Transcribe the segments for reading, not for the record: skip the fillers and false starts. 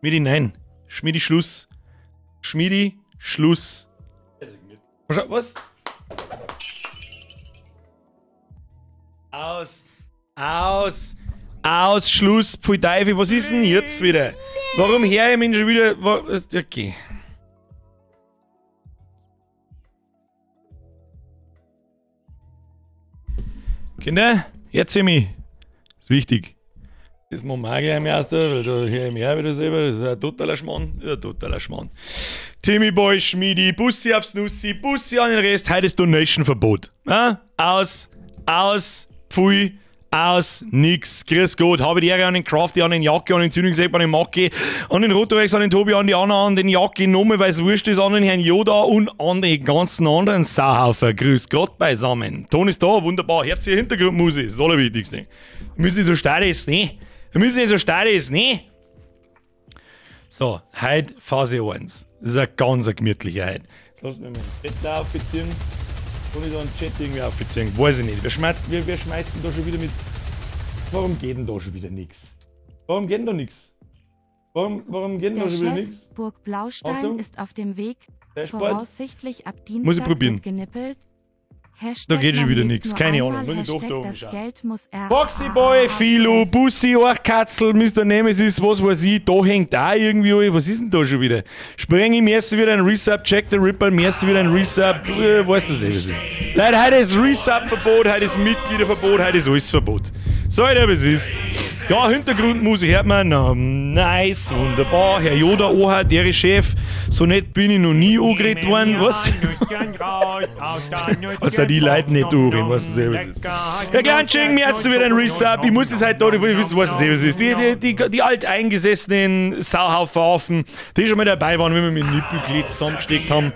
Schmiedi, nein. Schmiedi, Schluss. Schmiedi, Schluss. Was? Aus. Aus. Aus. Schluss. Pfui Teufel, was ist denn jetzt wieder? Warum hör ich mich schon wieder? Okay. Kinder, jetzt seh mich. Das ist wichtig. Das machen wir auch gleich im ersten, weil da höre ich mich auch wieder selber. Das ist ein totaler Schmarrn. Das ist ein totaler Schmarrn. Timmy Boy, Schmiedi, Bussi aufs Nussi, Bussi an den Rest. Heute ist Donation-Verbot. Ja? Aus, aus, pfui, aus, nix. Grüß Gott. Habe die Ehre an den Crafty, an den Jacke, an den Zündungssepp, an den Macki, an den Rotorex, an den Tobi, an die Anna, an den Jacki, nochmal, weil's wurscht ist, an den Herrn Yoda und an den ganzen anderen Sauhaufen. Grüß Gott beisammen. Ton ist da, wunderbar. Herzliche Hintergrundmusik, das ist das Allerwichtigste. Wir müssen so stark ist, ne? Wir müssen nicht so stark ist, ne? So, heute Phase 1. Das ist eine ganz gemütliche heute. Jetzt lassen wir mal den Chat da aufziehen. Kann ich da einen Chat irgendwie aufziehen? Weiß ich nicht. Wer schmeißt denn da schon wieder mit? Warum geht denn da schon wieder nix? Warum geht denn da nix? Warum geht denn da Der schon wieder Chef, nix? Burg Blaustein Achtung. ist auf dem Weg. Dashboard. Voraussichtlich ab Dienstag Muss ich probieren. wird genippelt. Hashtag Da geht schon man wieder lebt nix. nur Keine einmal, Ahnung. Muss ich doch Hashtag da das umschauen. Geld muss er Foxy Boy, Philo, Bussi, Orchkatzel, Mister Nemesis, was weiß ich, da hängt auch irgendwie alles. Was ist denn da schon wieder? Spreng ich mir wieder ein Resub, Jack the Ripper, mir wieder ein Resub, weiß das eh, was ist. Leute, heute ist Resub-Verbot, heute ist Mitgliederverbot, heute ist alles Verbot. So, Alter, was ist? Ja, Hintergrundmusik hört man, na, nice, wunderbar. Herr Yoda, oha, der Chef, so nett bin ich noch nie angeredet worden, was? Als da die Leute nicht anreden, weißt du selber, was ist. Herr Kleinsching, mir hat's wieder ein Resub. Ich muss es halt da, ich wissen, was es ist. Die alteingesessenen Sauhaufen, die schon mal dabei waren, wenn wir mit Nippelglied zusammengesteckt haben.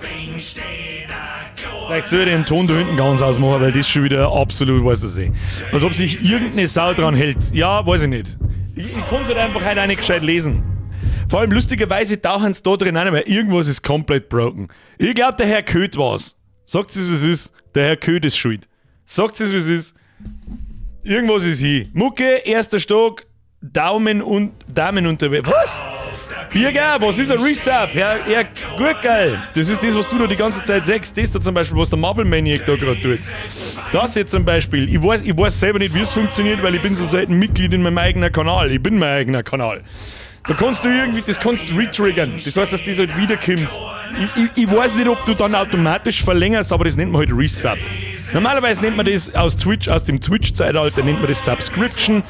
Vielleicht soll ich den Ton da hinten ganz ausmachen, weil das ist schon wieder absolut, weiß ich nicht. Als ob sich irgendeine Sau dran hält. Ja, weiß ich nicht. Ich kann's halt einfach heute auch nicht gescheit lesen. Vor allem lustigerweise tauchen sie da drin auch nicht mehr. Irgendwas ist komplett broken. Ich glaub, der Herr Köth war's. Sagt es, wie es ist. Der Herr Köth ist schuld. Sagt es, wie es ist. Irgendwas ist hier. Mucke, erster Stock, Daumen und Damen unterwegs. Was? Birger, was ist ein Resub? Ja, ja, gut, geil. Das ist das, was du da die ganze Zeit sagst. Das da zum Beispiel, was der Marvel Maniac da gerade tut. Das jetzt zum Beispiel. Ich weiß selber nicht, wie es funktioniert, weil ich bin so selten Mitglied in meinem eigenen Kanal. Ich bin mein eigener Kanal. Da kannst du irgendwie, das kannst du retriggern. Das heißt, dass das halt wiederkommt. Ich weiß nicht, ob du dann automatisch verlängerst, aber das nennt man halt Resub. Normalerweise nennt man das aus Twitch, aus dem Twitch-Zeitalter nennt man das Subscription.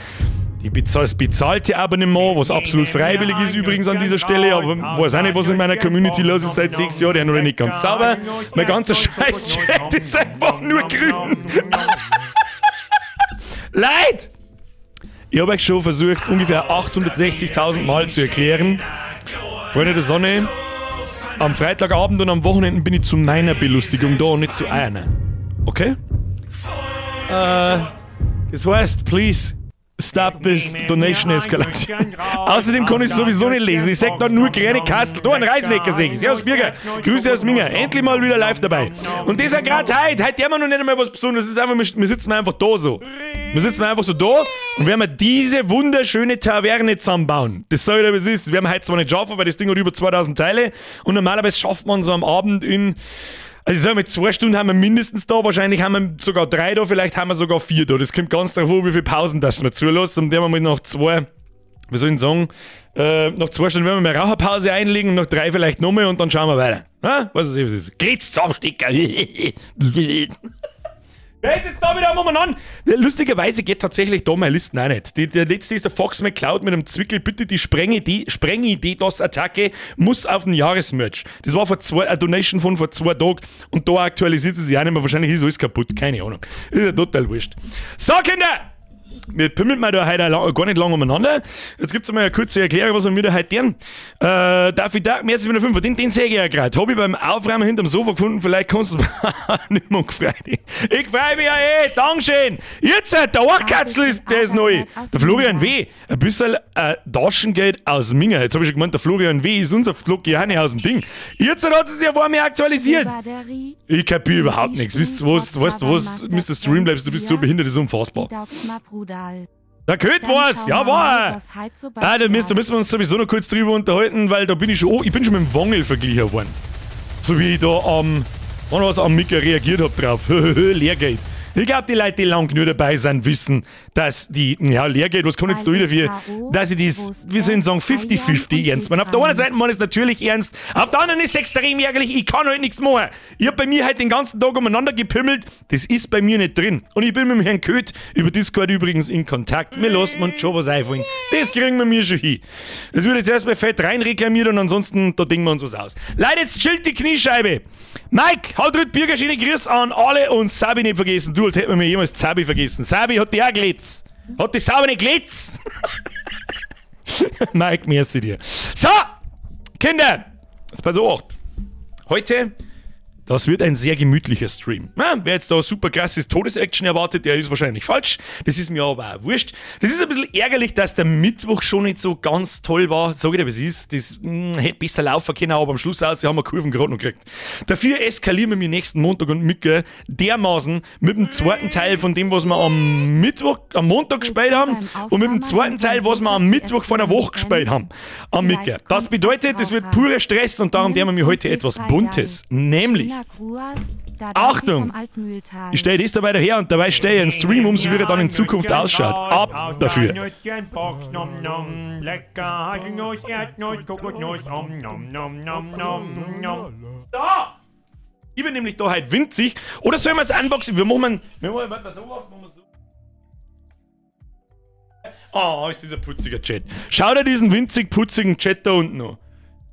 Die das bezahlte Abonnement, was absolut freiwillig ist übrigens an dieser Stelle, aber weiß auch nicht, was in meiner Community los ist seit 6 Jahren, der noch nicht ganz sauber. Mein ganzer Scheiß-Chat ist einfach nur grün. Leid! Ich hab euch schon versucht, ungefähr 860.000 Mal zu erklären. Freunde der Sonne, am Freitagabend und am Wochenende bin ich zu meiner Belustigung da und nicht zu einer. Okay? Das heißt, please stop this donation escalation. Außerdem kann ich es sowieso nicht lesen. Ich sag da nur kleine Kastel. Da ein Reisnecker sehe ich. Servus Birger. Grüße aus Minga. Endlich mal wieder live dabei. Und das ist ja grad heute. Heute haben wir noch nicht einmal was Besonderes. Das ist einfach, wir sitzen einfach da so. Wir sitzen einfach so da und werden wir diese wunderschöne Taverne zusammenbauen. Das sag ich dir, was ist. Das werden wir heute zwar nicht schaffen, weil das Ding hat über 2000 Teile. Und normalerweise schafft man so am Abend in... Also ich sag mal, 2 Stunden haben wir mindestens da, wahrscheinlich haben wir sogar 3 da, vielleicht haben wir sogar 4 da. Das kommt ganz drauf an, wie viele Pausen das wir zulassen. Und der haben wir noch 2, wie soll ich denn sagen, nach 2 Stunden werden wir mal Raucherpause einlegen und nach 3 vielleicht nochmal und dann schauen wir weiter. Ha? Was ist es, was ist? Geht's Zusammenstecker! Wer ist jetzt da wieder am Umeinander? Lustigerweise geht tatsächlich da meine Listen auch nicht. Der letzte ist der Fox McCloud mit einem Zwickel. Bitte die Sprengi-DDoS-Attacke muss auf den Jahresmerch. Das war vor zwei, eine Donation von vor 2 Tagen und da aktualisiert sie sich auch nicht mehr. Wahrscheinlich ist alles kaputt. Keine Ahnung. Ist ja total wurscht. So, Kinder! Wir pimmeln mal da heute gar nicht lange umeinander. Jetzt gibt's mal eine kurze Erklärung, was wir mir da heute tun. Darf ich da? Mehr als 5, den sehe ich ja grad. Hab ich beim Aufräumen hinterm Sofa gefunden, vielleicht kannst du's nicht mehr gefreut. Ich freu mich ja eh, Dankeschön. Jetzt, der Archkatzel ist, der ist neu. Der Florian W. Ein bisschen Taschengeld aus Minga. Jetzt hab ich schon gemeint, der Florian W. ist unser Florian aus dem Ding. Jetzt hat es sich ja vor mir aktualisiert. Ich kapier überhaupt nichts. Wisst ihr was, weißt du was, Mister Streamlabs, du bist so behindert, das ist unfassbar. Der Köth war's, ja war er. Ah, da müssen wir uns sowieso noch kurz drüber unterhalten, weil da bin ich schon, oh, ich bin schon mit dem Wangel verglichen worden. So wie ich da am, was am Micker reagiert hab drauf. Lehrgeld. Ich glaube, die Leute, die lang genug dabei sind, wissen, dass die, ja, Lehrgeld, was kann ich jetzt da wieder für, dass ich das, wie soll ich sagen, 50-50 ernst meine. Auf der einen Seite meine ich es natürlich ernst, auf der anderen ist es extrem ärgerlich, ich kann halt nichts machen. Ich hab bei mir halt den ganzen Tag umeinander gepimmelt, das ist bei mir nicht drin. Und ich bin mit dem Herrn Köth über Discord übrigens in Kontakt, wir lassen uns schon was einfallen. Das kriegen wir mir schon hin. Das wird jetzt erstmal fett rein reklamiert und ansonsten, da denken wir uns was aus. Leute, jetzt chillt die Kniescheibe. Mike, halt drückt Bürger, schöne Grüße an alle und Sabi nicht vergessen. Du, als hätten wir mir jemals Sabi vergessen. Sabi hat die auch Glitz. Hat die sauber nicht Glitz? Mike, merci dir. So, Kinder, jetzt pass auf. Heute, das wird ein sehr gemütlicher Stream. Ja, wer jetzt da super krasses Todesaction erwartet, der ist wahrscheinlich falsch. Das ist mir aber auch wurscht. Das ist ein bisschen ärgerlich, dass der Mittwoch schon nicht so ganz toll war. Sag ich dir, was ist. Das hätte besser laufen können, aber am Schluss aus, haben wir Kurven gerade noch gekriegt. Dafür eskalieren wir nächsten Montag und Micke dermaßen mit dem zweiten Teil von dem, was wir am Mittwoch, am Montag gespielt haben und mit dem zweiten Teil, was wir am Mittwoch vor einer Woche gespielt haben. Am Micke. Das bedeutet, das wird purer Stress und darum werden wir heute etwas Buntes. Nämlich Achtung! Ich stelle das dabei daher und dabei stelle ich einen Stream um, so wie er dann in Zukunft ausschaut. Ab dafür! Da! Ich bin nämlich da halt winzig. Oder sollen wir es unboxen? Wir machen. Wir machen so. Oh, ist dieser putziger Chat. Schau dir diesen winzig putzigen Chat da unten an.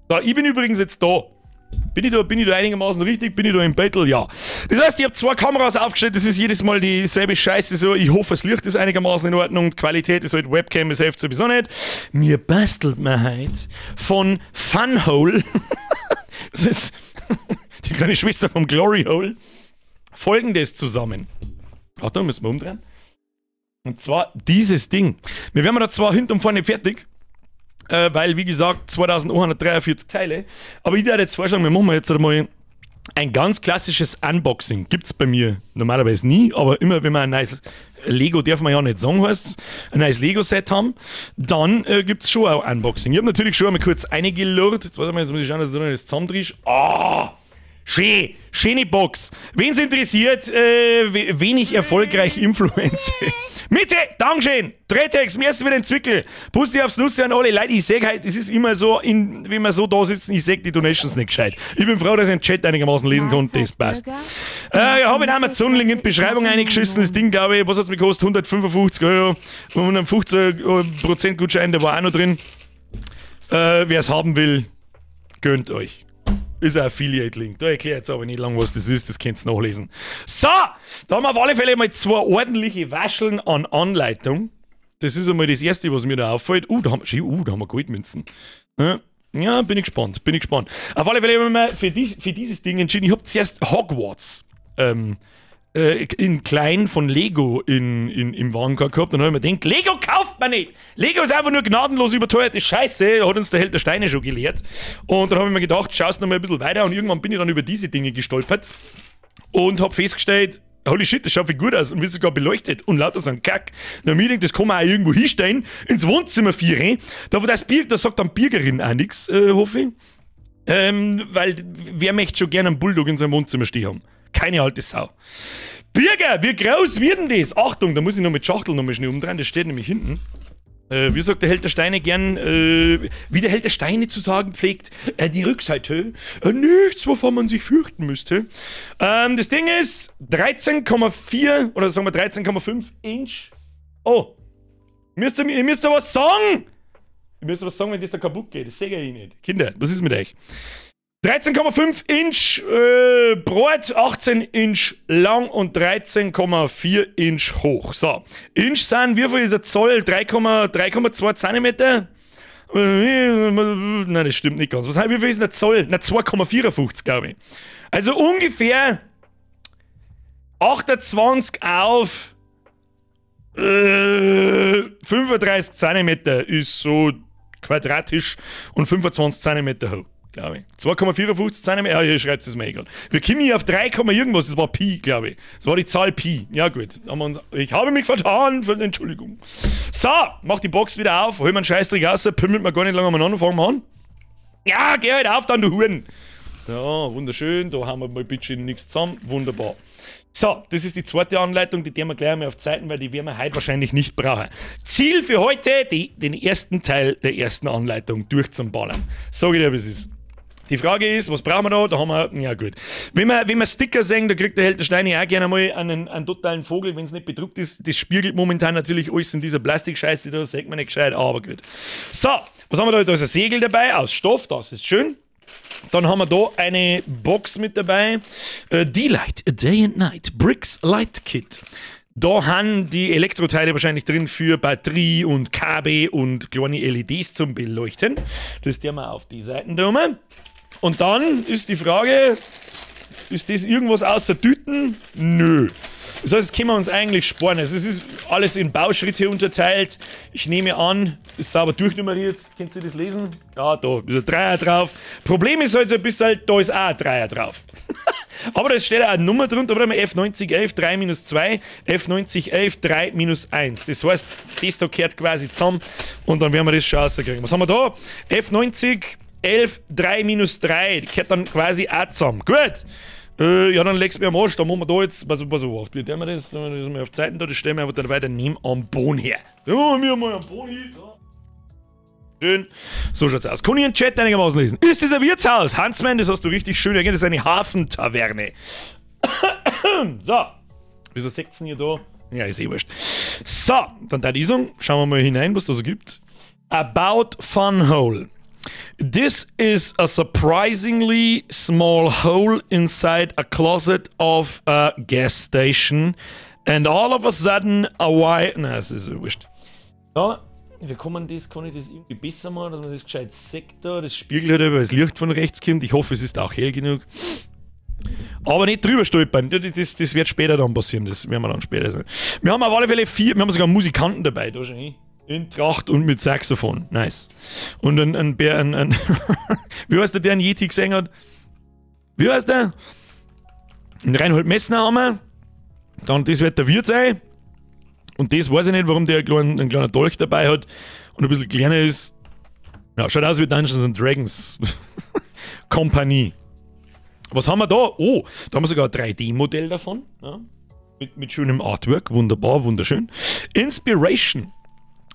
Da, ich bin übrigens jetzt da. Bin ich da einigermaßen richtig? Bin ich da im Battle? Ja. Das heißt, ich habe zwei Kameras aufgestellt, das ist jedes Mal dieselbe Scheiße so. Ich hoffe, das Licht ist einigermaßen in Ordnung, die Qualität ist halt, Webcam, das hilft sowieso nicht. Mir bastelt man heute von Funhole, das ist die kleine Schwester vom Glory Hole, Folgendes zusammen. Achtung, müssen wir umdrehen. Und zwar dieses Ding. Wir werden da zwar hinten und vorne fertig, weil, wie gesagt, 2143 Teile. Aber ich würde jetzt vorschlagen, wir machen jetzt einmal ein ganz klassisches Unboxing. Gibt es bei mir normalerweise nie, aber immer wenn wir ein neues Lego, darf man ja nicht sagen, heißt ein neues Lego-Set haben, dann gibt es schon auch Unboxing. Ich habe natürlich schon einmal kurz eingelurrt. Jetzt, warte mal, jetzt muss ich schauen, dass du das zusammendrehst. Ah! Schön, schöne Box. Wen's interessiert, wenig erfolgreich Influencer. Mitte, Dankeschön. Drehtex, merci für den Zwickel. Pusti aufs Nussi an alle Leute. Ich seh halt, es ist immer so, wenn wir so da sitzen, ich seh die Donations nicht gescheit. Ich bin froh, dass ich den Chat einigermaßen lesen konnte. Das passt. Ich habe in Amazon-Link in die Beschreibung eingeschissen. Das Ding, glaube ich, was hat's mir gekostet? 155 Euro. Und einen 15% Gutschein, der war auch noch drin. Wer es haben will, gönnt euch. Ist ein Affiliate-Link. Da erkläre ich jetzt aber nicht lang, was das ist. Das könnt ihr nachlesen. So, da haben wir auf alle Fälle mal zwei ordentliche Wascheln an Anleitung. Das ist einmal das Erste, was mir da auffällt. Da haben wir Goldmünzen. Ja, bin ich gespannt. Bin ich gespannt. Auf alle Fälle haben wir für dieses Ding entschieden. Ich habe zuerst Hogwarts in klein von Lego im Warenkorb gehabt. Dann habe ich mir gedacht, Lego kauft man nicht! Lego ist einfach nur gnadenlos überteuerte Scheiße, hat uns der Held der Steine schon gelehrt. Und dann habe ich mir gedacht, schaust noch mal ein bisschen weiter und irgendwann bin ich dann über diese Dinge gestolpert und habe festgestellt, holy shit, das schaut viel gut aus und wird sogar beleuchtet und lauter so ein Kack. Dann hab ich gedacht, das kann man auch irgendwo hinstellen, ins Wohnzimmer vieren. Da, wo das Bier, da sagt dann Birgerin auch nichts, hoffe ich. Weil wer möchte schon gerne einen Bulldog in seinem Wohnzimmer stehen haben? Keine alte Sau. Birger, wie groß wird denn das? Achtung, da muss ich noch mit Schachtel noch mal schnell umdrehen, das steht nämlich hinten. Wie sagt der Held der Steine gern, wie der Held der Steine zu sagen pflegt, die Rückseite, nichts, wovon man sich fürchten müsste. Das Ding ist 13,4 oder sagen wir 13,5 Inch. Oh, ihr müsst ja was sagen! Ihr müsst was sagen, wenn das da kaputt geht, das sehe ich nicht. Kinder, was ist mit euch? 13,5 Inch breit, 18 Inch lang und 13,4 Inch hoch. So, Inch sind, wie viel ist ein Zoll? 3,2 Zentimeter? Nein, das stimmt nicht ganz. Was, wie viel ist ein Zoll? Na, 2,54, glaube ich. Also ungefähr 28 auf 35 Zentimeter ist so quadratisch und 25 Zentimeter hoch. glaube ich. 2,54 Zentimeter. Ja, hier schreibt es mir eh gerade. Wir kommen hier auf 3, irgendwas. Das war Pi, glaube ich. Das war die Zahl Pi. Ja, gut. Ich habe mich vertan. Entschuldigung. So, mach die Box wieder auf. Hol mir einen Scheißdreck raus. Pimmelt mir gar nicht lange umeinander. Fangen wir an. Ja, geh halt auf dann, du Huren. So, wunderschön. Da haben wir mal bitte nichts zusammen. Wunderbar. So, das ist die zweite Anleitung, die werden wir gleich einmal auf Zeiten, weil die werden wir heute wahrscheinlich nicht brauchen. Ziel für heute, den ersten Teil der ersten Anleitung durchzuballern. Sag ich dir, wie es ist. Die Frage ist, was brauchen wir da? Da haben wir, ja gut. Wenn wir Sticker sehen, da kriegt der Held der Steine auch gerne mal einen totalen Vogel, wenn es nicht bedruckt ist. Das spiegelt momentan natürlich alles in dieser Plastikscheiße da, sieht man nicht gescheit, aber gut. So, was haben wir da? Da ist ein Segel dabei aus Stoff, das ist schön. Dann haben wir da eine Box mit dabei. D-Light, a Day and Night, Bricks Light Kit. Da haben die Elektroteile wahrscheinlich drin für Batterie und Kabel und kleine LEDs zum Beleuchten. Das tun wir auf die Seiten da oben. Und dann ist die Frage, ist das irgendwas außer Tüten? Nö. Das heißt, das können wir uns eigentlich sparen. Also es ist alles in Bauschritte unterteilt. Ich nehme an, ist sauber durchnummeriert. Könnt ihr das lesen? Ja, da ist ein Dreier drauf. Problem ist halt so ein bisschen, da ist auch ein Dreier drauf. Aber da steht auch eine Nummer drunter, oder? F9011 3 minus 2, F9011 3 minus 1. Das heißt, das da gehört quasi zusammen und dann werden wir das schon rauskriegen. Was haben wir da? F90 11 3 minus 3, gehört dann quasi auch zusammen. Gut. Ja, dann legst du mir am Arsch. Da machen wir da jetzt. Was, was, was, wie tun wir das? Das ist mal auf Zeiten da, das stellen wir einfach dann weiter neben am Boden her. Da machen wir mal am Boden hin. So. Schön. So schaut's aus. Kann ich den Chat einigermaßen lesen? Ist das ein Wirtshaus? Hansmann, das hast du richtig schön erkannt. Das ist eine Hafentaverne. So. Wieso seht's denn hier da? Ja, ist eh wurscht. So, dann da die sagen, schauen wir mal hinein, was da so gibt. About Funhole. This is a surprisingly small hole inside a closet of a gas station. And all of a sudden, a wire. Na, es ist wurscht. Ja, wir kommen das, kann ich das irgendwie besser machen, dass man das gescheit sieht da? Das spiegelt halt, weil das Licht von rechts kommt. Ich hoffe, es ist auch hell genug. Aber nicht drüber stolpern. Das wird später dann passieren. Das werden wir dann später sehen. Wir haben auf alle Fälle vier, wir haben sogar Musikanten dabei. Da schon hin. In Tracht und mit Saxophon. Nice. Und ein Bär, ein wie heißt der, der einen Yeti gesehen hat? Wie heißt der? Ein Reinhold Messner haben wir. Dann, das wird der Wirt sein. Und das weiß ich nicht, warum der einen kleinen Dolch dabei hat und ein bisschen kleiner ist. Ja, schaut aus wie Dungeons and Dragons Kompanie. Was haben wir da? Oh, da haben wir sogar ein 3D-Modell davon. Ja, mit schönem Artwork. Wunderbar, wunderschön. Inspiration.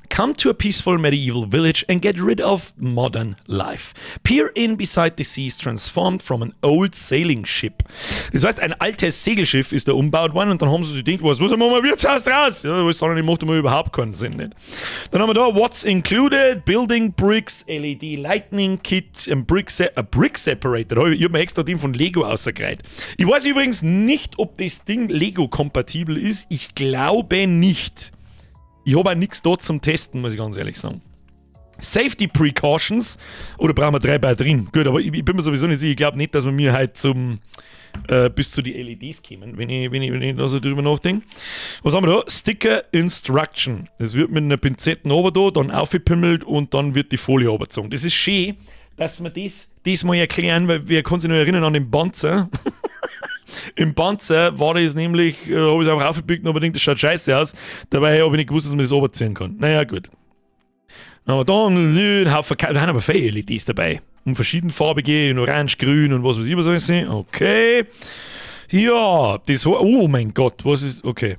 Come to a peaceful medieval village and get rid of modern life. Peer in beside the seas transformed from an old sailing ship. Das heißt, ein altes Segelschiff ist da umbaut worden und dann haben sie sich gedacht, was machen wir Wirtshaus draus? Ja, was sondern macht immer überhaupt keinen Sinn nicht. Dann haben wir da What's included: Building Bricks, LED Lightning Kit, a Brick Separator. Ich habe mir extra den von Lego ausgereiht. Ich weiß übrigens nicht, ob das Ding Lego-kompatibel ist. Ich glaube nicht. Ich habe auch nichts dort zum Testen, muss ich ganz ehrlich sagen. Safety Precautions. Oder brauchen wir drei Batterien? Gut, aber ich bin mir sowieso nicht sicher. Ich glaube nicht, dass wir mir halt bis zu die LEDs kommen, wenn ich da so drüber nachdenke. Was haben wir da? Sticker Instruction. Das wird mit einer Pinzette ober da, dann aufgepimmelt und dann wird die Folie runtergezogen. Das ist schön, dass wir das mal erklären, weil wer kann sich noch erinnern an den Panzer? Im Panzer war das nämlich, habe ich es einfach aufgepickt und habe gedacht, das schaut scheiße aus. Dabei habe ich nicht gewusst, dass man das runterziehen kann. Naja, gut. Dann haben wir da einen Haufen, da haben aber viele LEDs dabei. Und verschiedenfarbige, in orange, grün und was weiß ich was alles. Okay. Ja, das war, oh mein Gott, was ist, okay.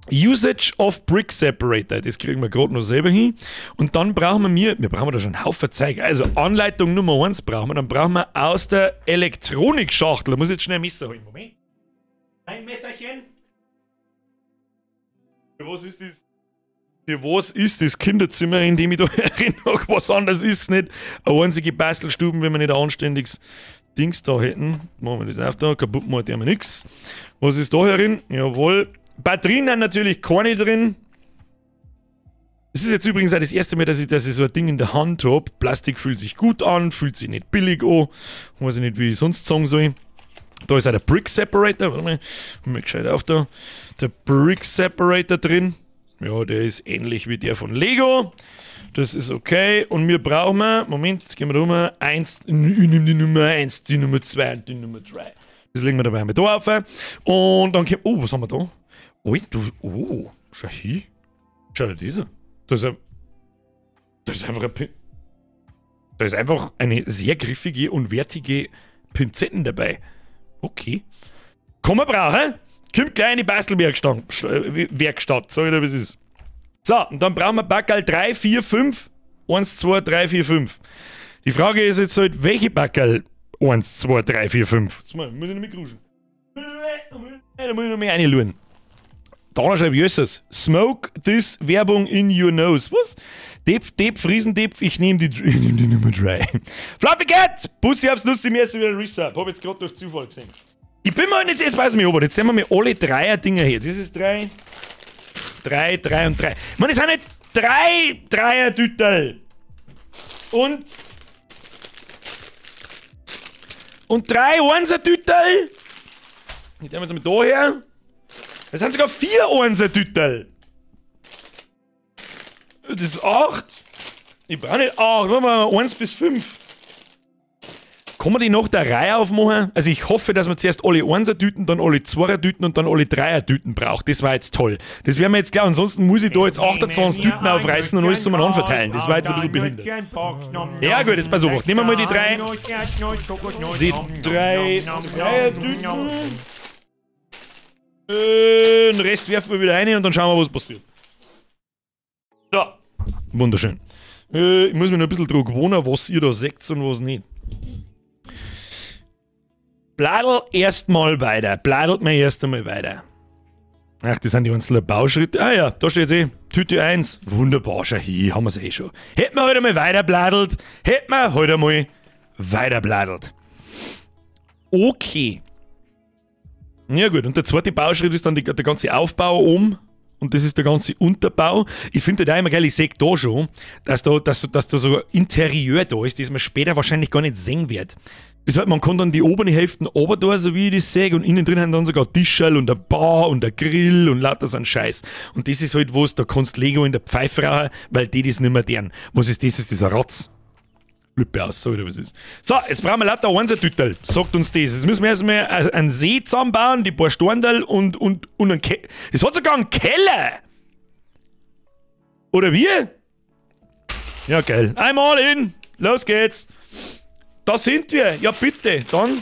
Usage of Brick Separator, das kriegen wir gerade noch selber hin. Und dann brauchen wir brauchen da schon einen Haufen Zeug. Also Anleitung Nummer 1 brauchen wir. Dann brauchen wir aus der Elektronikschachtel, da muss ich jetzt schnell ein Messer holen. Moment. Ein Messerchen. Für was ist das? Für was ist das Kinderzimmer, in dem ich da erinnere? Was anderes ist nicht. Eine einzige Bastelstuben, wenn wir nicht ein anständiges Dings da hätten. Machen wir das auf da, kaputt machen wir nichts. Was ist da herin? Jawohl. Batterien haben natürlich keine drin. Es ist jetzt übrigens auch das erste Mal, dass ich so ein Ding in der Hand habe. Plastik fühlt sich gut an, fühlt sich nicht billig an. Weiß ich nicht, wie ich sonst sagen soll. Da ist auch der Brick Separator. Warte mal, mal gescheit auf da. Der Brick Separator drin. Ja, der ist ähnlich wie der von Lego. Das ist okay. Und wir brauchen, Moment, gehen wir da rum, 1, ich nehme die Nummer 1, die Nummer 2 und die Nummer 3. Das legen wir dabei einmal da auf. Und dann kommt, oh, was haben wir da? Oh, du, oh, schau hier. Schau dir das an. Das ist einfach ein Da ist einfach eine sehr griffige und wertige Pinzetten dabei. Okay. Kann man brauchen. Kommt gleich in die Bastelwerkstatt. Werkstatt, sag ich dir, was es ist. So, und dann brauchen wir Backerl 3, 4, 5. 1, 2, 3, 4, 5. Die Frage ist jetzt halt, welche Backerl 1, 2, 3, 4, 5? Jetzt muss ich noch mehr gruschen. Da muss ich noch mehr reinschauen. Da schreibt Jösses. Smoke this Werbung in your nose. Was? Depf, Depf, Riesendepf, ich nehme die, die Nummer 3. Fluffy Cat! Bussi aufs Nussi, mir ist wieder Resub. Hab jetzt gerade durch Zufall gesehen. Ich bin mal jetzt, jetzt weiß ich mich aber, jetzt sehen wir mal alle Dreier-Dinger hier. Das ist 3, 3, 3 und 3. Ich meine, es sind nicht 3 Dreier-Düttel. Und 3 Einser-Düttel. Ich nehme jetzt mal da her. Es sind sogar 4 Einser-Düttel. Das ist 8. Ich brauche nicht 8. Machen wir 1 bis 5. Kann man die nach der Reihe aufmachen? Also ich hoffe, dass man zuerst alle 1er-Tüten, dann alle 2er-Tüten und dann alle 3er-Tüten braucht. Das war jetzt toll. Das wäre mir jetzt klar. Ansonsten muss ich da jetzt 28 Tüten aufreißen und alles zueinander verteilen. Das war jetzt ein bisschen behindert. Ja gut, jetzt pass auf. Nehmen wir mal die 3. Die 3 3er-Tüten. Den Rest werfen wir wieder rein und dann schauen wir, was passiert. So. Wunderschön. Ich muss mich noch ein bisschen dran gewohnen, was ihr da seht und was nicht. Bladel erstmal weiter. Bladelt mir erst einmal weiter. Ach, das sind die einzelnen Bauschritte. Ah ja, da steht eh. Tüte 1. Wunderbar, schau hier, haben wir es eh schon. Hätten wir heute mal weiter bladelt. Hätten wir heute mal weiter bladelt. Okay. Ja gut, und der zweite Bauschritt ist dann der ganze Aufbau oben. Und das ist der ganze Unterbau. Ich finde das auch immer geil, ich sehe da schon, dass da so ein Interieur da ist, das man später wahrscheinlich gar nicht sehen wird. Das heißt, man kann dann die obere Hälfte oben da, so wie ich das sehe, und innen drin haben dann sogar Tischerl und eine Bar und ein Grill und lauter so ein Scheiß. Und das ist halt was, da kannst du Lego in der Pfeife rauchen, weil die das nicht mehr deren. Was ist das? Das ist dieser Rotz. Flippe aus, so wieder was ist. So, jetzt brauchen wir lauter Einser-Tüttel, sagt uns das. Jetzt müssen wir erstmal einen See zusammenbauen, die paar Storndal und einen Keller. Es hat sogar einen Keller! Oder wie? Ja, geil. Einmal in! Los geht's! Da sind wir! Ja, bitte! Dann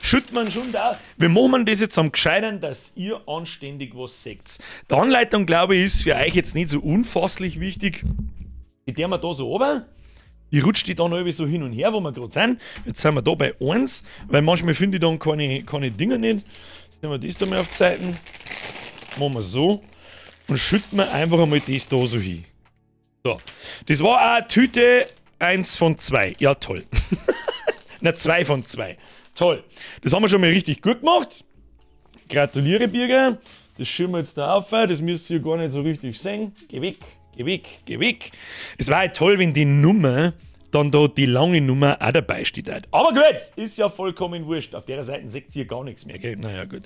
schüttet man schon da. Wir machen das jetzt am Gescheitern, dass ihr anständig was seht. Die Anleitung, glaube ich, ist für euch jetzt nicht so unfasslich wichtig. Die tun wir da so runter. Ich rutsche die dann irgendwie so hin und her, wo wir gerade sind. Jetzt sind wir da bei 1, weil manchmal finde ich dann keine Dinger nicht. Jetzt nehmen wir das da mal auf die Seiten. Machen wir so. Und schütten wir einfach einmal das da so hin. So. Das war auch Tüte 1 von 2. Ja, toll. Na, 2 von 2. Toll. Das haben wir schon mal richtig gut gemacht. Gratuliere, Birger. Das schirmen wir jetzt da auf. Das müsst ihr gar nicht so richtig sehen. Geh weg. Geh weg, geh weg. Es war halt toll, wenn die Nummer dann da die lange Nummer auch dabei steht. Aber gut, ist ja vollkommen wurscht. Auf der Seite seht ihr gar nichts mehr, gell? Naja, gut.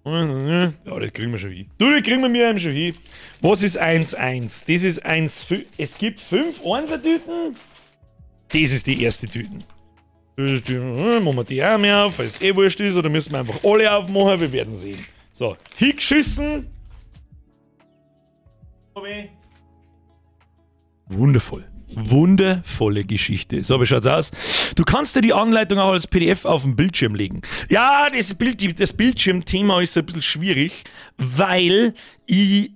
Ja, das kriegen wir schon hin. Du, das kriegen wir mir eben schon hin. Was ist 1,1? Das ist 1,5. Es gibt 5 Einser-Tüten. Das ist die erste Tüten. Machen wir die auch mehr auf, weil es eh wurscht ist. Oder müssen wir einfach alle aufmachen? Wir werden sehen. So, hingeschissen. Wundervoll. Wundervolle Geschichte. So, wie schaut's aus? Du kannst dir die Anleitung auch als PDF auf den Bildschirm legen. Ja, das Bildschirmthema ist ein bisschen schwierig, weil ich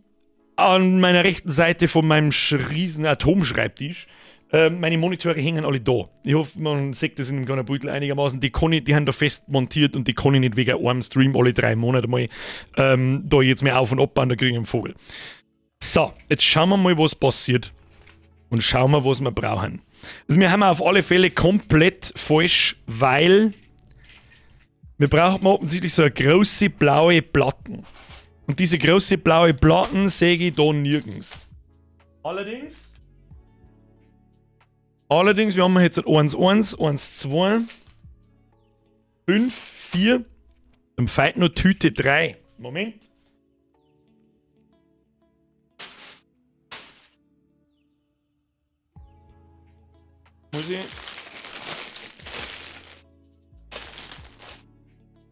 an meiner rechten Seite von meinem riesen Atomschreibtisch meine Monitore hängen alle da. Ich hoffe, man sieht das in dem kleinen Beutel einigermaßen. Die haben da fest montiert und die kann ich nicht wegen einem Stream alle 3 Monate mal da jetzt mehr auf und abbauen, da kriege ich einen Vogel. So, jetzt schauen wir mal, was passiert. Und schauen wir, was wir brauchen. Also wir haben auf alle Fälle komplett falsch, weil wir brauchen offensichtlich so eine große blaue Platten. Und diese große blaue Platten sehe ich da nirgends. Allerdings, wir haben jetzt 1, 1, 1, 2, 5, 4, dann fehlt noch Tüte 3. Moment. Muss ich.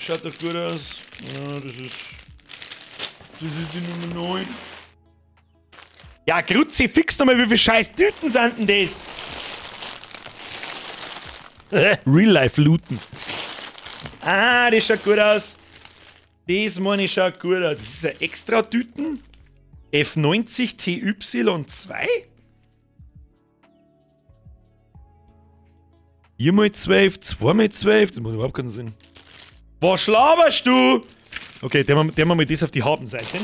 Schaut doch gut aus. Ja, das ist die Nummer 9. Ja, Grütze, fix nochmal, wie viele scheiß Tüten sind denn das? Real-Life-Looten. Ah, das schaut gut aus. Das meine ich schaut gut aus. Das ist ein extra Tüten. F90 TY2. 4x12, 2x12. Das macht überhaupt keinen Sinn. Was laberst du? Okay, der machen wir das auf die Habenseite.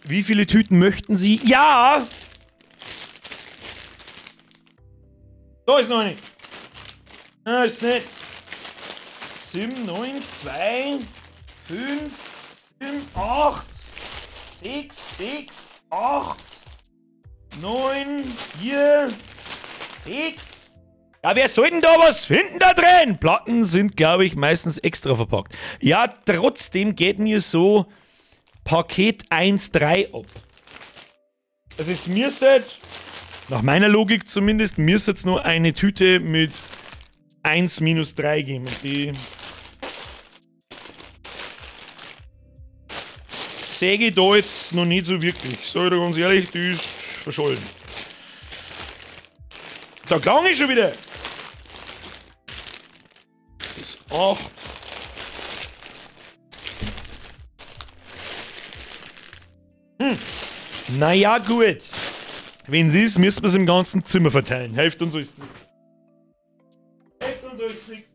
Wie viele Tüten möchten Sie? Ja! Da ist noch eine. Ah, ist nicht. 7, 9, 2, 5, 7, 8, 6, 6, 8, 9, 4, 6. Ja, wer soll denn da was finden da drin? Platten sind, glaube ich, meistens extra verpackt. Ja, trotzdem geht mir so Paket 1,3 ab. Also es müsste, nach meiner Logik zumindest, müsste jetzt nur eine Tüte mit 1 minus 3 geben. Und die sehe ich da jetzt noch nicht so wirklich. Sag ich dir ganz ehrlich, die ist verschollen. Da klang ich schon wieder. Das ist 8. Naja, gut. Wenn sie ist, müssen wir es im ganzen Zimmer verteilen. Hilft uns alles nichts. Hilft uns alles nichts.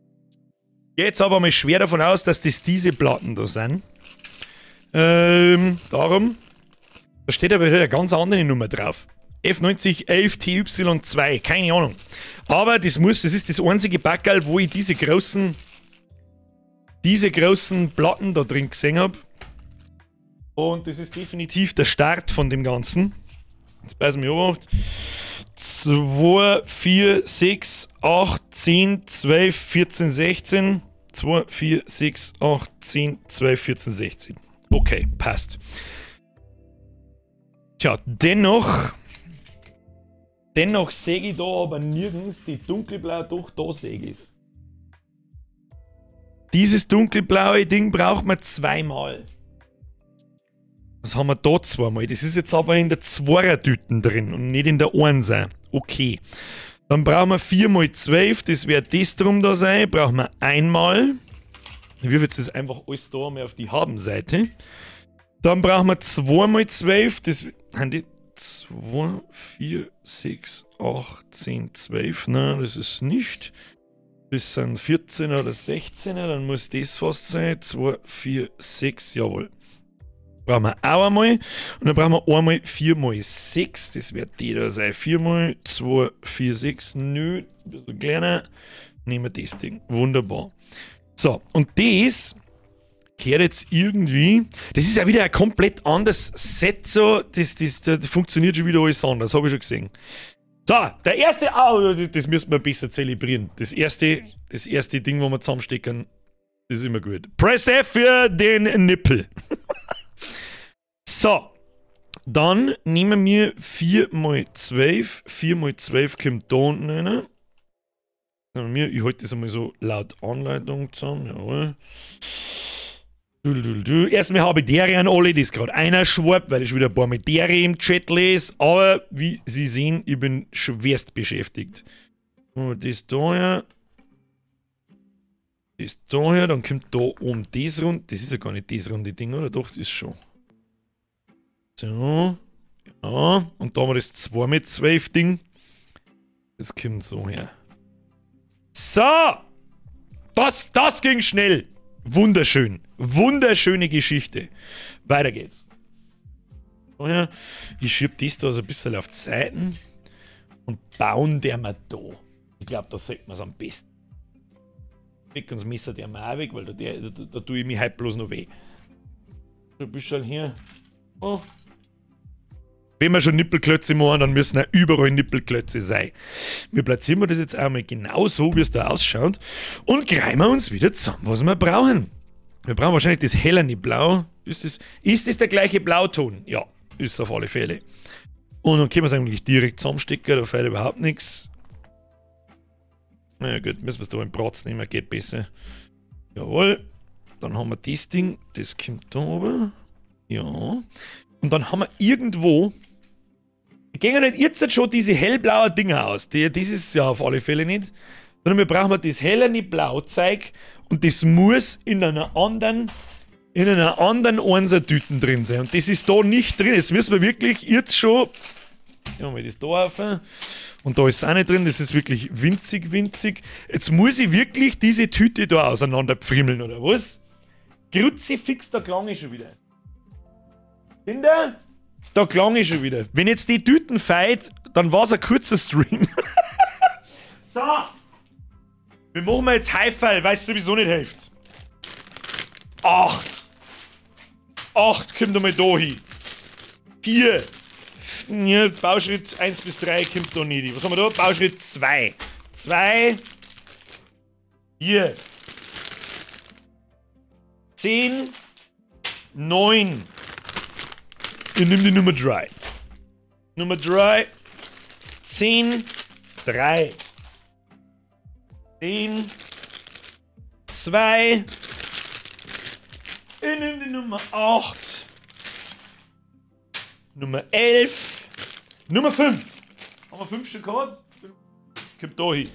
Jetzt aber mal schwer davon aus, dass das diese Platten da sind. Darum. Da steht aber wieder eine ganz andere Nummer drauf. F90 11TY2, keine Ahnung. Aber das ist das einzige Backerl, wo ich diese großen Platten da drin gesehen habe. Und das ist definitiv der Start von dem Ganzen. Jetzt beißen wir Obacht. 2, 4, 6, 8, 10, 12, 14, 16. 2, 4, 6, 8, 10, 12, 14, 16. Okay, passt. Tja, dennoch sehe ich da aber nirgends die dunkelblaue, doch da sehe ich es. Dieses dunkelblaue Ding braucht man zweimal. Was haben wir da zweimal? Das ist jetzt aber in der Zweiertüten drin und nicht in der Einser. Okay. Dann brauchen wir 4 mal 12, das wird das drum da sein. Brauchen wir einmal. Ich wirf jetzt das einfach alles da einmal auf die Habenseite. Dann brauchen wir 2 mal 12, das sind die 2, 4, 6, 8, 10, 12. Nein, das ist nicht. Das sind 14 oder 16er, dann muss das fast sein. 2, 4, 6, jawohl. Brauchen wir auch einmal. Und dann brauchen wir einmal 4 mal 6. Das wird die da sein. 4 mal 2, 4, 6. Nö, ein bisschen kleiner. Nehmen wir das Ding. Wunderbar. So, und das gehört jetzt irgendwie. Das ist ja wieder ein komplett anderes Set. So. Das funktioniert schon wieder alles anders. Habe ich schon gesehen. So, der erste. Oh, das müssen wir besser zelebrieren. Das erste Ding, wo wir zusammenstecken, ist immer gut. Press F für den Nippel. So, dann nehmen wir 4 mal 12. 4 mal 12 kommt da unten rein. Ich halte das einmal so laut Anleitung zusammen. Jawohl. Erstmal habe ich Dere an alle, das gerade einer schwappt, weil ich wieder ein paar mit Dere im Chat lese. Aber wie Sie sehen, ich bin schwerst beschäftigt. Und das da her. Das da her, dann kommt da oben das rund. Das ist ja gar nicht das runde Ding, oder? Doch, das ist schon. So, ja, und da haben wir das 2 mit 12 Ding. Das kommt so her. So! Das ging schnell! Wunderschön. Wunderschöne Geschichte. Weiter geht's. So her. Ich schieb das da so ein bisschen auf die Seiten und bauen der mal da. Ich glaube, da sieht man es am besten. Weg und das Messer der mal auch weg, weil da tue ich mich halt bloß noch weh. So ein bisschen hier. Oh. Wenn wir schon Nippelklötze machen, dann müssen auch überall Nippelklötze sein. Wir platzieren wir das jetzt einmal genau so, wie es da ausschaut. Und greifen wir uns wieder zusammen, was wir brauchen. Wir brauchen wahrscheinlich das hellere Blau. Ist das der gleiche Blauton? Ja, ist auf alle Fälle. Und dann können wir es eigentlich direkt zusammenstecken, da fehlt überhaupt nichts. Na ja, gut, müssen wir es da im Bratz nehmen, geht besser. Jawohl. Dann haben wir das Ding, das kommt da oben. Ja. Und dann haben wir irgendwo... Gehen ja nicht jetzt schon diese hellblauen Dinger aus. Das ist ja auf alle Fälle nicht. Sondern wir brauchen das hellere Blauzeug und das muss in einer anderen Einser-Tüten drin sein. Und das ist da nicht drin. Jetzt müssen wir wirklich jetzt schon... Ja, mal das da auf. Und da ist es auch nicht drin. Das ist wirklich winzig, winzig. Jetzt muss ich wirklich diese Tüte da auseinanderpfrimmeln, oder was? Kruzifix, da klang ich schon wieder. Kinder? Da klang ich schon wieder. Wenn jetzt die Tüten feit, dann war es ein kurzer Stream. So. Wir machen jetzt Hi-Fi, weil es sowieso nicht hilft. 8. 8 kommt einmal da hin. 4. Ja, Bauschritt 1 bis 3 kommt da nicht hin. Was haben wir da? Bauschritt 2. 2. 4. 10. 9. Ich nehme die Nummer 3. Nummer 3. 10. 3. 10. 2. Ich nehme die Nummer 8. Nummer 11. Nummer 5. Haben wir 5 schon gehabt? Kommt da hin.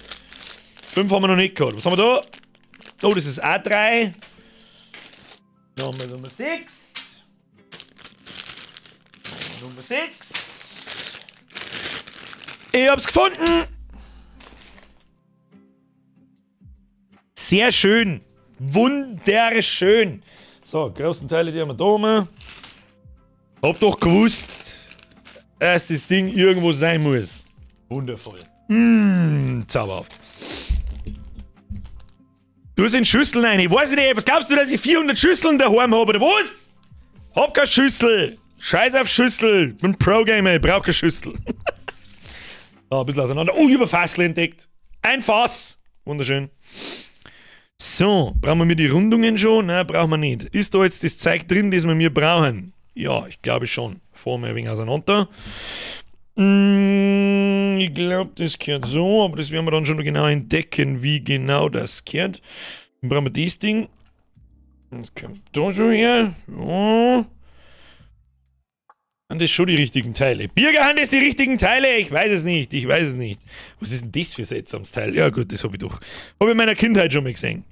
5 haben wir noch nicht gehabt. Was haben wir da? Oh, das ist auch 3. Dann haben wir Nummer 6. Nummer 6. Ich hab's gefunden. Sehr schön. Wunderschön. So, großen Teile, die haben wir da oben. Hab doch gewusst, dass das Ding irgendwo sein muss. Wundervoll. Zauberhaft. Du sind Schüsseln rein. Ich weiß nicht, was glaubst du, dass ich 400 Schüsseln daheim habe, oder was? Hab keine Schüssel. Scheiß auf Schüssel. Bin Pro-Gamer, ich brauch keine Schüssel. So, ein bisschen auseinander. Oh, ich hab ein Fassl entdeckt. Ein Fass. Wunderschön. So, brauchen wir die Rundungen schon? Nein, brauchen wir nicht. Ist da jetzt das Zeug drin, das wir mir brauchen? Ja, ich glaube schon. Fahren wir ein wenig auseinander. Ich glaube, das gehört so, aber das werden wir dann schon noch genau entdecken, wie genau das gehört. Dann brauchen wir das Ding. Das kommt da schon her. Ja. Sind das schon die richtigen Teile? Birger, sind das die richtigen Teile? Ich weiß es nicht, ich weiß es nicht. Was ist denn das für ein seltsames Teil? Ja gut, das habe ich doch. Habe ich in meiner Kindheit schon mal gesehen.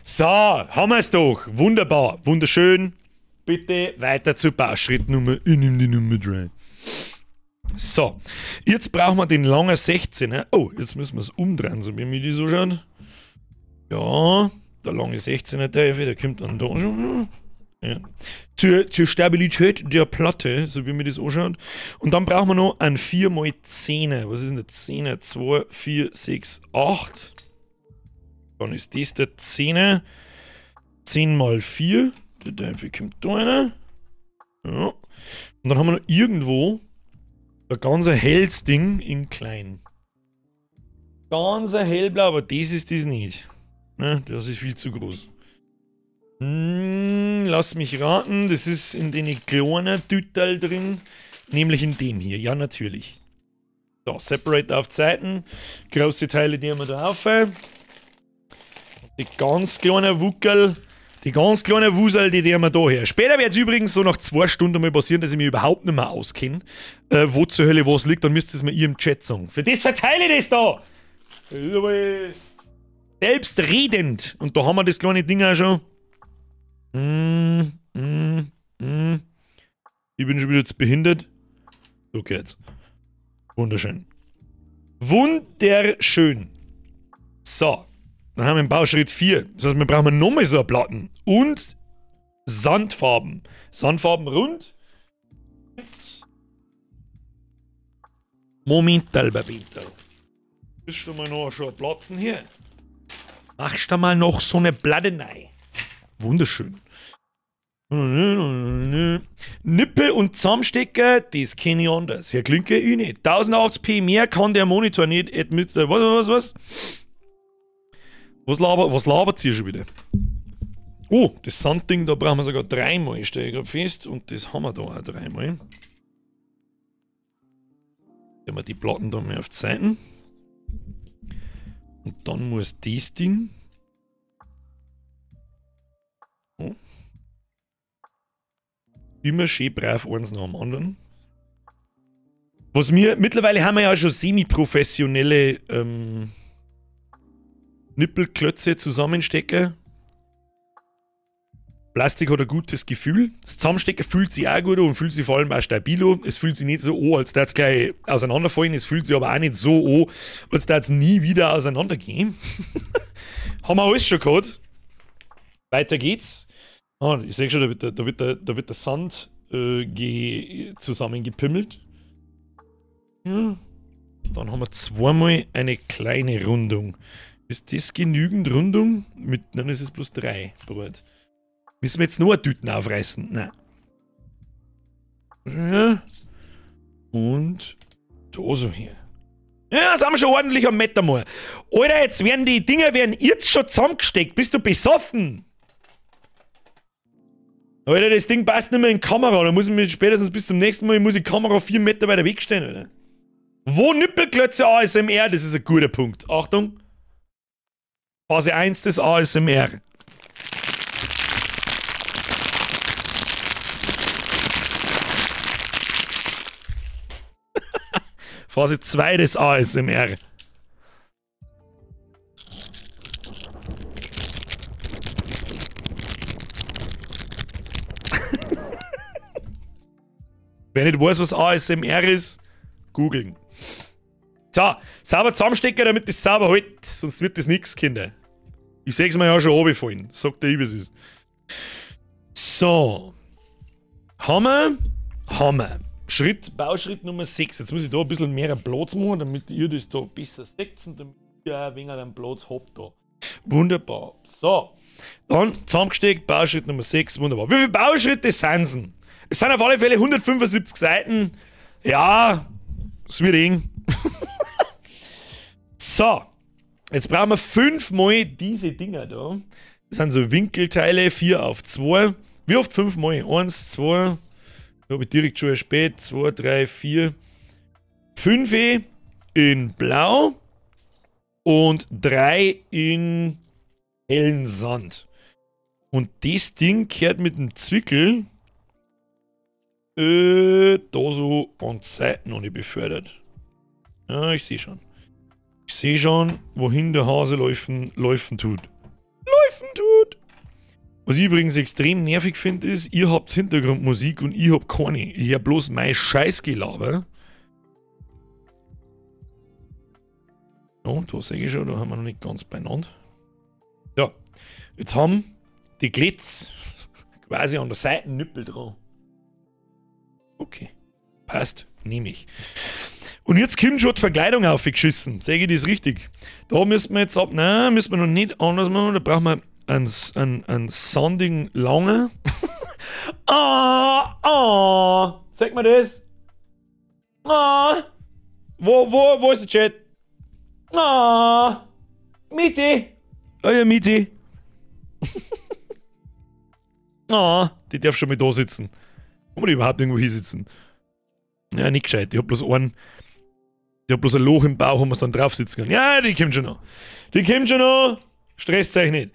So, haben wir es doch. Wunderbar, wunderschön. Bitte weiter zu Bauschritt Nummer, ich nehme die Nummer 3. So, jetzt brauchen wir den langen 16er. Oh, jetzt müssen wir es umdrehen, so wie mir die so schaut. Ja, der lange 16er Teil, der kommt dann da schon. Ja. Zur Stabilität der Platte, so wie mir das anschaut. Und dann brauchen wir noch ein 4x10er. Was ist denn der 10er? 2, 4, 6, 8. Dann ist das der 10er. 10 x 4. Der Teufel kommt da rein. Ja. Und dann haben wir noch irgendwo ein ganz helles Ding in klein. Ganz hellblau, aber das ist das nicht. Ne, das ist viel zu groß. Lass mich raten, das ist in den kleinen Tüterl drin, nämlich in dem hier, ja natürlich. So, Separate auf Zeiten, große Teile, die haben wir da auf. Die ganz kleinen Wuckel, die ganz kleinen Wusel, die haben wir da her. Später wird es übrigens so nach 2 Stunden mal passieren, dass ich mich überhaupt nicht mehr auskenne, wo zur Hölle was liegt, dann müsst ihr es mir ihr im Chat sagen. Für das verteile ich das da! Das ist aber selbstredend. Und da haben wir das kleine Ding auch schon. Ich bin schon wieder zu behindert. So geht's. Wunderschön. Wunderschön. So. Dann haben wir den Bauschritt 4. Das heißt, wir brauchen nochmal so eine Platten. Und Sandfarben. Sandfarben rund. Momental, Babintal. Bist du mal noch schon eine Platten hier? Machst du mal noch so eine Platte rein? Wunderschön. Nippel und Zusammenstecker, das kenne ich anders. Herr Klinke, ich nicht. 1080p mehr kann der Monitor nicht. Was? Was labert ihr schon wieder? Oh, das Sandding, da brauchen wir sogar dreimal, stelle ich gerade fest. Und das haben wir da auch dreimal. Nehmen wir die Platten da mal auf die Seiten. Und dann muss das Ding. Oh. Immer schön brav eins nach dem anderen. Was wir, mittlerweile haben wir ja schon semi-professionelle Nippelklötze zusammenstecken. Plastik hat ein gutes Gefühl. Das Zusammenstecken fühlt sich auch gut an und fühlt sich vor allem auch stabil an. Es fühlt sich nicht so an, als würde es gleich auseinanderfallen. Es fühlt sich aber auch nicht so an, als würde es nie wieder auseinandergehen. Haben wir alles schon gehabt. Weiter geht's. Ah, ich sehe schon, da wird der Sand zusammengepimmelt. Ja. Dann haben wir zweimal eine kleine Rundung. Ist das genügend Rundung? Mit, nein, das ist bloß 3 Brot. Müssen wir jetzt nur Tüten aufreißen? Nein. Ja. Und da so hier. Ja, das haben wir schon ordentlich am Meter mal. Alter, jetzt werden die Dinger werden jetzt schon zusammengesteckt. Bist du besoffen? Alter, das Ding passt nicht mehr in die Kamera. Da muss ich mir spätestens bis zum nächsten Mal muss ich die Kamera 4 Meter weiter wegstellen, Alter. Wo Nippelklötze ASMR? Das ist ein guter Punkt. Achtung. Phase 1 des ASMR. Phase 2 des ASMR. Wer nicht weiß, was ASMR ist, googeln. So, sauber zusammenstecken, damit das sauber hält, sonst wird das nix, Kinder. Ich seh's mir ja schon runterfallen, sagt der, wie es ist. So. Hammer, Hammer. Bauschritt Nummer 6. Jetzt muss ich da ein bisschen mehr Platz machen, damit ihr das da besser seht und damit ihr auch ein wenig einen Platz habt da. Wunderbar. So. Dann zusammengesteckt, Bauschritt Nummer 6. Wunderbar. Wie viele Bauschritte sind es? Es sind auf alle Fälle 175 Seiten. Ja, es wird eng. So. Jetzt brauchen wir 5-mal diese Dinger da. Das sind so Winkelteile, 4 auf 2. Wie oft 5-mal? 1, 2. Da habe ich direkt schon spät. 2, 3, 4, 5 in Blau und 3 in hellen Sand. Und das Ding kehrt mit dem Zwickel da so an die Seiten noch nicht befördert. Ja, ich sehe schon. Ich sehe schon, wohin der Hase laufen tut. Laufen tut! Was ich übrigens extrem nervig finde, ist, ihr habt Hintergrundmusik und ich hab keine. Ich hab bloß mein Scheißgelaber. Oh, da sehe ich schon, da haben wir noch nicht ganz beieinander. Ja, jetzt haben die Glitz quasi an der Seite Nippel dran. Okay, passt, nehme ich. Und jetzt kommt schon die Verkleidung aufgeschissen. Sehe ich das richtig? Da müssen wir jetzt ab. Nein, müssen wir noch nicht anders machen. Da brauchen wir einen sandigen Lange. Ah, ah. Zeig mir das. Ah. Wo ist der Chat? Ah. Mieti. Oh ja, Mieti. Ah, die darf schon mit da sitzen. Kann man die überhaupt irgendwo hier sitzen? Ja, nicht gescheit. Ich hab bloß einen. Ich hab bloß ein Loch im Bauch, wo man dann drauf sitzen kann. Ja, die kommt schon noch. Die kommt schon noch. Stresst euch nicht.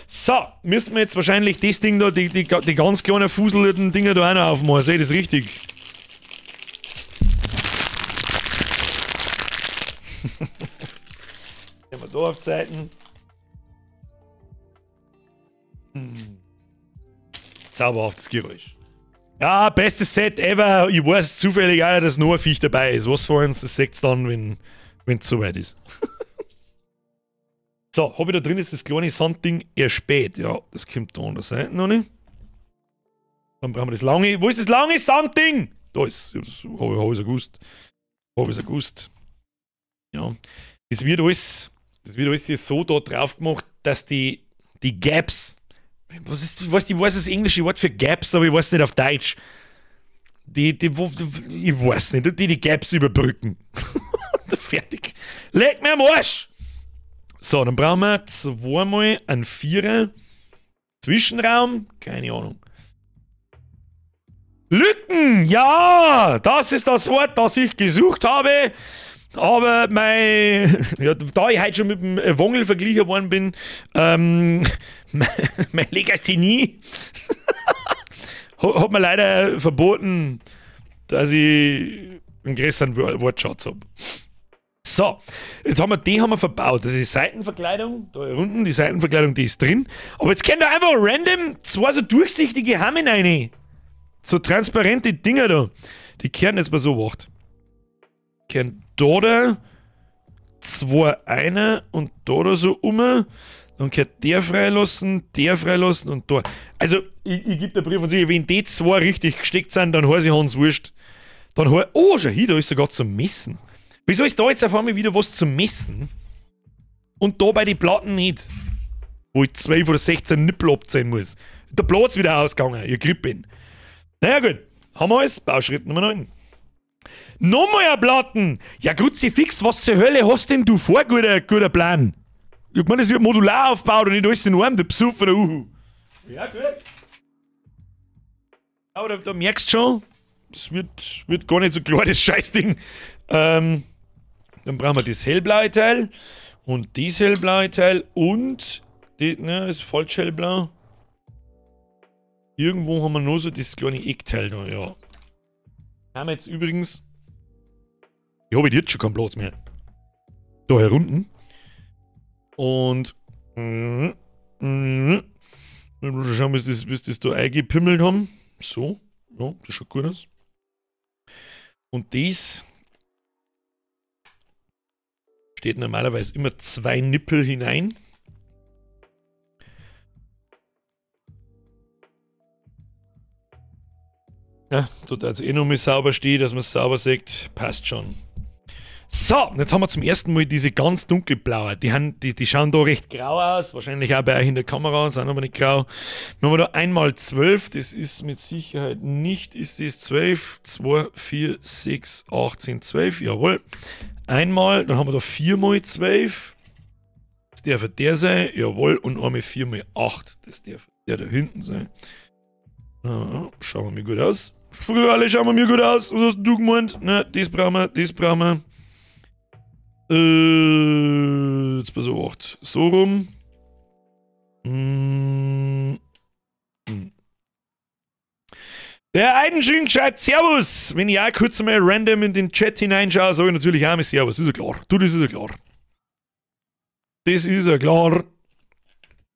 So, müssen wir jetzt wahrscheinlich das Ding da, die ganz kleinen fuselnden Dinger da auch noch aufmachen. Sehe ich das richtig? Gehen wir da auf Seiten. Zauberhaftes Geräusch. Ja, bestes Set ever. Ich weiß zufällig auch, dass noch ein Viech dabei ist. Was für uns, das seht's dann, wenn es soweit ist. So, hab ich da drin jetzt das kleine Sandding erspäht. Ja, das kommt da an der Seite noch nicht. Dann brauchen wir das lange. Wo ist das lange Sandding? Da ist es. Hab ich ja gewusst. Hab ich ja gewusst. Ja. Das wird alles jetzt so da drauf gemacht, dass die Gaps Was ist, was, ich weiß das englische Wort für Gaps, aber ich weiß nicht auf Deutsch. Ich weiß nicht, die Gaps überbrücken. Fertig. Leck mir am Arsch! So, dann brauchen wir zweimal einen Vierer. Zwischenraum? Keine Ahnung. Lücken! Ja! Das ist das Wort, das ich gesucht habe. Aber mein... Ja, da ich heute schon mit dem Wongel verglichen worden bin, meine Legasthenie hat mir leider verboten, dass ich einen größeren Wortschatz habe. So, jetzt haben wir die haben wir verbaut. Das ist die Seitenverkleidung, da unten, die Seitenverkleidung, die ist drin. Aber jetzt können da einfach random zwei so durchsichtige Hammen rein. So transparente Dinger da. Die kehren jetzt mal so wacht. Kehren da zwei einer und da so um. Dann kehrt der freilassen und da. Also, ich gebe der Brief von sich, wenn die zwei richtig gesteckt sind, dann heiße ich Hans Wurscht. Dann heiß, oh, schau hier, da ist sogar zum Messen. Wieso ist da jetzt auf einmal wieder was zum Messen? Und da bei den Platten nicht. Wo ich 12 oder 16 Nippel abziehen muss. Der Platz wieder ausgegangen, ihr Grippin. Naja gut, haben wir alles. Bauschritt Nummer 9. Nochmal eine Platten! Ja, Kruzifix, was zur Hölle hast denn du vor, guter Plan? Ich meine, das wird modular aufgebaut und nicht alles in einem, der Besuch der Uhu. Ja, gut. Aber da merkst du schon, es wird gar nicht so klar, das Scheißding. Dann brauchen wir das hellblaue Teil und das hellblaue Teil und die, ne, das ist falsch hellblau. Irgendwo haben wir nur so das kleine Eckteil da, ja. Haben wir jetzt übrigens. Ich habe jetzt schon keinen Platz mehr. Da herunten. Und. Schauen, bis das da eingepimmelt haben. So. Ja, das schaut gut aus. Und das steht normalerweise immer 2 Nippel hinein. Ja, tut also eh noch mal sauber stehen, dass man es sauber sieht. Passt schon. So, jetzt haben wir zum ersten Mal diese ganz dunkelblaue. Die schauen da recht grau aus. Wahrscheinlich auch bei euch in der Kamera, sind aber nicht grau. Dann haben wir da einmal 12. Das ist mit Sicherheit nicht. Ist das 12? 2, 4, 6, 18, 12. Jawohl. Einmal, dann haben wir da 4 mal 12. Das darf der sein. Jawohl. Und einmal 4 mal 8. Das darf der da hinten sein. Ja, schauen wir mir gut aus. Früher alle schauen wir mir gut aus. Was hast du gemeint? Na, das brauchen wir, das brauchen wir. Jetzt pass auf, 8. So rum. Der Eidenschink schreibt Servus. Wenn ich auch kurz mal random in den Chat hineinschaue, sage ich natürlich auch mal Servus. Ist ja klar. Du, das ist ja klar. Das ist ja klar.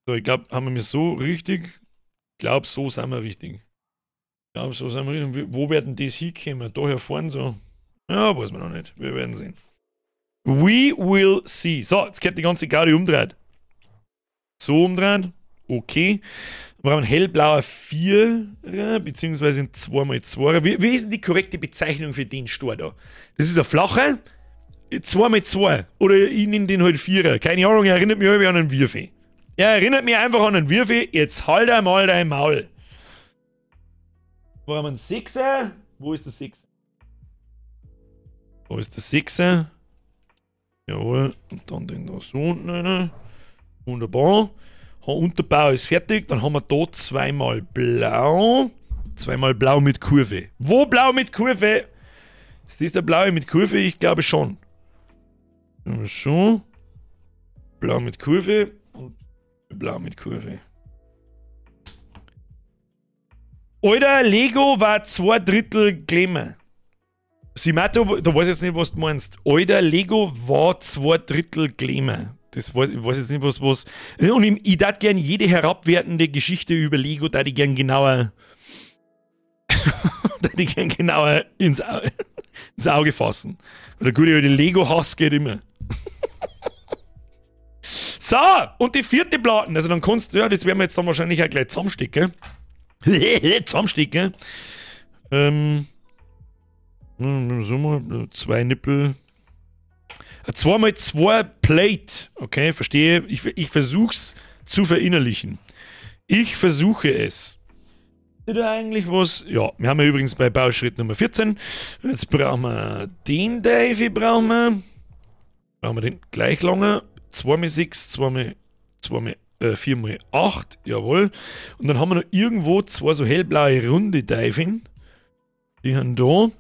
So, ich glaube, haben wir mir so richtig. Ich glaube, so sind wir richtig. Ich glaube, so sind wir richtig. Wo werden das hinkommen? Da hier vorne so? Ja, weiß man noch nicht. Wir werden sehen. We will see. So, jetzt geht die ganze Gaudi umdreht. So umdrehen. Okay. Wir brauchen einen hellblauer Vierer, beziehungsweise ein 2x2er. Wie ist denn die korrekte Bezeichnung für den Stor da? Das ist ein flacher 2x2. Oder ich nenne den halt Vierer. Keine Ahnung, er erinnert mich irgendwie an einen Würfel. Er erinnert mich einfach an einen Würfel. Jetzt halt einmal dein Maul. Wir haben einen Sechser. Wo ist der Sechser? Wo ist der Sechser? Jawohl, und dann den da so unten rein. Wunderbar. Unterbau ist fertig. Dann haben wir da zweimal blau. Zweimal blau mit Kurve. Wo blau mit Kurve? Ist das der blaue mit Kurve? Ich glaube schon. So. Blau mit Kurve und blau mit Kurve. Alter, Lego war 2/3 Klemmer. Simato, da weiß ich jetzt nicht, was du meinst. Alter, Lego war 2/3 Klemmer. Das weiß, ich weiß jetzt nicht, was. Und ich darf gern jede herabwertende Geschichte über Lego, da ich gern genauer. Da ich gern genauer ins Auge fassen. Und der gute alte Lego-Hass geht immer. So, und die vierte Platten. Also dann kannst du, ja, das werden wir jetzt dann wahrscheinlich auch gleich zusammenstecken. Zusammenstecken. So mal, 2 Nippel. 2x2 Plate. Okay, verstehe. Ich versuch's zu verinnerlichen. Ich versuche es. Ist da eigentlich was? Ja, wir haben ja übrigens bei Bauschritt Nummer 14. Jetzt brauchen wir den Davy, brauchen wir. Brauchen wir den gleich lange. 2 mal 6, 2 mal 2 mal 4 mal 8, jawohl. Und dann haben wir noch irgendwo zwei so hellblaue runde Diving. Die haben da.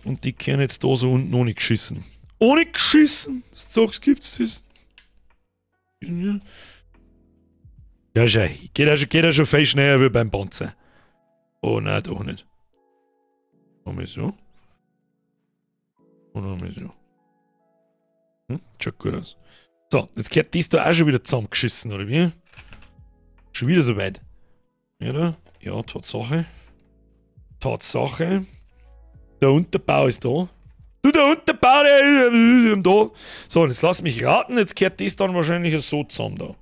Und die können jetzt da so unten ohne geschissen. Ohne geschissen! Das Zeugs gibt's das. Ja, schau, geht ja schon viel schneller wie beim Panzer. Oh nein, doch nicht. Machen wir so. Und machen wir so. Hm? Schaut gut aus. So, jetzt gehört das da auch schon wieder zusammengeschissen, oder wie? Schon wieder so weit. Ja, da? Ja, Tatsache. Tatsache. Der Unterbau ist da. Du, der Unterbau, der ist da. So, und jetzt lass mich raten, jetzt gehört das dann wahrscheinlich so zusammen da.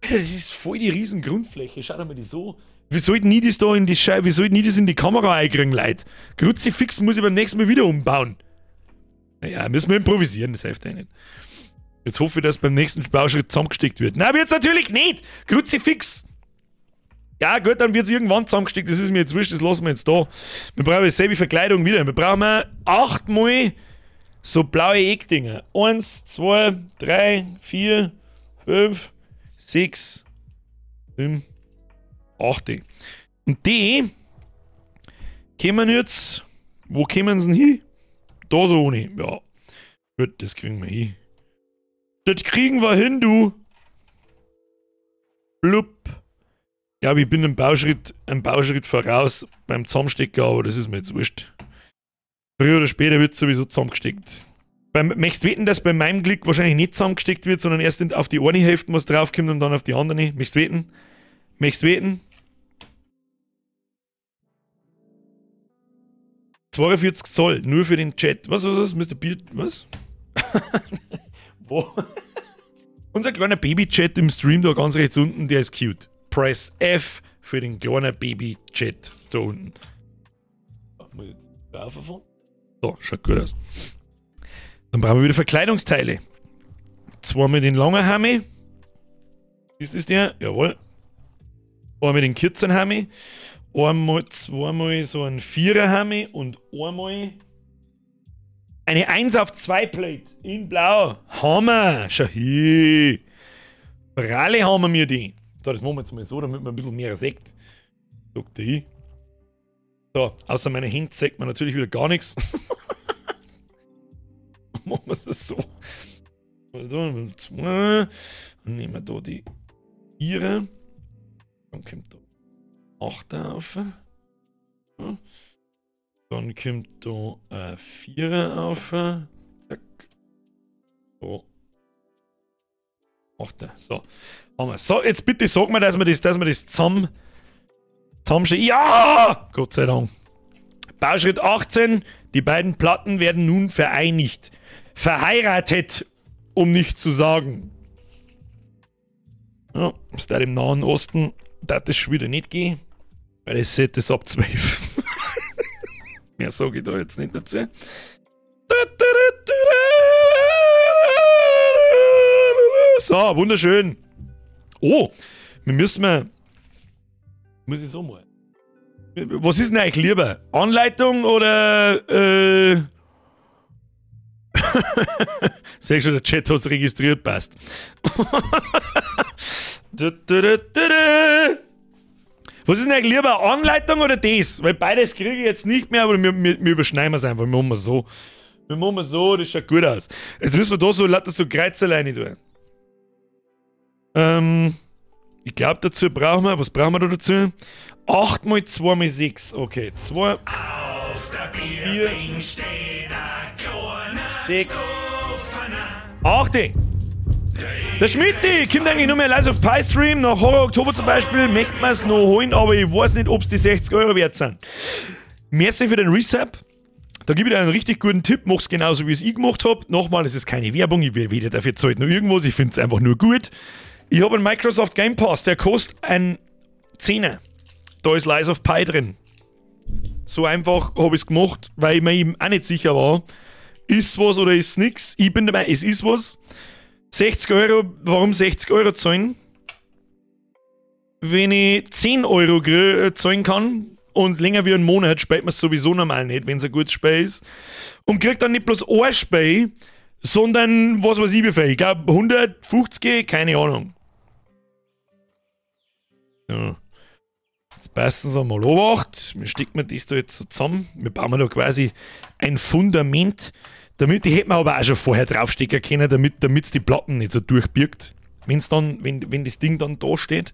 Alter, das ist voll die riesen Grundfläche. Schau dir mal die so. Wie sollten nie das da in die Scheibe, wie sollten nie das in die Kamera einkriegen, Leute? Kruzifix muss ich beim nächsten Mal wieder umbauen. Naja, müssen wir improvisieren, das hilft ja nicht. Jetzt hoffe ich, dass beim nächsten Bauschritt zusammengesteckt wird. Nein, wird's natürlich nicht! Kruzifix! Ja, gut, dann wird's irgendwann zusammengesteckt. Das ist mir jetzt wurscht, das lassen wir jetzt da. Wir brauchen dieselbe Verkleidung wieder. Wir brauchen 8 mal so blaue Eckdinger. 1, 2, 3, 4, 5, 6, 7, 8. Und die kommen jetzt. Wo kommen sie denn hin? Da so ohne. Ja. Gut, das kriegen wir hin. Das kriegen wir hin, du. Blub. Ich glaube, ich bin einen Bauschritt voraus beim Zusammenstecken, aber das ist mir jetzt wurscht. Früher oder später wird sowieso zusammengesteckt. Möchtest du wetten, dass bei meinem Glück wahrscheinlich nicht zusammengesteckt wird, sondern erst auf die eine Hälfte was draufkommt und dann auf die andere? Möchtest du wetten? Möchtest du wetten? 42 Zoll, nur für den Chat. Was, Mr. Beard, was? Wo? Unser kleiner Baby-Chat im Stream da ganz rechts unten, der ist cute. Press F für den kleinen Baby-Chat da unten. So, schaut gut aus. Dann brauchen wir wieder Verkleidungsteile. Zweimal den langen Hammi. Ist das der? Jawohl. Einmal den kurzen Hammi. Einmal, zweimal so ein Vierer Hammi und einmal eine 1 auf 2 Plate in Blau. Hammer! Schau hier. Pralle haben wir die. So, das machen wir jetzt mal so, damit man ein bisschen mehr sieht. Sagt die. So, außer meine Hände zeigt man natürlich wieder gar nichts. Machen wir es so. Dann nehmen wir da die 4. Dann kommt da 8 auf. Dann kommt da ein 4 auf. Zack. So. 8. So. Haben wir. So, jetzt bitte sag mir, dass wir das zusammenstellen. Ja! Gott sei Dank. Bauschritt 18. Die beiden Platten werden nun vereinigt. Verheiratet, um nicht zu sagen. Ja, ist da im Nahen Osten, da das schon wieder nicht gehen, weil es Set ist ab 12. Mehr sage ich da jetzt nicht dazu. So, wunderschön. Oh, wir müssen mal. Muss ich so mal. Was ist denn eigentlich lieber? Anleitung oder. Sag schon, der Chat hat's registriert, passt. Was ist denn eigentlich lieber? Anleitung oder das? Weil beides kriege ich jetzt nicht mehr, aber wir überschneiden es einfach. Wir machen so. Wir machen so, das schaut gut aus. Jetzt müssen wir da so lauter so Kreuzerleine tun. Ich glaube, dazu brauchen wir, was brauchen wir da dazu? 8 mal 2 mal 6. Okay, 2, 4, 6, 8. Der Schmidti kommt eigentlich nur mehr live auf Pi-Stream. Nach Horror Oktober zum Beispiel möchte man es noch holen, aber ich weiß nicht, ob es die 60 Euro wert sind. Merci für den Resub. Da gebe ich dir einen richtig guten Tipp. Mach's genauso, wie es ich gemacht habe. Nochmal, es ist keine Werbung. Ich werde weder dafür zahlt noch irgendwas. Ich finde es einfach nur gut. Ich habe einen Microsoft Game Pass, der kostet ein Zehner. Da ist Lies of Pi drin. So einfach habe ich es gemacht, weil ich mir eben auch nicht sicher war. Ist was oder ist nix? Ich bin dabei, es ist was. 60 Euro, warum 60 Euro zahlen? wenn ich 10 Euro zahlen kann und länger wie einen Monat spielt man es sowieso normal nicht, wenn es ein gutes Spiel ist. Und kriegt dann nicht bloß ein Spiel, sondern was weiß ich wie viel. Ich glaube 150, keine Ahnung. Ja. Jetzt passen sie mal Obacht. Wir stecken das da jetzt so zusammen. Wir bauen da quasi ein Fundament. Damit, die hätten wir aber auch schon vorher draufstecken können, damit's die Platten nicht so durchbirgt. Wenn's dann, wenn das Ding dann da steht.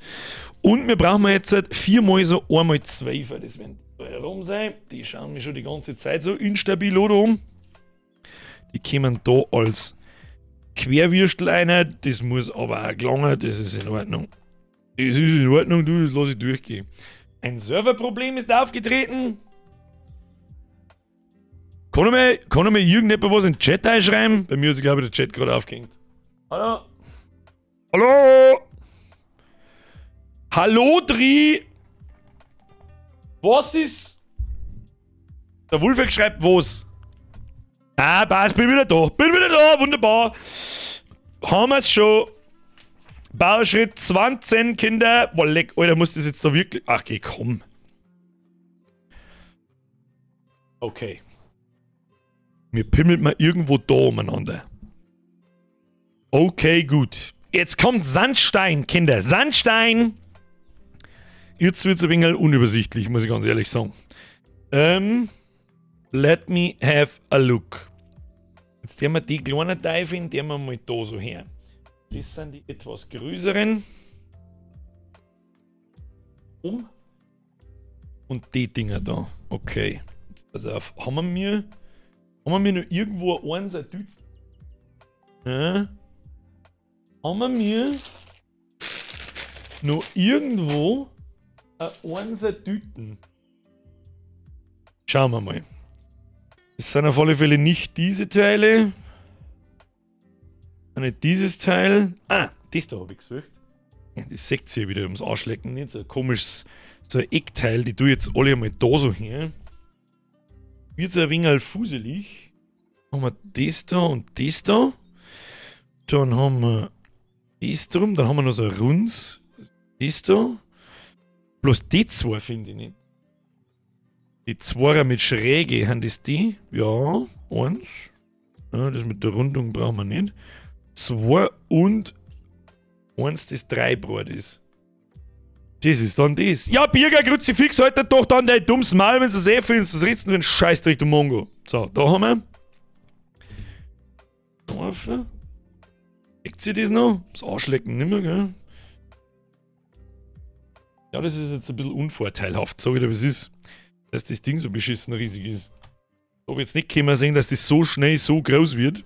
Und wir brauchen jetzt halt 4 mal so 1 mal 12. Das werden da herum sein. Die schauen mir schon die ganze Zeit so instabil oder um. Die kommen da als Querwürstel rein. Das muss aber auch gelangen. Das ist in Ordnung. Das ist in Ordnung, du, das lass ich durchgehen. Ein Serverproblem ist aufgetreten. Kann mir irgendjemand was in den Chat einschreiben? Bei mir ist, glaube ich, der Chat gerade aufgehängt. Hallo? Hallo? Hallo, Dri? Was ist? Der Wolfgang schreibt was? Ah, passt, bin wieder da. Bin wieder da, wunderbar. Haben wir's schon. Bauschritt 20, Kinder. Boah, leck, Alter, muss das jetzt da wirklich... Ach, geh, komm. Okay. Mir pimmelt mal irgendwo da umeinander. Okay, gut. Jetzt kommt Sandstein, Kinder. Sandstein! Jetzt wird's ein wenig unübersichtlich, muss ich ganz ehrlich sagen. Let me have a look. Jetzt nehmen wir die kleinen Teufel, die wir mal da so her. Das sind die etwas größeren. Um. Und die Dinger da. Okay. Jetzt pass auf. Haben wir noch irgendwo eins ein Tüten? Ja. Haben wir mir noch irgendwo ein Einser Tüten? Schauen wir mal. Das sind auf alle Fälle nicht diese Teile. Nicht dieses Teil. Ah, das da habe ich gesucht. Ja, das seht ihr wieder ums Arschlecken. Nicht so ein komisches, so ein Eckteil, die tue ich jetzt alle einmal da so her. Wird so ein wenig fuselig. Haben wir das da und das da. Dann haben wir das drum. Dann haben wir noch so ein Runds. Das da. Bloß die zwei finde ich nicht. Die zwei mit Schräge, haben das die? Ja, eins. Ja, das mit der Rundung brauchen wir nicht. 2 und 1, das 3 breit ist. Das ist dann das. Ja, Birger, Kruzifix, halt doch dann dein dummes Maul, wenn du es eh findest. Was redest du denn für einen Scheißdreck, du Mongo? So, da haben wir. Da. Eckt sie das noch? Das Arschlecken nimmer, gell? Ja, das ist jetzt ein bisschen unvorteilhaft, sag ich dir, wie es ist. Dass das Ding so beschissen riesig ist. Ich hab jetzt nicht können sehen, dass das so schnell so groß wird.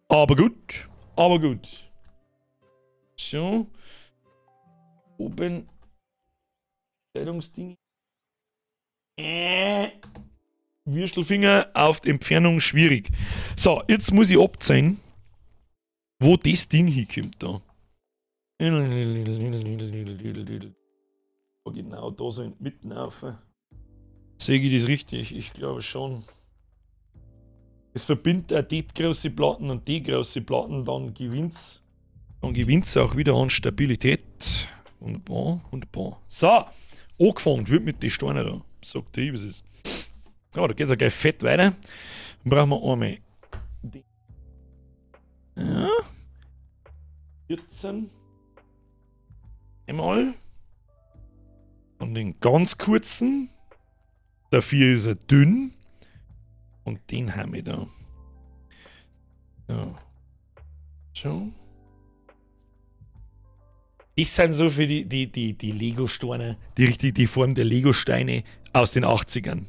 Aber gut. Aber gut. So. Oben. Kleidungsding. Würstelfinger auf die Entfernung schwierig. So, jetzt muss ich abzählen, wo das Ding hinkommt da. Genau, da so in die Mitte rauf. Sehe ich das richtig? Ich glaube schon. Es verbindet auch die große Platten und die große Platten, dann gewinnt's. Dann gewinnt's auch wieder an Stabilität. Wunderbar, wunderbar. So, angefangen wird mit den Steinen da. Sagt der, was ist. Ja, da geht's ja gleich fett weiter. Dann brauchen wir einmal die. Ja. 14. Einmal. Und den ganz kurzen. Dafür ist er dünn. Und den haben wir da. So. So. Das sind so für die Lego-Steine, die richtig die Form der Lego-Steine aus den 80ern.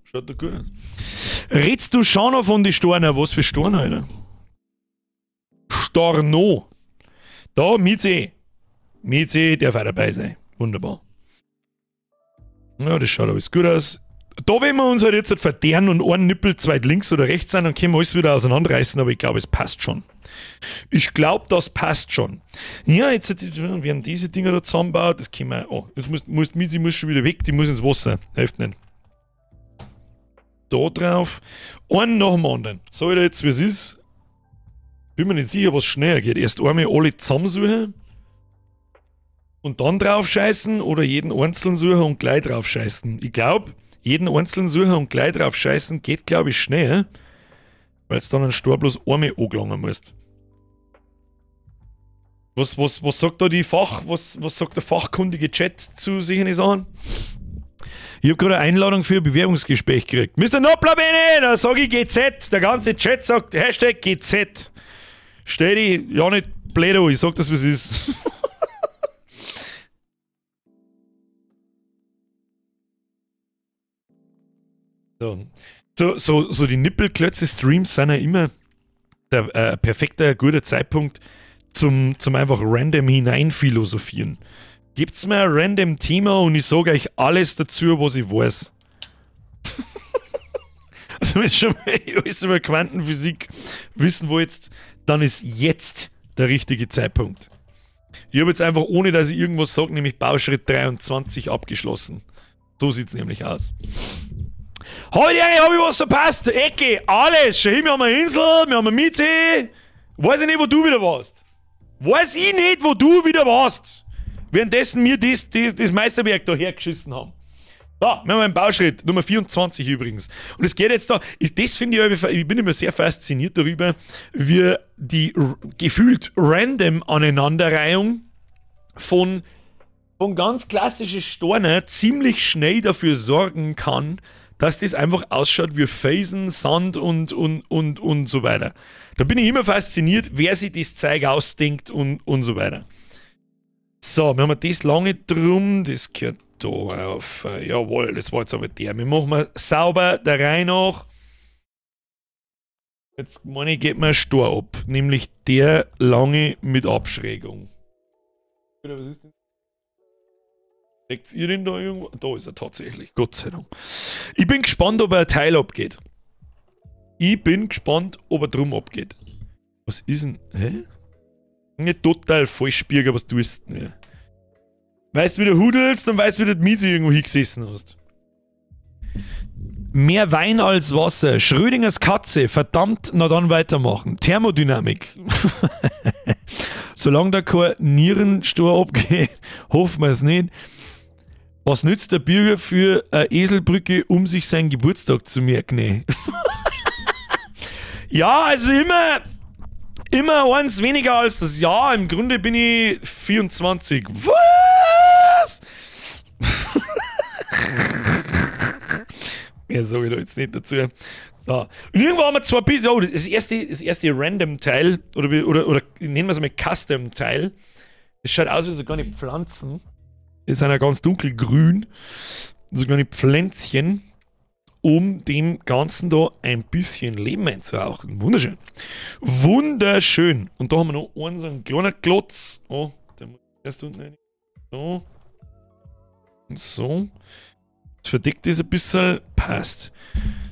Schaut doch gut aus. Redst du schon noch von den Steinen? Was für Steine, Alter? Storno. Da, Mizi. Mizi darf auch dabei sein. Wunderbar. Ja, das schaut alles gut aus. Da, wenn wir uns halt jetzt verderren und einen Nippel zu weit links oder rechts sind, dann können wir alles wieder auseinanderreißen, aber ich glaube, es passt schon. Ich glaube, das passt schon. Ja, jetzt werden diese Dinger da zusammengebaut. Das können wir. Oh, jetzt muss Mizi muss schon wieder weg, die muss ins Wasser. Hilft nicht. Da drauf. Einen nach dem anderen. Sag ich dir jetzt, wie es ist. Bin mir nicht sicher, was schneller geht. Erst einmal alle zusammensuchen und dann drauf scheißen oder jeden einzelnen suchen und gleich drauf scheißen. Ich glaub, jeden einzelnen suchen und gleich drauf scheißen geht, glaub ich, schnell, weil's dann einen Stor bloß einmal angelangen musst. Was sagt da die Fach, was, was sagt der fachkundige Chat zu solchen Sachen? Ich hab gerade eine Einladung für ein Bewerbungsgespräch gekriegt. Mister Noppler-Bene, da sag ich GZ. Der ganze Chat sagt Hashtag GZ. Stell dich ja nicht blöd an, ich sag das, was ist. So. So die Nippelklötze-Streams sind ja immer der perfekte, guter Zeitpunkt zum einfach random hineinphilosophieren. Gibt's mir ein random Thema und ich sag euch alles dazu, was ich weiß. Also wenn ihr schon mal alles über Quantenphysik wissen wollt, dann ist jetzt der richtige Zeitpunkt. Ich hab jetzt einfach, ohne dass ich irgendwas sag, nämlich Bauschritt 23 abgeschlossen. So sieht's nämlich aus. Heute hab ich was verpasst. Ecke, alles. Schau hin, wir haben eine Insel, wir haben eine Miete. Weiß ich nicht, wo du wieder warst. Weiß ich nicht, wo du wieder warst. Währenddessen wir das Meisterwerk da hergeschissen haben. Da, wir haben einen Bauschritt, Nummer 24 übrigens. Und es geht jetzt da, ich, das finde ich, ich bin immer sehr fasziniert darüber, wie die gefühlt random Aneinanderreihung von ganz klassischen Steinen ziemlich schnell dafür sorgen kann, dass das einfach ausschaut wie Felsen, Sand und so weiter. Da bin ich immer fasziniert, wer sich das Zeug ausdenkt und so weiter. So, wir haben das lange drum, das gehört da auf. Jawohl, das war jetzt aber der. Wir machen mal sauber der Reihe nach. Jetzt meine ich, geht mir ein Stor ab. Nämlich der lange mit Abschrägung. Oder was ist denn? Seht ihr den da irgendwo? Da ist er tatsächlich, Gott sei Dank. Ich bin gespannt, ob er ein Teil abgeht. Ich bin gespannt, ob er drum abgeht. Was ist denn? Hä? Nicht total falsch, Birger, was tust du denn wieder? Weißt du, wie du hudelst, dann weißt du, wie du die Miete irgendwo hingesessen hast. Mehr Wein als Wasser. Schrödingers Katze. Verdammt, na dann weitermachen. Thermodynamik. Solange da kein Nierenstor abgeht, hoffen wir es nicht. Was nützt der Bürger für eine Eselbrücke, um sich seinen Geburtstag zu merken? Ja, also immer eins weniger als das Jahr. Im Grunde bin ich 24. Was? Mehr sag ich da jetzt nicht dazu. So. Und irgendwo haben wir zwei Bilder. Oh, das erste Random-Teil, oder nennen wir es mal Custom-Teil. Das schaut aus wie so kleine Pflanzen. Die sind ja ganz dunkelgrün. So kleine Pflänzchen, um dem Ganzen da ein bisschen Leben einzuhauchen. Wunderschön. Wunderschön. Und da haben wir noch einen so einen kleinen Klotz. Oh, der muss erst unten rein. So. Und so. Das verdeckt ist ein bisschen. Passt.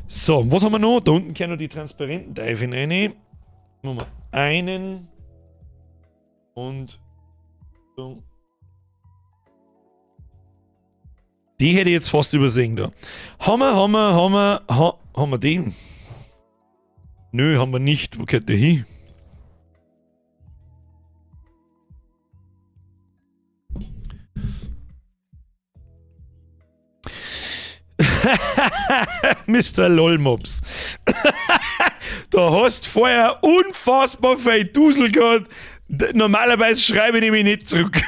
So, und was haben wir noch? Da unten kehren noch die transparenten Teile rein. Machen wir einen. Und so. Die hätte ich jetzt fast übersehen da. Haben wir den? Nö, haben wir nicht. Wo geht der hin? Mister Lolmops. Da hast vorher unfassbar viel Dusel gehabt. Normalerweise schreibe ich nämlich nicht zurück.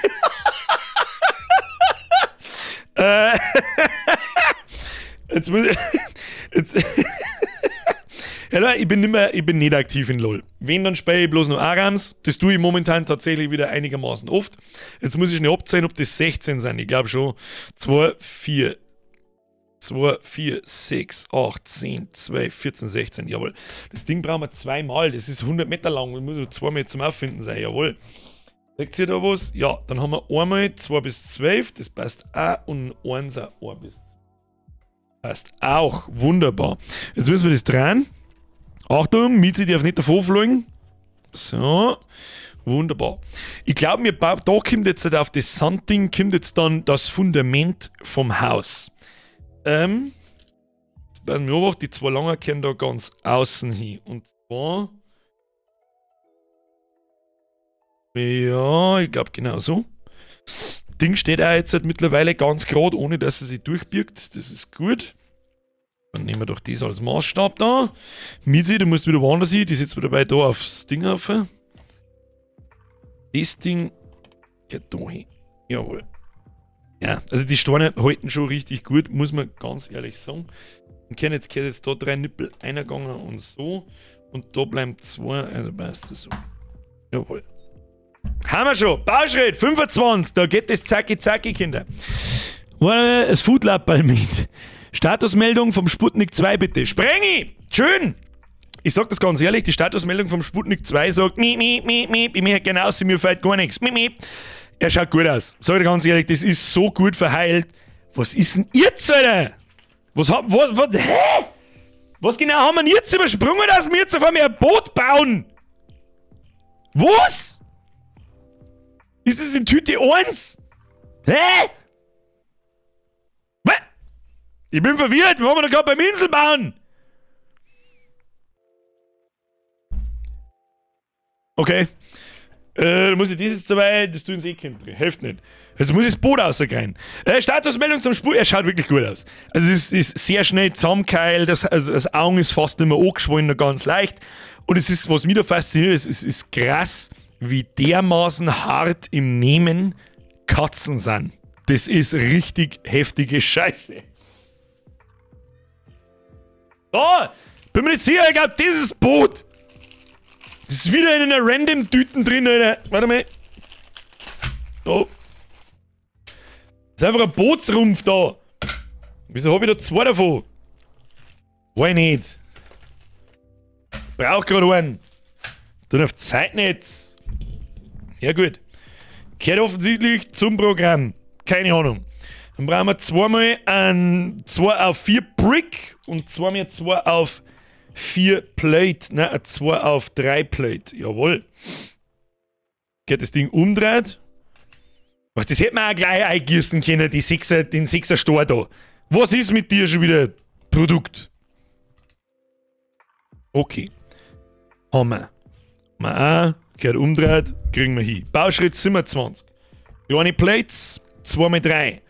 Jetzt muss ich, jetzt, ja, Leute, ich bin nicht mehr, ich bin nicht aktiv in LOL. Wenn, dann spiele ich bloß noch Arams. Das tue ich momentan tatsächlich wieder einigermaßen oft. Jetzt muss ich schnell abzählen, ob das 16 sind. Ich glaube schon. 2, 4, 2, 4, 6, 8, 10, 12, 14, 16. Jawohl. Das Ding brauchen wir zweimal. Das ist 100 Meter lang. Das muss nur zweimal zum Auffinden sein. Jawohl. Seht ihr da was? Ja, dann haben wir einmal 2 bis 12, das passt auch, und 1 auch 1 bis 12. Passt auch, wunderbar. Jetzt müssen wir das drehen. Achtung, Mizi darf nicht davon fliegen. So, wunderbar. Ich glaub, da kommt jetzt halt auf das Sandding, kommt jetzt dann das Fundament vom Haus. Pass mir auf, die zwei langen können da ganz außen hin. Und zwar. Ja, ich glaube genau so. Ding steht auch jetzt halt mittlerweile ganz gerade, ohne dass er sich durchbirgt. Das ist gut. Dann nehmen wir doch das als Maßstab da. Mitzi, du musst wieder woanders hin. Die sitzt wieder dabei da aufs Ding auf. Das Ding geht da hin. Jawohl. Ja, also die Steine halten schon richtig gut, muss man ganz ehrlich sagen. Und können jetzt, jetzt da drei Nippel eingegangen und so. Und da bleiben zwei, also passt das so. Jawohl. Haben wir schon. Bauschritt 25, da geht es zacki zacki, Kinder. Das Foodlab mit. Statusmeldung vom Sputnik 2 bitte. Sprengi! Schön! Ich sag das ganz ehrlich, die Statusmeldung vom Sputnik 2 sagt, miep, miep, miep, miep, ich möchte gerne aus, mir fällt gar nichts. Miep, miep. Er schaut gut aus. Sag ich dir ganz ehrlich, das ist so gut verheilt. Was ist denn jetzt, Alter? Was haben, was, hä? Was genau haben wir denn jetzt übersprungen, dass wir jetzt auf einmal ein Boot bauen? Was? Ist das in Tüte 1? Hä? Was? Ich bin verwirrt, wir waren doch gerade beim Insel bauen. Okay. Muss ich das jetzt dabei, das tun sie eh Kind drin. Hilft nicht. Jetzt muss ich das Boot rauskriegen. Statusmeldung zum Spur, er schaut wirklich gut aus. Also es ist sehr schnell zusammengekeilt, das Auge ist fast nicht mehr angeschwollen, nur ganz leicht. Und es ist, was mich da fasziniert, es ist krass, wie dermaßen hart im Nehmen Katzen sind. Das ist richtig heftige Scheiße. Da! Bin mir nicht sicher, ich glaube, dieses Boot! Das ist wieder in einer random Tüten drin, Alter. Warte mal. Oh. Das ist einfach ein Bootsrumpf da. Wieso hab ich da zwei davon? Weiß nicht. Brauch gerade einen. Dann auf Zeitnetz. Ja gut. Gehört offensichtlich zum Programm. Keine Ahnung. Dann brauchen wir zweimal ein 2 auf 4 Brick und zweimal 2 auf 4 Plate, ne, 2 auf 3 Plate, jawohl. Geht das Ding umdreht? Was, das hätte man auch gleich eingießen können, die Sechser, den 6er Stor da. Was ist mit dir schon wieder? Produkt. Okay. Haben wir. Haben wir auch, gehört umdreht, kriegen wir hin. Bauschritt 27. Kleine Plates, 2x3.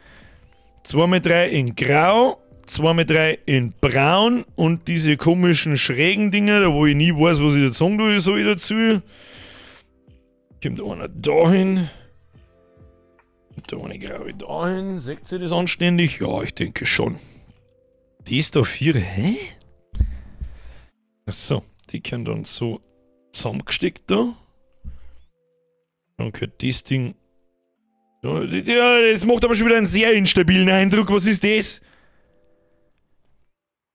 2x3 in Grau. 2x3 in Braun und diese komischen schrägen Dinger, da wo ich nie weiß, was ich da sagen tue, soll ich dazu. Kommt einer dahin. Und da eine graue dahin. Seht ihr das anständig? Ja, ich denke schon. Die ist da 4, hä? Achso, die können dann so zusammengesteckt da. Dann gehört das Ding. Ja, das macht aber schon wieder einen sehr instabilen Eindruck. Was ist das?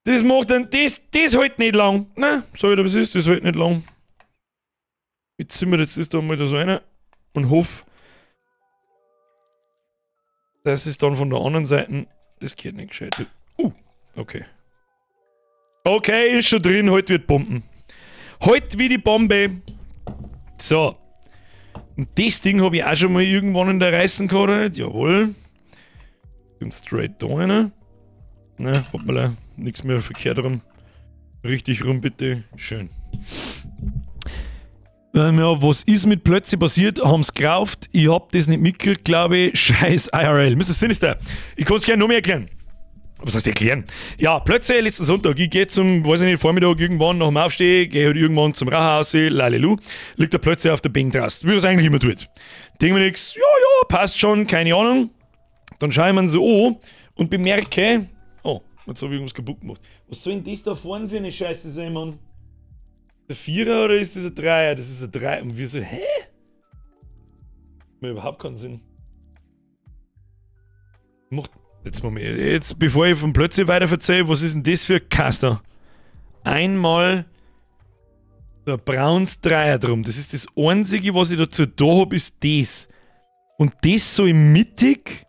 Das macht dann, das hält nicht lang. Ne, sag ich dir, was ist, das hält nicht lang. Jetzt sind wir jetzt das da mal da so rein und hoffe, dass es dann von der anderen Seite, das geht nicht gescheit. Okay. Okay, ist schon drin, heute wird Bomben. Heute wie die Bombe. So. Und das Ding habe ich auch schon mal irgendwann in der Reißen gehabt. Jawohl. Kommt straight da rein. Ne, hoppala, nichts mehr verkehrt rum. Richtig rum, bitte. Schön. Ja, was ist mit plötzlich passiert? Haben's gerauft. Ich hab das nicht mitgekriegt, glaube ich. Scheiß IRL. Mr. Sinister. Ich kann's gerne noch mehr erklären. Was heißt erklären? Ja, plötzlich letzten Sonntag, ich gehe zum, weiß ich nicht, Vormittag irgendwann nach dem Aufstehen, gehe halt irgendwann zum Rauchhaus, lalelu, liegt er plötzlich auf der Bank draußen, wie das eigentlich immer tut. Denk mir nix, ja, ja, passt schon, keine Ahnung. Dann schaue ich mir so an und bemerke, oh, jetzt habe ich irgendwas kaputt gemacht. Was soll denn das da vorne für eine Scheiße sein, Mann? Ist das ein Vierer oder ist das ein Dreier? Das ist ein Dreier. Und wir so, hä? Macht überhaupt keinen Sinn. Macht. Jetzt, Moment, jetzt, bevor ich von plötzlich weiter erzähle, was ist denn das für ein Kaster? Einmal der braunes Dreier drum. Das ist das Einzige, was ich dazu da habe, ist das. Und das so im Mittig.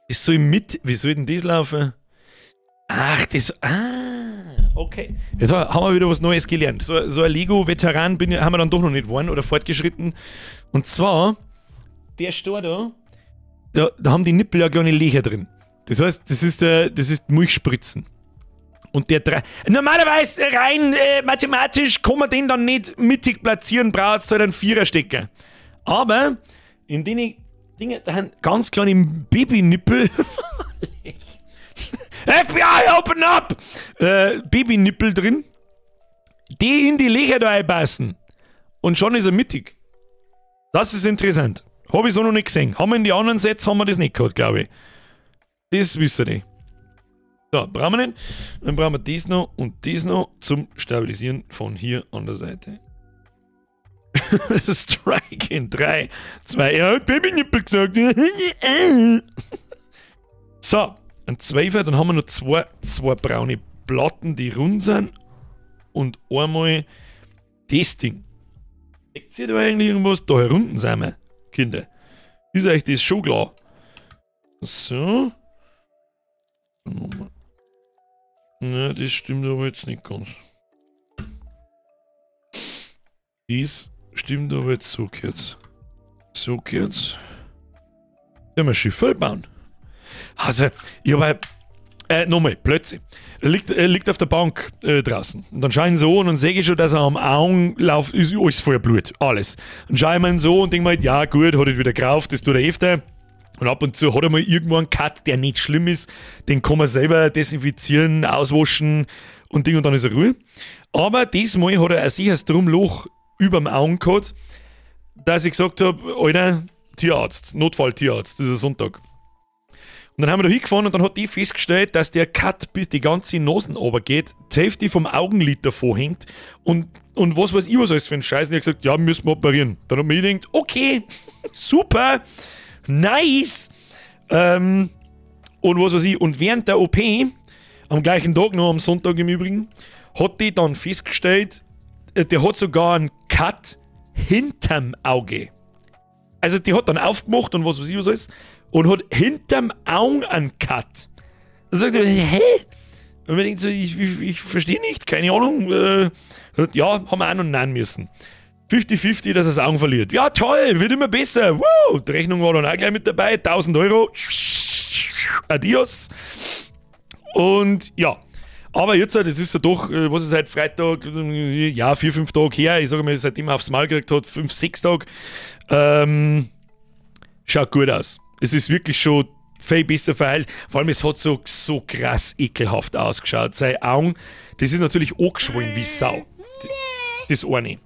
Ist so im Mitte. Wie soll denn das laufen? Ach, das. Ah, okay. Jetzt haben wir wieder was Neues gelernt. So ein Lego-Veteran haben wir dann doch noch nicht geworden oder fortgeschritten. Und zwar, der Stor da. Da haben die Nippel ja kleine Löcher drin. Das heißt, das ist Milchspritzen. Und der drei. Normalerweise rein mathematisch kann man den dann nicht mittig platzieren, braucht es halt einen Viererstecker. Aber in den Dingen, da haben ganz kleine Babynippel. FBI, open up! Babynippel drin, die in die Löcher da einpassen. Und schon ist er mittig. Das ist interessant. Habe ich so noch nicht gesehen. Haben wir in die anderen Sets haben wir das nicht gehabt, glaube ich. Das wissen wir nicht. So, brauchen wir nicht. Dann brauchen wir das noch und das noch zum Stabilisieren von hier an der Seite. Strike in 3, 2, er hat Babynippel gesagt. So, ein Zweifer, dann haben wir noch zwei braune Platten, die rund sind. Und einmal das Ding. Seht ihr da eigentlich irgendwas? Da herunten sind wir, Kinder. Ist euch das schon klar? So. Ne, das stimmt aber jetzt nicht ganz. Das stimmt aber jetzt so kurz. So kurz. Ja, wir Schiffel bauen. Also, ich habe nochmal, plötzlich. Er liegt auf der Bank draußen. Und dann schaue ich ihn so und dann sehe ich schon, dass er am Augen läuft, ist alles voller Blut. Alles. Dann schaue ich mir ihn so und denke mir halt, ja gut, hat er wieder gerauft, das tut er öfter. Und ab und zu hat er mal irgendwo einen Cut, der nicht schlimm ist. Den kann man selber desinfizieren, auswaschen und Ding und dann ist er Ruhe. Aber diesmal hat er ein sicheres Drumloch überm Augen gehabt, dass ich gesagt habe, Alter, Tierarzt, Notfalltierarzt, das ist ein Sonntag. Und dann haben wir da hingefahren und dann hat die festgestellt, dass der Cut bis die ganze Nasen runtergeht, die Hälfte vom Augenlid davor hängt und was weiß ich was alles für ein Scheiß. Und ich hab gesagt, ja, müssen wir operieren. Dann hat mir gedacht, okay, super, nice. Und was weiß ich. Und während der OP, am gleichen Tag, noch am Sonntag im Übrigen, hat die dann festgestellt, der hat sogar einen Cut hinterm Auge. Also die hat dann aufgemacht und was weiß ich was alles. Und hat hinterm Auge einen Cut. Dann sagt er, hä? Und man denkt so, ich verstehe nicht, keine Ahnung. Ja, haben wir auch noch nein müssen. 50-50, dass er das Auge verliert. Ja, toll, wird immer besser. Woo! Die Rechnung war dann auch gleich mit dabei. 1000 Euro. Adios. Und ja. Aber jetzt, das ist ja doch, was ist heute, Freitag, ja, 4, 5 Tage her. Ich sage mal, seitdem er aufs Maul gekriegt hat, 5, 6 Tage. Schaut gut aus. Es ist wirklich schon viel besser verheilt. Vor allem, es hat so krass ekelhaft ausgeschaut. Sein Augen, das ist natürlich angeschwollen wie Sau. Das eine.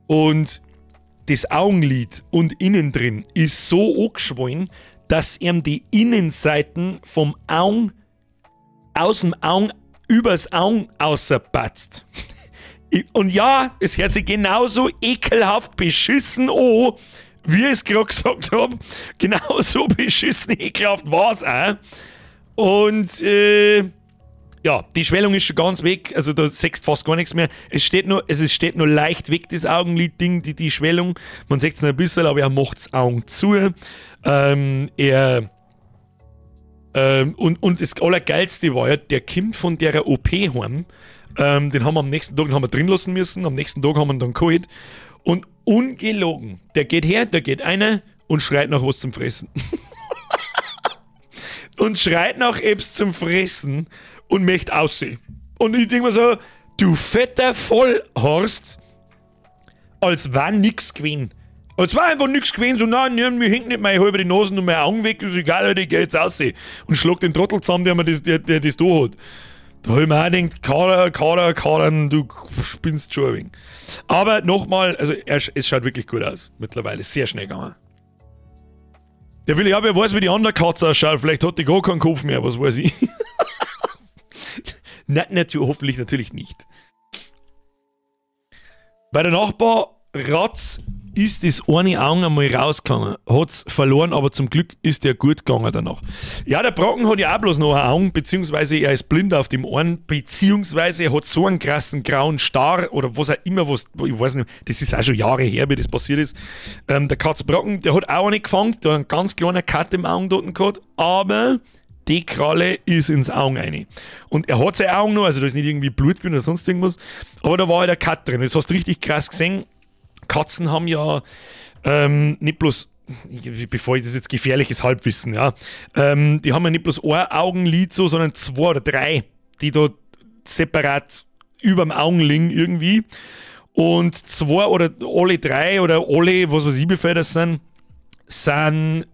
Und das Augenlid und innen drin ist so angeschwollen, dass ihm die Innenseiten vom Augen, aus dem Augen, übers Augen außerpatzt. Und ja, es hört sich genauso ekelhaft beschissen an, wie ich es gerade gesagt habe. Genauso beschissen ekelhaft war es auch. Und ja, die Schwellung ist schon ganz weg, also da siehst fast gar nichts mehr. Es steht nur leicht weg, das Augenlid-Ding, die Schwellung. Man sieht es noch ein bisschen, aber er macht das Augen zu. Und das Allergeilste war ja, der kommt von der OP heim. Den haben wir am nächsten Tag den haben wir drin lassen müssen, am nächsten Tag haben wir ihn dann geholt. Und ungelogen, der geht her, der geht einer und schreit nach was zum Fressen. Und schreit nach etwas zum Fressen und möchte aussehen. Und ich denke mir so, du fetter Vollhorst, als war nix gewesen. Als war einfach nix gewesen, so, nein, nein, mir hängt nicht meine halbe die Nase und meine Augen weg, ist egal, Alter, ich geh jetzt aussehen. Und schlag den Trottel zusammen, der mir das, der das da hat. Da hab ich mir auch gedacht, Kader, Kader, Kader, du spinnst schon ein wenig. Aber nochmal, also es schaut wirklich gut aus mittlerweile, sehr schnell gegangen. Der will ja, wer weiß, wie die andere Katze ausschaut, vielleicht hat die gar keinen Kopf mehr, was weiß ich. Nein, natürlich, hoffentlich natürlich nicht. Bei der Nachbar Ratz ist das eine Auge einmal rausgegangen, hat's verloren, aber zum Glück ist der gut gegangen danach. Ja, der Brocken hat ja auch bloß noch ein Auge, beziehungsweise er ist blind auf dem einen, beziehungsweise er hat so einen krassen grauen Star oder was auch immer, was, ich weiß nicht, das ist auch schon Jahre her, wie das passiert ist. Der Katzbrocken, der hat auch nicht gefangen, der hat einen ganz kleinen Cut im Auge dort gehabt, aber die Kralle ist ins Auge rein. Und er hat sein Auge noch, also da ist nicht irgendwie Blut drin oder sonst irgendwas, aber da war halt ein Cut drin. Das hast du richtig krass gesehen. Katzen haben ja nicht bloß, bevor ich das jetzt gefährliches Halbwissen, ja, die haben ja nicht bloß ein Augenlid so, sondern 2 oder 3, die da separat überm Augenling irgendwie. Und zwei oder alle drei oder alle, was weiß ich, wie viele das sind, sind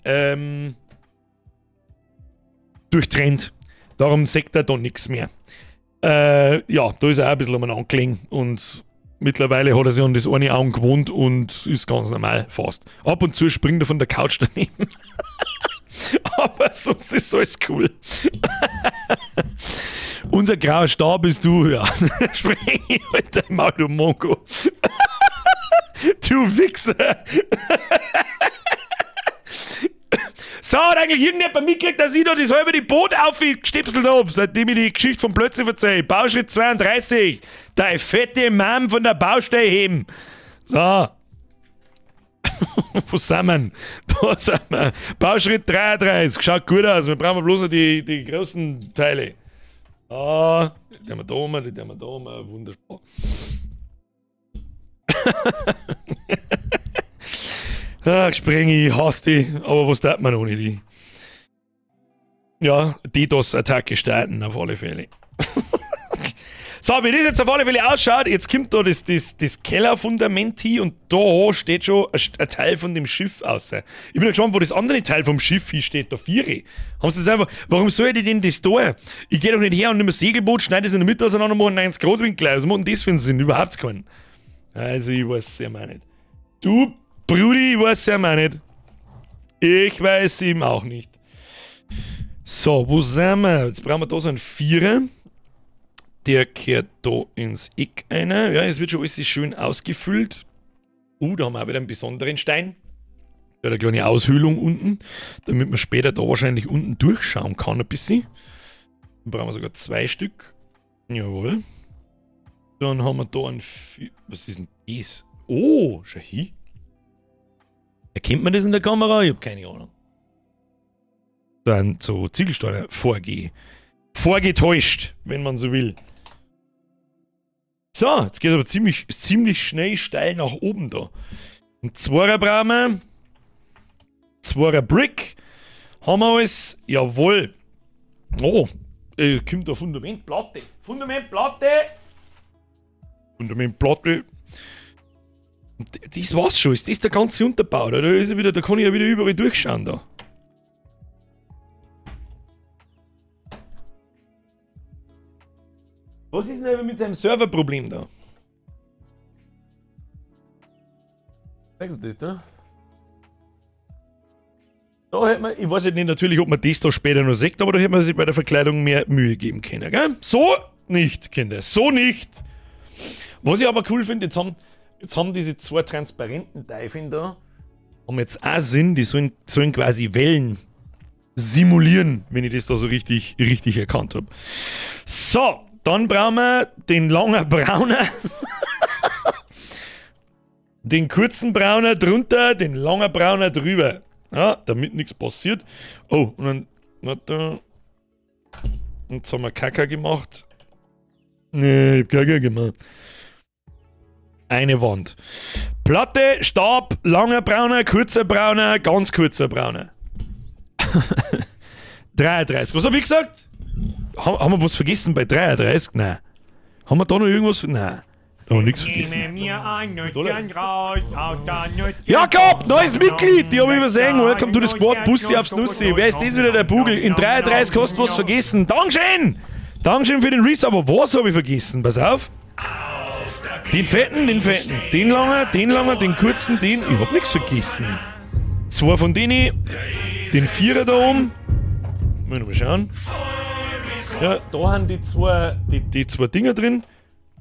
durchtrennt. Darum sagt er da nichts mehr. Ja, da ist er auch ein bisschen umeinander gelegen und mittlerweile hat er sich an das eine Auge gewohnt und ist ganz normal fast. Ab und zu springt er von der Couch daneben. Aber sonst ist alles cool. Unser grauer Star bist du, ja. Spring ich halt dein Maul, du Mongo. Du Wichser. So, hat eigentlich irgendjemand mitgekriegt, dass ich da das halbe die Boot aufgestipselt hab, seitdem ich die Geschichte von Plötze erzähle. Bauschritt 32. Deine fette Mom von der Baustelle heben. So. Wo sind wir? Da sind wir. Bauschritt 33. Schaut gut aus. Wir brauchen bloß noch die großen Teile. Ah, die haben wir da oben, die haben wir da oben. Wunderbar. Ach, Sprengi, ich hasse die, aber was tat man ohne die? Ja, DDoS-Attacke starten auf alle Fälle. So, wie das jetzt auf alle Fälle ausschaut, jetzt kommt da das Kellerfundament hin und da steht schon ein Teil von dem Schiff aus. Ich bin ja gespannt, wo das andere Teil vom Schiff hier steht, der Viere. Haben sie das einfach, warum soll ich denn das da? Ich gehe doch nicht her und nehme ein Segelboot, schneide es in der Mitte auseinander und mache einen 90 Grad Winkel. Was macht denn das für einen Sinn? Überhaupt keinen. Also, ich weiß es ja mal nicht. Du, Brudi, ich weiß es ja mal nicht. Ich weiß eben auch nicht. So, wo sind wir? Jetzt brauchen wir da so einen Vierer. Der kehrt da ins Eck einer. Ja, es wird schon alles schön ausgefüllt. Da haben wir auch wieder einen besonderen Stein. Da hat eine kleine Aushöhlung unten, damit man später da wahrscheinlich unten durchschauen kann ein bisschen. Dann brauchen wir sogar zwei Stück. Jawohl. Dann haben wir da ein... Was ist denn das? Oh, schau hier. Erkennt man das in der Kamera? Ich habe keine Ahnung. Dann so Ziegelsteine vorgetäuscht, wenn man so will. So, jetzt geht es aber ziemlich, ziemlich schnell steil nach oben da. Ein Zweier brauchen wir. Zweier Brick. Haben wir alles? Jawohl. Oh, kommt da Fundamentplatte. Fundamentplatte. Fundamentplatte. Und das war's schon. Ist das der ganze Unterbau? Da ist er wieder, da kann ich ja wieder überall durchschauen da. Was ist denn mit seinem Serverproblem da? Sagst du das da? Da hätte man, ich weiß nicht natürlich, ob man das da später noch sieht, aber da hätte man sich bei der Verkleidung mehr Mühe geben können, gell? So nicht, Kinder, so nicht! Was ich aber cool finde, jetzt haben diese zwei transparenten Teifen da, haben jetzt auch Sinn, die sollen quasi Wellen simulieren, wenn ich das da so richtig erkannt habe. So! Dann brauchen wir den langen Brauner, den kurzen Brauner drunter, den langen Brauner drüber. Ja, damit nichts passiert. Oh, und dann, warte. Jetzt haben wir Kaka gemacht. Nee, ich hab Kaka gemacht. Eine Wand. Platte, Stab, langer Brauner, kurzer Brauner, ganz kurzer Brauner. 33. Was hab ich gesagt? Haben wir was vergessen bei 33? Nein. Haben wir da noch irgendwas? Nein. Da haben wir nichts vergessen. Jakob, neues Mitglied! Die habe ich übersehen. Welcome to the squad. Bussi aufs Nussi. Wer ist das wieder, der Bugel? In 33 hast du was vergessen. Dankeschön! Dankeschön für den Resub. Aber was habe ich vergessen? Pass auf. Den fetten, den fetten. Den langen, den langen, den kurzen, den. Ich hab nichts vergessen. Zwei von denen. Den Vierer da oben. Mal schauen. Ja, da haben die zwei Dinger drin.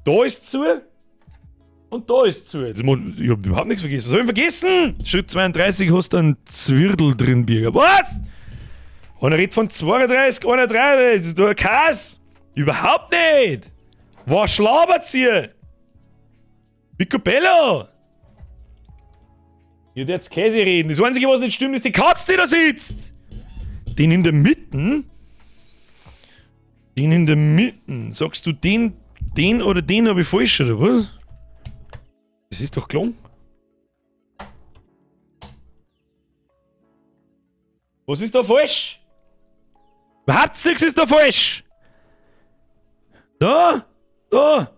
Da ist zu und da ist zu. Ich hab überhaupt nichts vergessen. Was hab ich vergessen? Schritt 32 hast du einen Zwirdel drin, Birger. Was? Einer redet von 32, einer 33. Das ist doch ein Kass. Überhaupt nicht. Was schlabert's hier? Picobello. Ihr dürft Käse reden. Das Einzige, was nicht stimmt, ist die Katze, die da sitzt. Den in der Mitte. Den in der Mitte. Sagst du den oder den habe ich falsch, oder was? Das ist doch gelungen. Was ist da falsch? Überhaupt nichts ist da falsch! Da! Da!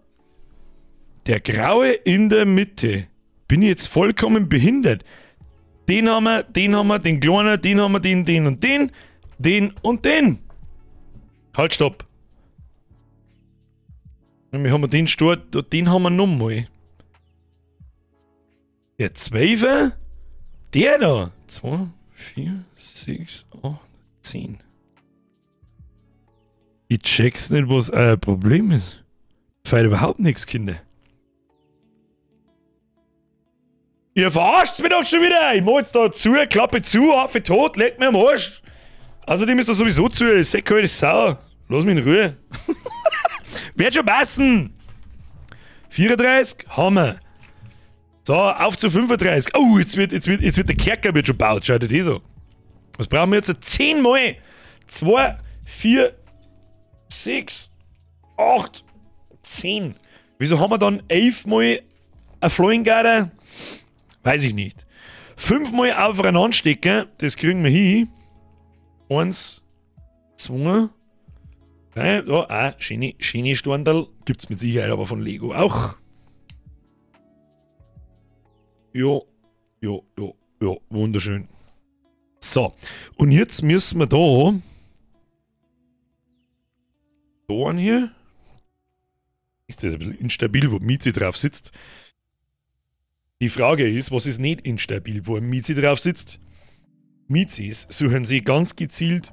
Der graue in der Mitte. Bin ich jetzt vollkommen behindert? Den haben wir, den kleinen, den haben wir, den, den und den, den und den. Halt, stopp. Wir haben den Stor, den haben wir nochmal. Der 12er? Der da. 2, 4, 6, 8, 10. Ich check's nicht, was euer Problem ist. Feiert überhaupt nichts, Kinder. Ihr verarscht mich doch schon wieder! Ich mach jetzt da zu, Klappe zu, Affe tot, leckt mir am Arsch! Außerdem ist da sowieso zu, ich seh keine Sau. Lass mich in Ruhe. Wird schon passen! 34, haben wir. So, auf zu 35. Oh, jetzt wird der Kerker wird schon gebaut. Schaut euch das an. Was brauchen wir jetzt? 10 mal. 2, 4, 6, 8, 10. Wieso haben wir dann 11 mal ein Flying Garter? Weiß ich nicht. 5 mal aufeinander stecken, das kriegen wir hin. 1, 2, 3, ja, ah, schöne Storndal. Gibt's mit Sicherheit aber von Lego auch. Jo, jo, jo, jo, wunderschön. So, und jetzt müssen wir da an hier. Ist das ein bisschen instabil, wo Mizi drauf sitzt? Die Frage ist, was ist nicht instabil, wo ein Mizi drauf sitzt? Mizis suchen sie ganz gezielt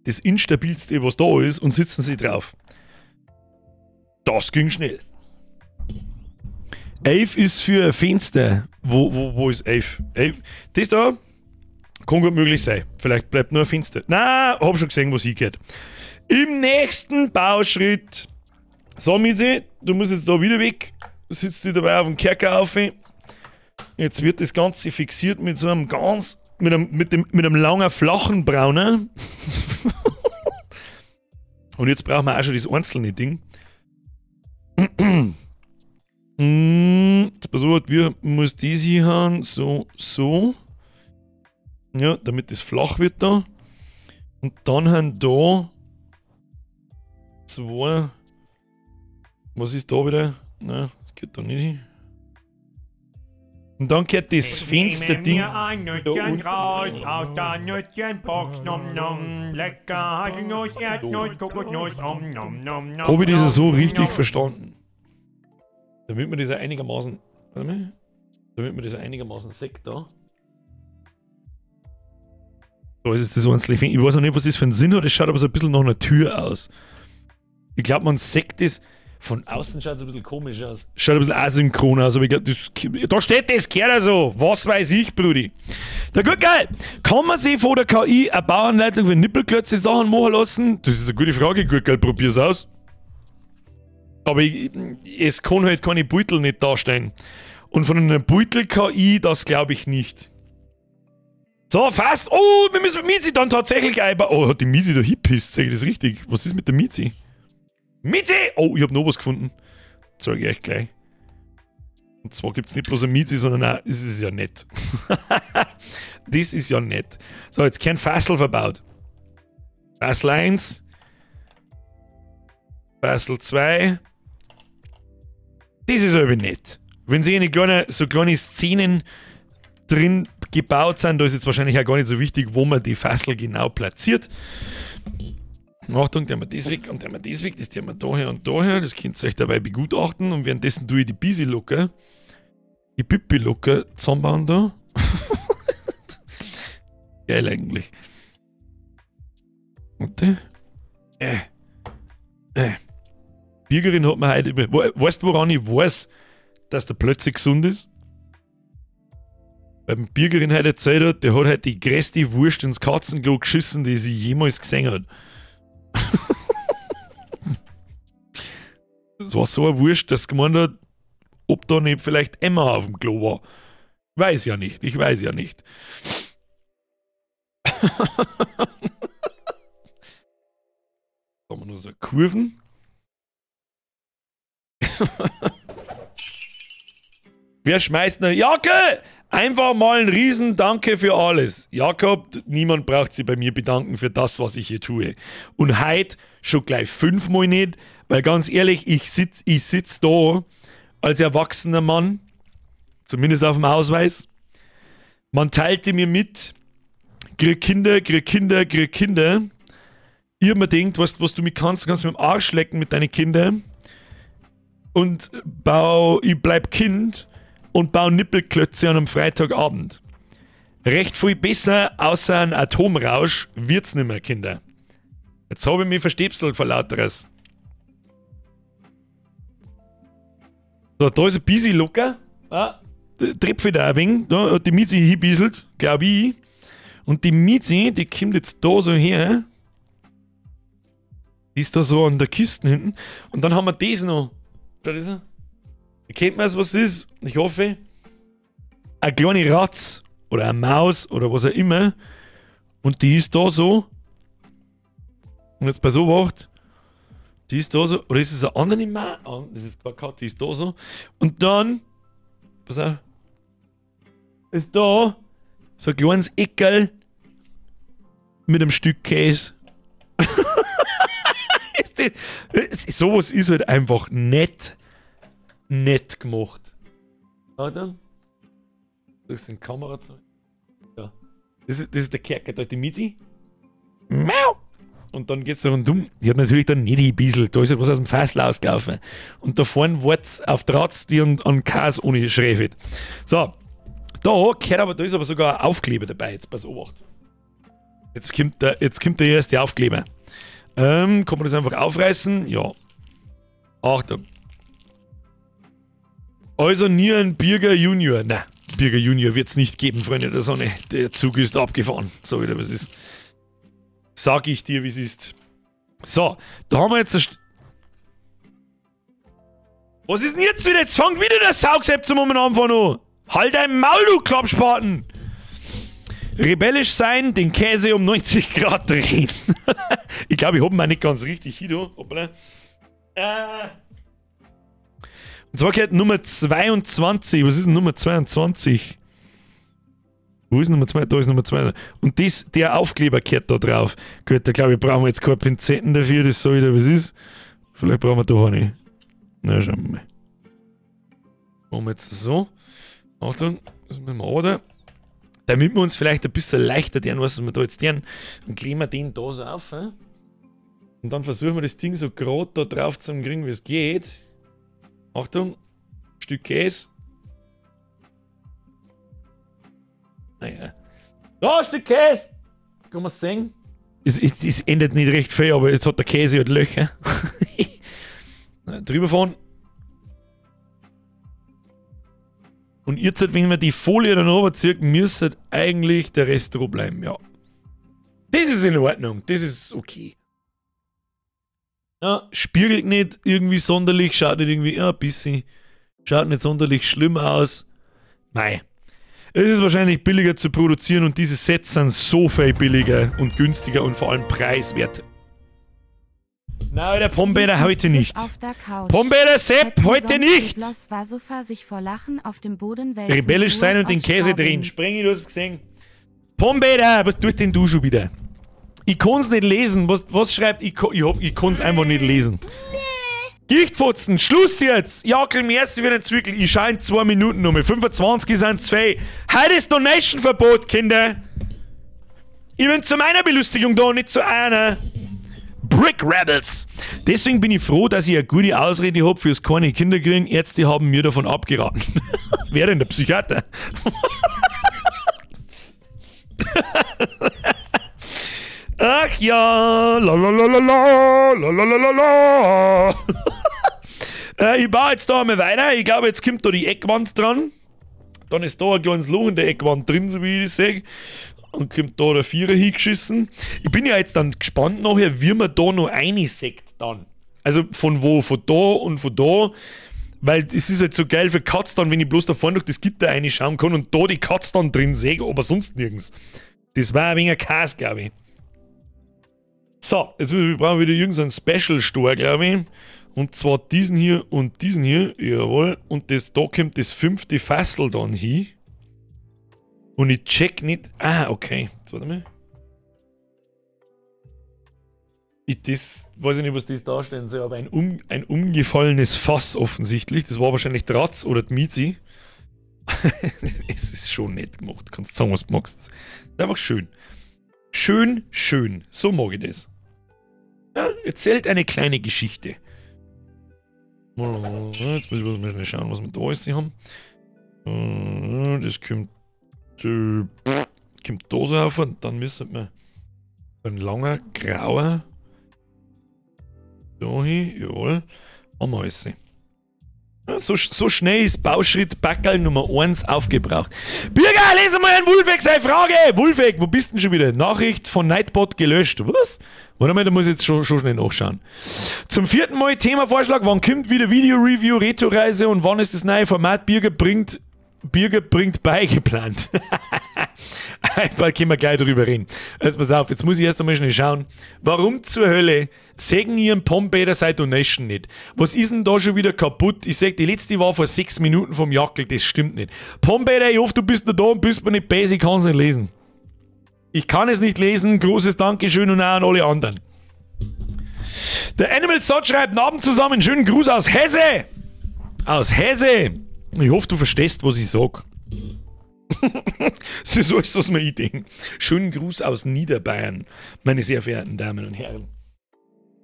das Instabilste, was da ist, und sitzen sie drauf. Das ging schnell. 11 ist für Fenster. Wo ist 11? 11? Das da kann gut möglich sein. Vielleicht bleibt nur ein Fenster. Na, hab schon gesehen, was hingehört. Im nächsten Bauschritt. So, Mizi, du musst jetzt da wieder weg. Sitzt dich dabei auf dem Kerker auf. Jetzt wird das Ganze fixiert mit so einem ganz, mit einem langen, flachen Brauner. Und jetzt brauchen wir auch schon das einzelne Ding. Jetzt pass auf, wir muss das hier haben, so, so. Ja, damit das flach wird da. Und dann haben da 2. Was ist da wieder? Nein, das geht da nicht hin. Und dann gehört das Fensterding da unten. Raus aus der Nüsschenbox, nom nom, lecker Haselnuss, Erdnuss, Kokosnuss, om nom nom nom. Habe ich das so richtig verstanden? Damit man das einigermaßen, warte mal, damit man das einigermaßen sieht da. Da ist jetzt das einzelne Fenster. Ich weiß noch nicht, was das für einen Sinn hat. Es schaut aber so ein bisschen nach einer Tür aus. Ich glaube, man sieht das. Von außen schaut es ein bisschen komisch aus. Schaut ein bisschen asynchron aus, aber ich glaube, da steht das, gehört so. Was weiß ich, Brudi. Na gut, geil. Kann man sich von der KI eine Bauanleitung für Nippelklötze Sachen machen lassen? Das ist eine gute Frage, gut, geil, probier's aus. Aber es kann halt keine Beutel nicht darstellen. Und von einer Beutel-KI, das glaube ich nicht. So, fast. Oh, wir müssen mit Mizi dann tatsächlich einbauen. Oh, hat die Mizi da hingepisst? Sag ich das richtig? Was ist mit der Mizi? Mizi! Oh, ich habe noch was gefunden. Zeige ich euch gleich. Und zwar gibt es nicht bloß eine Mizi, sondern auch, es ist ja nett. Das ist ja nett. So, jetzt kein Fassel verbaut. Fassel 1. Fassel 2. Das ist aber nett. Wenn sie eine kleine, so kleine Szenen drin gebaut sind, da ist jetzt wahrscheinlich auch gar nicht so wichtig, wo man die Fassel genau platziert. Achtung, der wir das weg und der wir das weg, das tun wir daher und daher, das könnt ihr euch dabei begutachten und währenddessen tue ich die Bisi locker, die Pippi locker zusammenbauen da. Geil eigentlich. Warte. Birgerin hat mir heute über. Weißt du, woran ich weiß, dass der plötzlich gesund ist? Weil Birgerin heute erzählt hat, der hat heute die größte Wurst ins Katzenklo geschissen, die sie jemals gesehen hat. Das war so eine Wurst, dass gemeint hat, ob da nicht vielleicht Emma auf dem Klo war. Weiß ja nicht, ich weiß ja nicht. Da haben wir nur so Kurven. Wer schmeißt noch? Jacke! Einfach mal ein riesen Danke für alles. Jakob, niemand braucht sich bei mir bedanken für das, was ich hier tue. Und heute schon gleich 5-mal nicht, weil ganz ehrlich, ich sitz da als erwachsener Mann, zumindest auf dem Ausweis. Man teilte mir mit, krieg Kinder, krieg Kinder, krieg Kinder. Ich hab mir gedacht, was du mit kannst, kannst du mit dem Arsch lecken mit deinen Kindern. Und ich bleib Kind und bau Nippelklötze an einem Freitagabend. Recht viel besser, außer ein Atomrausch, wird's nimmer, Kinder. Jetzt hab ich mich verstäbselt vor lauteres. So, da ist ein bisschen locker. Ah, tripft da ein wenig. Da hat die Mizi hingebisselt, glaub ich. Und die Mizi, die kommt jetzt da so her. Die ist da so an der Kiste hinten. Und dann haben wir das noch. Da ist er. Erkennt man es, was es ist? Ich hoffe. Eine kleine Ratz oder eine Maus oder was auch immer. Und die ist da so. Und jetzt bei so wacht. Die ist da so. Oder ist es eine andere Maus? Oh, das ist keine Katze, die ist da so. Und dann. Pass auf. Ist da so ein kleines Eckerl mit einem Stück Käse. Sowas ist halt einfach nett. Nett gemacht. Oder? Das ist eine Kamera zu. Ja. Das ist der Kerker, da ist die Mizi. Miau! Und dann geht's da rundum. Die hat natürlich dann nicht die Biesel. Da ist halt was aus dem Fassl ausgelaufen. Und da vorne wart's auf Draht's, die an Käse ohne Schräfit. So. Da gehört aber, da ist aber sogar ein Aufkleber dabei. Jetzt pass auf. Jetzt kommt der erste Aufkleber. Kann man das einfach aufreißen? Ja. Achtung. Also nie ein Birger Junior. Nein, Birger Junior wird's nicht geben, Freunde der Sonne. Der Zug ist abgefahren. So wieder, was ist. Sag ich dir, wie es ist. So, da haben wir jetzt ein Was ist denn jetzt wieder? Jetzt fängt wieder der Saugsepp zum Anfang an. Halt dein Maul, du Klappspaten! Rebellisch sein, den Käse um 90 Grad drehen. Ich glaube, ich hab ihn auch nicht ganz richtig hier, du. Hoppala. Und zwar gehört Nummer 22. Was ist denn Nummer 22? Wo ist Nummer 2? Da ist Nummer 2. Und das, der Aufkleber gehört da drauf. Gut, da glaube ich, brauchen wir jetzt keine Pinzetten dafür. Das soll wieder was ist. Vielleicht brauchen wir da eine. Na, schauen wir mal. Machen wir jetzt so. Achtung, das müssen wir runter. Damit wir uns vielleicht ein bisschen leichter tun, was wir da jetzt tun. Dann kleben wir den da so auf. He? Und dann versuchen wir das Ding so gerade da drauf zu kriegen, wie es geht. Achtung, Stück Käse. Naja. Da, Stück Käse! Kann man es sehen? Es endet nicht recht viel, aber jetzt hat der Käse halt Löcher. Drüber fahren. Und jetzt, wenn wir die Folie dann runterzieht, müsste eigentlich der Rest drauf bleiben, ja. Das ist in Ordnung, das ist okay. Ja, spiegelt nicht irgendwie sonderlich, schaut nicht irgendwie, ja, ein bisschen, schaut nicht sonderlich schlimm aus. Nein. Es ist wahrscheinlich billiger zu produzieren und diese Sets sind so viel billiger und günstiger und vor allem preiswert. Nein, der Pombeer heute nicht. Pombeer Sepp heute nicht! Rebellisch sein und den Käse drehen. Sprengi, du hast es gesehen. Pombeer, was tut denn du schon wieder? Ich kann's nicht lesen. Was schreibt ich? Ich kann's einfach nicht lesen. Gichtfotzen, Schluss jetzt! Jackel, merci für den Zwickel. Ich schau in 2 Minuten nochmal. 25 sind 2. Heute ist Donation-Verbot, Kinder! Ich bin zu meiner Belustigung da und nicht zu einer. Brick Rebels. Deswegen bin ich froh, dass ich eine gute Ausrede hab fürs keine Kinder kriegen. Ärzte haben mir davon abgeraten. Wer denn der Psychiater? Ach ja, la la la la la la la la la. Ich baue jetzt da einmal weiter. Ich glaube, jetzt kommt da die Eckwand dran. Dann ist da ein kleines Loch in der Eckwand drin, so wie ich das sehe. Und kommt da der Vierer hingeschissen. Ich bin ja jetzt dann gespannt nachher, wie man da noch reinseckt dann. Also von wo? Von da und von da. Weil es ist halt so geil für Katz dann, wenn ich bloß da vorne durch das Gitter reinschauen kann und da die Katz dann drin sehe, aber sonst nirgends. Das war ein wenig ein Chaos, glaube ich. So, jetzt brauchen wir wieder irgendeinen Special Store, glaube ich. Und zwar diesen hier und diesen hier. Jawohl. Und das, da kommt das 5. Fassel dann hin. Und ich check nicht. Ah, okay. Jetzt warte mal. Das weiß ich nicht, was das darstellen soll, aber ein umgefallenes Fass offensichtlich. Das war wahrscheinlich der Ratz oder die Mizi. Es ist schon nett gemacht. Kannst sagen, was du magst. Ist einfach schön. Schön, schön. So mag ich das. Ja, erzählt eine kleine Geschichte. Jetzt muss ich mal schnell schauen, was wir da alles haben. Das kommt, kommt da so auf und dann müssen wir ein langer, grauer da hin, jawohl, haben wir alles. Ja, so schnell ist Bauschritt Backerl Nummer 1 aufgebraucht. Birger, lese mal Herrn Wulfeck seine Frage! Wulfeck, wo bist denn schon wieder? Nachricht von Nightbot gelöscht. Was? Warte mal, da muss ich jetzt schon schnell nachschauen. Zum vierten Mal Themavorschlag, wann kommt wieder Video-Review, Retro-Reise und wann ist das neue Format Birger bringt bei geplant? Bald können wir gleich drüber reden. Also pass auf, jetzt muss ich erst einmal schnell schauen. Warum zur Hölle sägen ihren Pombeter seine Donation nicht? Was ist denn da schon wieder kaputt? Ich sag, die letzte war vor 6 Minuten vom Jackel, das stimmt nicht. Pombeter, ich hoffe, du bist noch da und bist mir nicht böse, ich kann es nicht lesen. Ich kann es nicht lesen, großes Dankeschön und auch an alle anderen. Der Animal Sod schreibt, Abend zusammen, schönen Gruß aus Hesse! Aus Hesse! Ich hoffe, du verstehst, was ich sag. Das ist alles, was mir ich denke. Schönen Gruß aus Niederbayern, meine sehr verehrten Damen und Herren.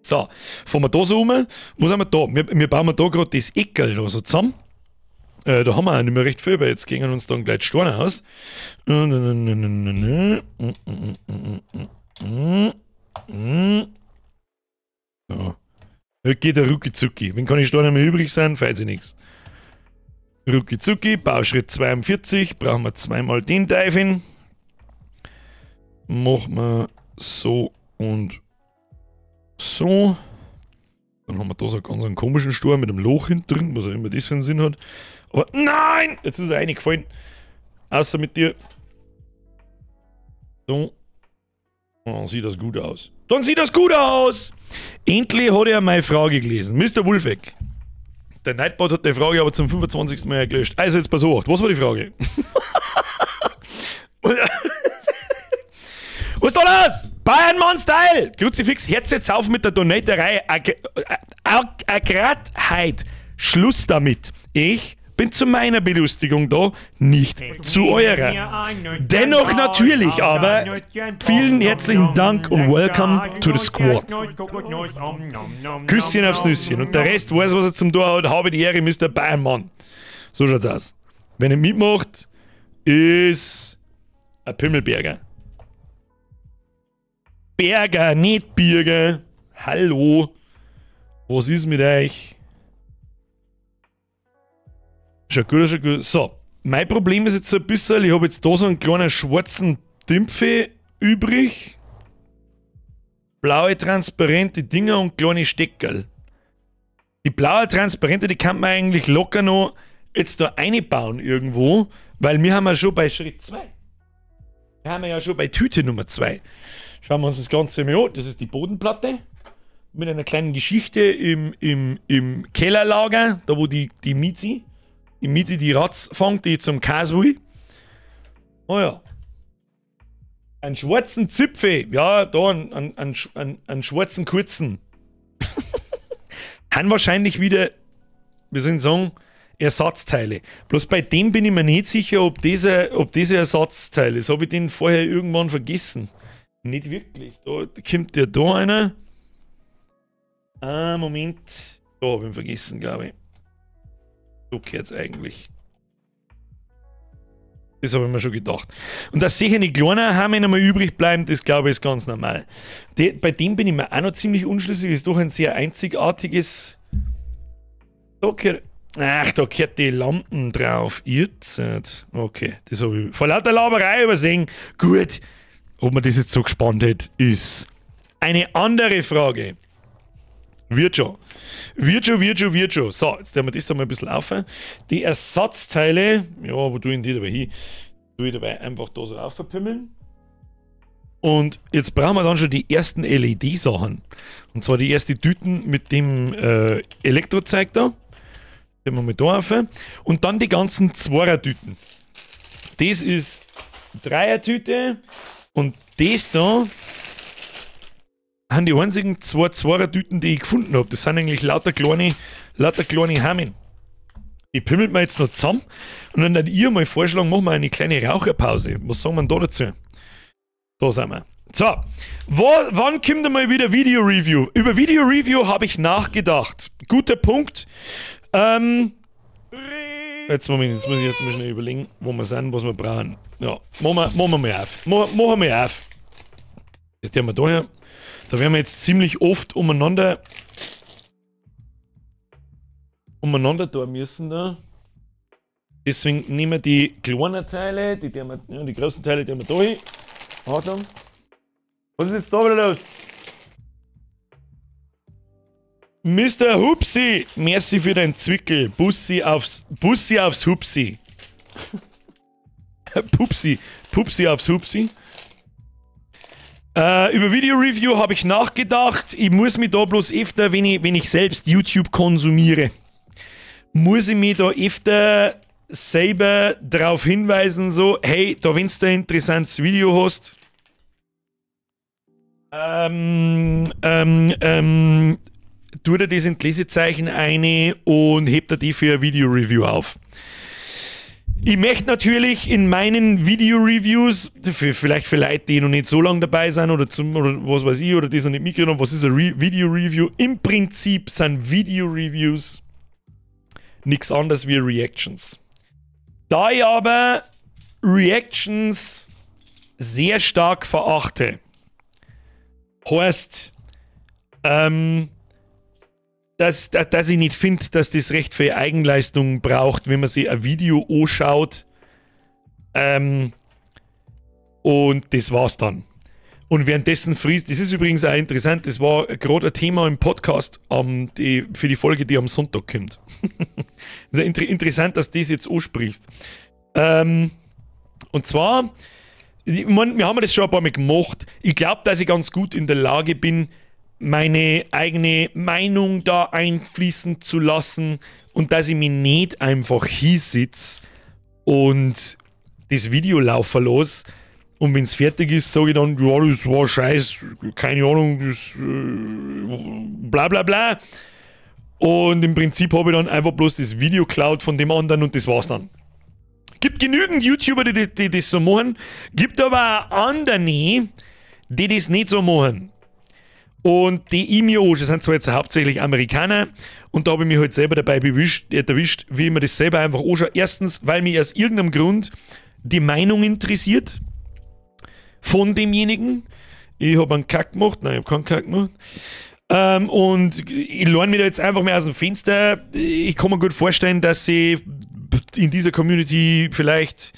So, fahren wir da so um. Wo sind wir da? Wir bauen da gerade das Eckerl da so zusammen. Da haben wir auch nicht mehr recht viel, weil jetzt gehen uns dann gleich die Steine aus. So. Heute geht der Rucki Zucki. Wenn keine Steine mehr übrig sind, fällt sich nichts. Rucki Zucki, Bauschritt 42, brauchen wir zweimal den Teufel. Machen wir so und so. Dann haben wir da so ganz einen komischen Sturm mit einem Loch hinten drin, was auch immer das für einen Sinn hat. Aber nein! Jetzt ist er reingefallen. Außer mit dir. So. Dann sieht das gut aus. Dann sieht das gut aus! Endlich hat er meine Frage gelesen. Mr. Wulfeck. Der Nightbot hat die Frage aber zum 25. Mal gelöscht. Also jetzt pass auf, was war die Frage? Was ist da los? Bayernmann-Style! Kruzifix, Herz jetzt auf mit der Donaterei. Agradheit. Schluss damit. Ich bin zu meiner Belustigung da, nicht zu eurer. Dennoch natürlich aber vielen herzlichen Dank und welcome to the squad. Küsschen aufs Nüsschen. Und der Rest weiß, was er zum Tor hat. Habe die Ehre, Mr. Bayernmann. So schaut's aus. Wenn ihr mitmacht, ist ein Pimmelberger. Berger, nicht Birger. Hallo. Was ist mit euch? Schon gut, schon gut. So, mein Problem ist jetzt so ein bisschen, ich habe jetzt da so einen kleinen schwarzen Dümpfe übrig. Blaue, transparente Dinger und kleine Steckerl. Die blaue, transparente, die kann man eigentlich locker noch jetzt da einbauen irgendwo, weil wir haben ja schon bei Schritt 2. Wir haben ja schon bei Tüte Nummer 2. Schauen wir uns das Ganze mal an. Das ist die Bodenplatte. Mit einer kleinen Geschichte im Kellerlager, da wo die Mizi, die Ratz fängt, die zum Käse will. Oh ja. Einen schwarzen Zipfel. Ja, da einen schwarzen kurzen. Haben wahrscheinlich wieder, wie soll ich sagen, Ersatzteile. Bloß bei dem bin ich mir nicht sicher, ob diese Ersatzteile ist. Habe ich den vorher irgendwann vergessen? Nicht wirklich. Da kommt ja da einer. Ah, Moment. Da habe ich ihn vergessen, glaube ich. So gehört es eigentlich. Das habe ich mir schon gedacht. Und dass sicher die kleinen Hamme noch mal übrig bleiben, das glaube ich ist ganz normal. Bei dem bin ich mir auch noch ziemlich unschlüssig. Ist doch ein sehr einzigartiges. Da gehört, ach, da gehört die Lampen drauf. Jetzt. Okay, das habe ich vor lauter Laberei übersehen. Gut. Ob man das jetzt so gespannt hat, ist eine andere Frage. Wird schon. Wird schon, wird schon, wird schon. So, jetzt tun wir das da mal ein bisschen auf. Die Ersatzteile, ja, wo tue ich die dabei hin? Tue ich dabei einfach da so aufverpimmeln. Und jetzt brauchen wir dann schon die ersten LED-Sachen. Und zwar die ersten Tüten mit dem Elektrozeug da. Den wir mal da auf. Und dann die ganzen Zweier-Tüten. Das ist Dreiertüte. Und das da sind die einzigen zwei Zweiertüten, die ich gefunden habe. Das sind eigentlich lauter kleine Hamen. Die pimmelt man jetzt noch zusammen. Und dann würd ich mal vorschlagen, machen wir eine kleine Raucherpause. Was sagen wir denn da dazu? Da sind wir. So, wann kommt einmal wieder Video-Review? Über Video-Review habe ich nachgedacht. Guter Punkt. Jetzt Moment, jetzt muss ich erst mal schnell überlegen, wo wir sind, was wir brauchen. Ja, machen wir mal auf. Machen wir mal auf. Das tun wir da her. Da werden wir jetzt ziemlich oft umeinander da müssen da. Deswegen nehmen wir die kleinen Teile, die, die, wir, ja, die großen Teile, die haben wir da hin. Achtung. Was ist jetzt da wieder los? Mr. Hupsi, merci für dein Zwickel. Bussi aufs Hupsi. Pupsi, Pupsi aufs Hupsi. Über Video-Review habe ich nachgedacht. Ich muss mich da bloß öfter, wenn ich selbst YouTube konsumiere, muss ich mich da öfter selber darauf hinweisen, so, hey, da wenn du ein interessantes Video hast, tu dir das in die Lesezeichen eine und heb dir die für ein Video-Review auf. Ich möchte natürlich in meinen Video-Reviews, vielleicht für Leute, die noch nicht so lange dabei sind oder, oder was weiß ich, oder die noch nicht mitgenommen haben, was ist ein Video-Review? Im Prinzip sind Video-Reviews nichts anderes wie Reactions. Da ich aber Reactions sehr stark verachte, heißt, dass ich nicht finde, dass das recht viel Eigenleistung braucht, wenn man sich ein Video anschaut. Und das war's dann. Und währenddessen frisst, das ist übrigens auch interessant, das war gerade ein Thema im Podcast für die Folge, die am Sonntag kommt. Das ist interessant, dass du das jetzt ansprichst. Und zwar, ich mein, wir haben das schon ein paar Mal gemacht. Ich glaube, dass ich ganz gut in der Lage bin, meine eigene Meinung da einfließen zu lassen und dass ich mich nicht einfach hinsitze und das Video laufen lasse. Und wenn es fertig ist, sage ich dann, ja, das war scheiß, keine Ahnung, das, bla bla bla. Und im Prinzip habe ich dann einfach bloß das Video geklaut von dem anderen und das war's dann. Gibt genügend YouTuber, die das so machen, gibt aber auch andere, die das nicht so machen. Und die ich mir anschaue, das sind zwar jetzt hauptsächlich Amerikaner, und da habe ich mich halt selber dabei erwischt, wie ich mir das selber einfach anschaue. Erstens, weil mich aus irgendeinem Grund die Meinung interessiert von demjenigen. Ich habe einen Kack gemacht, nein, ich habe keinen Kack gemacht. Und ich lerne mich da jetzt einfach mal aus dem Fenster. Ich kann mir gut vorstellen, dass sie in dieser Community vielleicht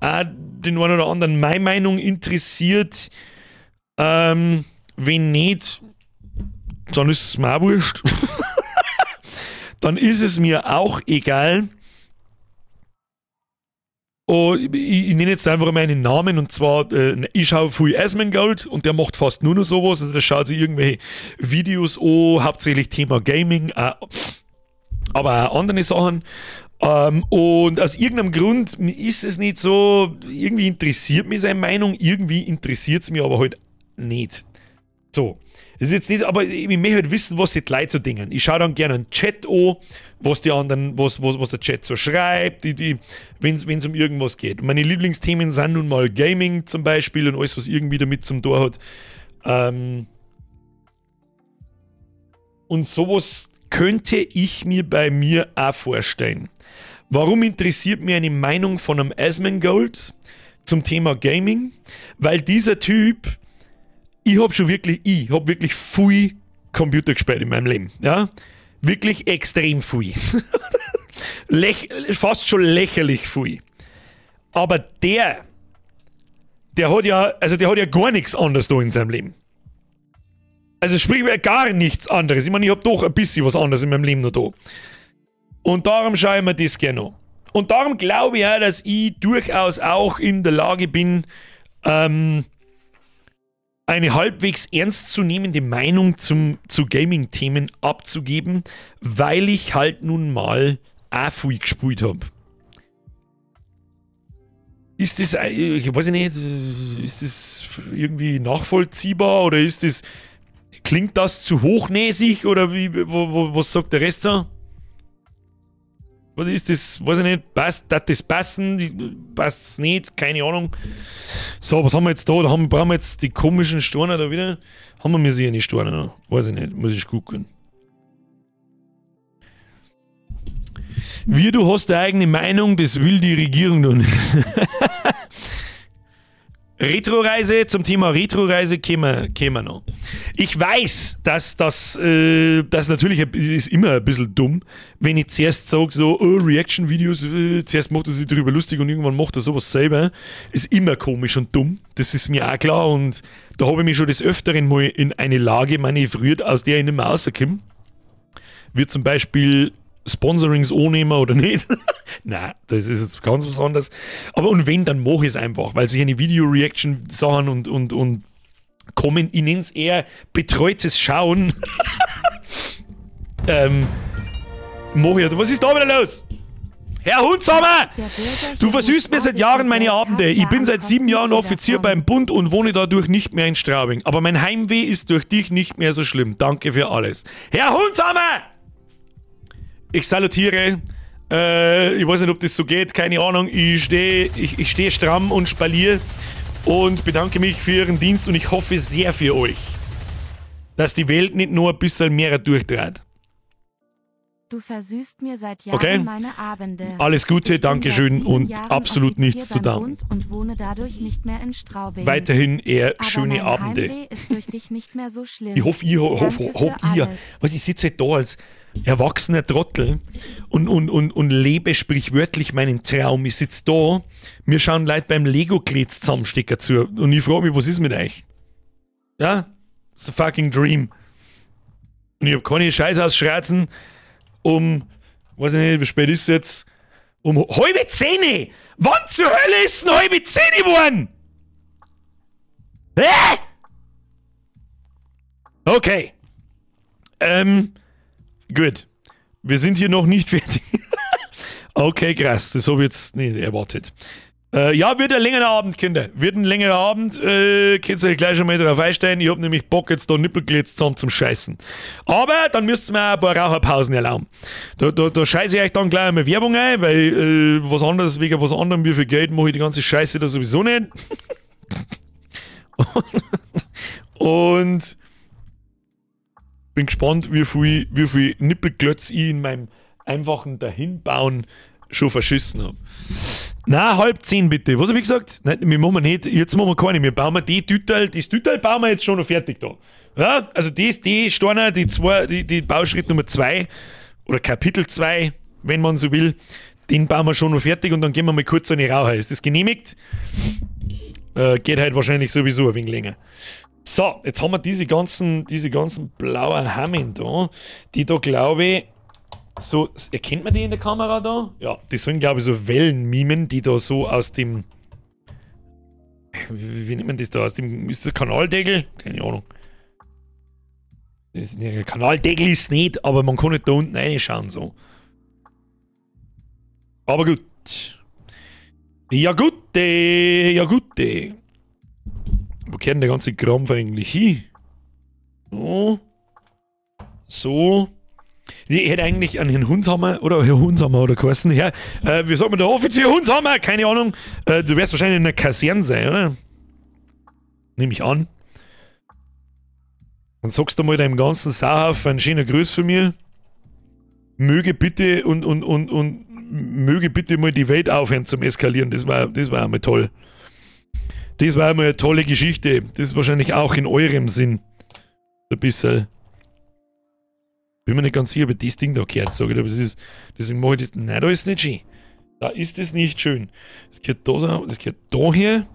auch den einen oder anderen meine Meinung interessiert. Wenn nicht, dann ist es mir auch wurscht. Dann ist es mir auch egal. Oh, ich nenne jetzt einfach meinen Namen, und zwar, ich schaue viel Asmongold und der macht fast nur noch sowas. Also der schaut sich irgendwelche Videos an, hauptsächlich Thema Gaming, aber auch andere Sachen. Und aus irgendeinem Grund ist es nicht so, irgendwie interessiert mich seine Meinung, irgendwie interessiert es mich aber halt nicht. So, das ist jetzt nicht, aber ich möchte halt wissen, was die Leute so dingen. Ich schaue dann gerne einen Chat an, was die anderen, was der Chat so schreibt, wenn es um irgendwas geht. Meine Lieblingsthemen sind nun mal Gaming zum Beispiel und alles, was irgendwie damit zum Tor hat. Und sowas könnte ich mir bei mir auch vorstellen. Warum interessiert mich eine Meinung von einem Asmongold zum Thema Gaming? Weil dieser Typ, ich hab wirklich viel Computer gespielt in meinem Leben. Ja? Wirklich extrem viel. Fast schon lächerlich viel. Aber der hat ja, also der hat ja gar nichts anderes da in seinem Leben. Also sprich gar nichts anderes. Ich meine, ich hab doch ein bisschen was anderes in meinem Leben noch da. Und darum schaue ich mir das gerne an. Und darum glaube ich auch, dass ich durchaus auch in der Lage bin, eine halbwegs ernstzunehmende Meinung zu Gaming-Themen abzugeben, weil ich halt nun mal auch viel gespielt habe. Ist das, ich weiß nicht, ist das irgendwie nachvollziehbar oder ist das, klingt das zu hochnäsig oder wie, was sagt der Rest so? Was ist das, weiß ich nicht, passt, das passen, passt es nicht, keine Ahnung. So, was haben wir jetzt da? Da brauchen wir jetzt die komischen Steine da wieder. Haben wir mir sicher nicht Steine noch? Weiß ich nicht, muss ich gucken. Wie, du hast deine eigene Meinung, das will die Regierung doch nicht. Retro-Reise, zum Thema Retro-Reise kämen wir noch. Ich weiß, dass das natürlich ist immer ein bisschen dumm, wenn ich zuerst sage, so, oh, Reaction-Videos, zuerst macht er sich darüber lustig und irgendwann macht er sowas selber. Ist immer komisch und dumm, das ist mir auch klar und da habe ich mich schon des Öfteren mal in eine Lage manövriert, aus der ich nicht mehr rauskomme. Wie zum Beispiel Sponsorings annehmen oder nicht. Nein, das ist jetzt ganz was anderes. Aber und wenn, dann mache ich es einfach, weil sich eine Video-Reaction-Sachen und kommen, ich nenne es eher betreutes Schauen. Mach ich. Was ist da wieder los? Herr Hundshammer! Du versüßt mir seit Jahren meine Abende. Ich bin seit 7 Jahren Offizier beim Bund und wohne dadurch nicht mehr in Straubing. Aber mein Heimweh ist durch dich nicht mehr so schlimm. Danke für alles. Herr Hundshammer! Ich salutiere, ich weiß nicht, ob das so geht, keine Ahnung, ich stehe stramm und spalier und bedanke mich für Ihren Dienst und ich hoffe sehr für euch, dass die Welt nicht nur ein bisschen mehr durchdreht. Du versüßt mir seit Jahren okay? Meine Abende. Alles Gute, Dankeschön und Jahren absolut nichts zu danken. Und wohne dadurch nicht mehr in Straubing. Weiterhin eher aber schöne Abende. Heimweh ist durch dich nicht mehr so schlimm. Ich hoffe, ihr, ihr. Was, ich sitze halt da als erwachsener Trottel und lebe sprichwörtlich meinen Traum. Ich sitze da, mir schauen Leute beim Lego-Kletz zusammenstecken zu und ich frage mich, was ist mit euch? Ja? It's a fucking dream. Und ich habe keine Scheiße ausschreizen. Um, weiß ich nicht, wie spät ist es jetzt? Um 9:30! Wann zur Hölle ist denn 9:30 geworden? Hä? Okay. Gut. Wir sind hier noch nicht fertig. Okay, krass. Das habe ich jetzt nicht erwartet. Ja, wird ein längerer Abend, Kinder. Wird ein längerer Abend. Könnt ihr euch gleich schon mal drauf einstellen. Ich hab nämlich Bock, jetzt da Nippelglitz zusammen zum Scheißen. Aber dann müsst ihr mir auch ein paar Raucherpausen erlauben. Da scheiße ich euch dann gleich einmal Werbung ein, weil was anderes, wegen was anderem, wie viel Geld mache ich die ganze Scheiße da sowieso nicht. Und bin gespannt, wie viel Nippelglötz ich in meinem einfachen Dahinbauen schon verschissen habe. Na, 9:30 bitte. Was hab ich gesagt? Nein, wir machen nicht, jetzt machen wir keine. Wir bauen die Tütel, das Tütel bauen wir jetzt schon noch fertig da. Ja, also das, die Steine, die zwei, die Bauschritt Nummer 2 oder Kapitel 2, wenn man so will, den bauen wir schon noch fertig und dann gehen wir mal kurz an die Raucher. Ist das genehmigt? Geht halt wahrscheinlich sowieso ein wenig länger. So, jetzt haben wir diese ganzen blauen Hammen da, die da, glaube ich, so, erkennt man die in der Kamera da? Ja, die sollen, glaube ich, so Wellen mimen, die da so aus dem, wie nennt man das da? Aus dem, ist das Kanaldeckel? Keine Ahnung. Das ist, ne, Kanaldeckel ist nicht, aber man kann nicht da unten reinschauen, so. Aber gut. Ja gut, ja gut. Wo kehrt denn der ganze Krampf eigentlich hin? So. So. Ich hätte eigentlich an Herrn Hundshammer oder Herr Hundshammer oder geheißen. Herr, wie sagt man der Offizier Hundshammer? Keine Ahnung. Du wirst wahrscheinlich in der Kaserne sein, oder? Nehme ich an. Dann sagst du mal deinem ganzen Sauhaufen einen schönen Gruß von mir. Möge bitte und möge bitte mal die Welt aufhören zum Eskalieren. Das war einmal toll. Das war einmal eine tolle Geschichte. Das ist wahrscheinlich auch in eurem Sinn. Ein bisschen. Bin mir nicht ganz sicher, ob ich das Ding da gehört, sage ich, aber es ist, deswegen mache ich das. Nein, da ist es nicht schön. Da ist es nicht schön. Das gehört da so, das gehört da her.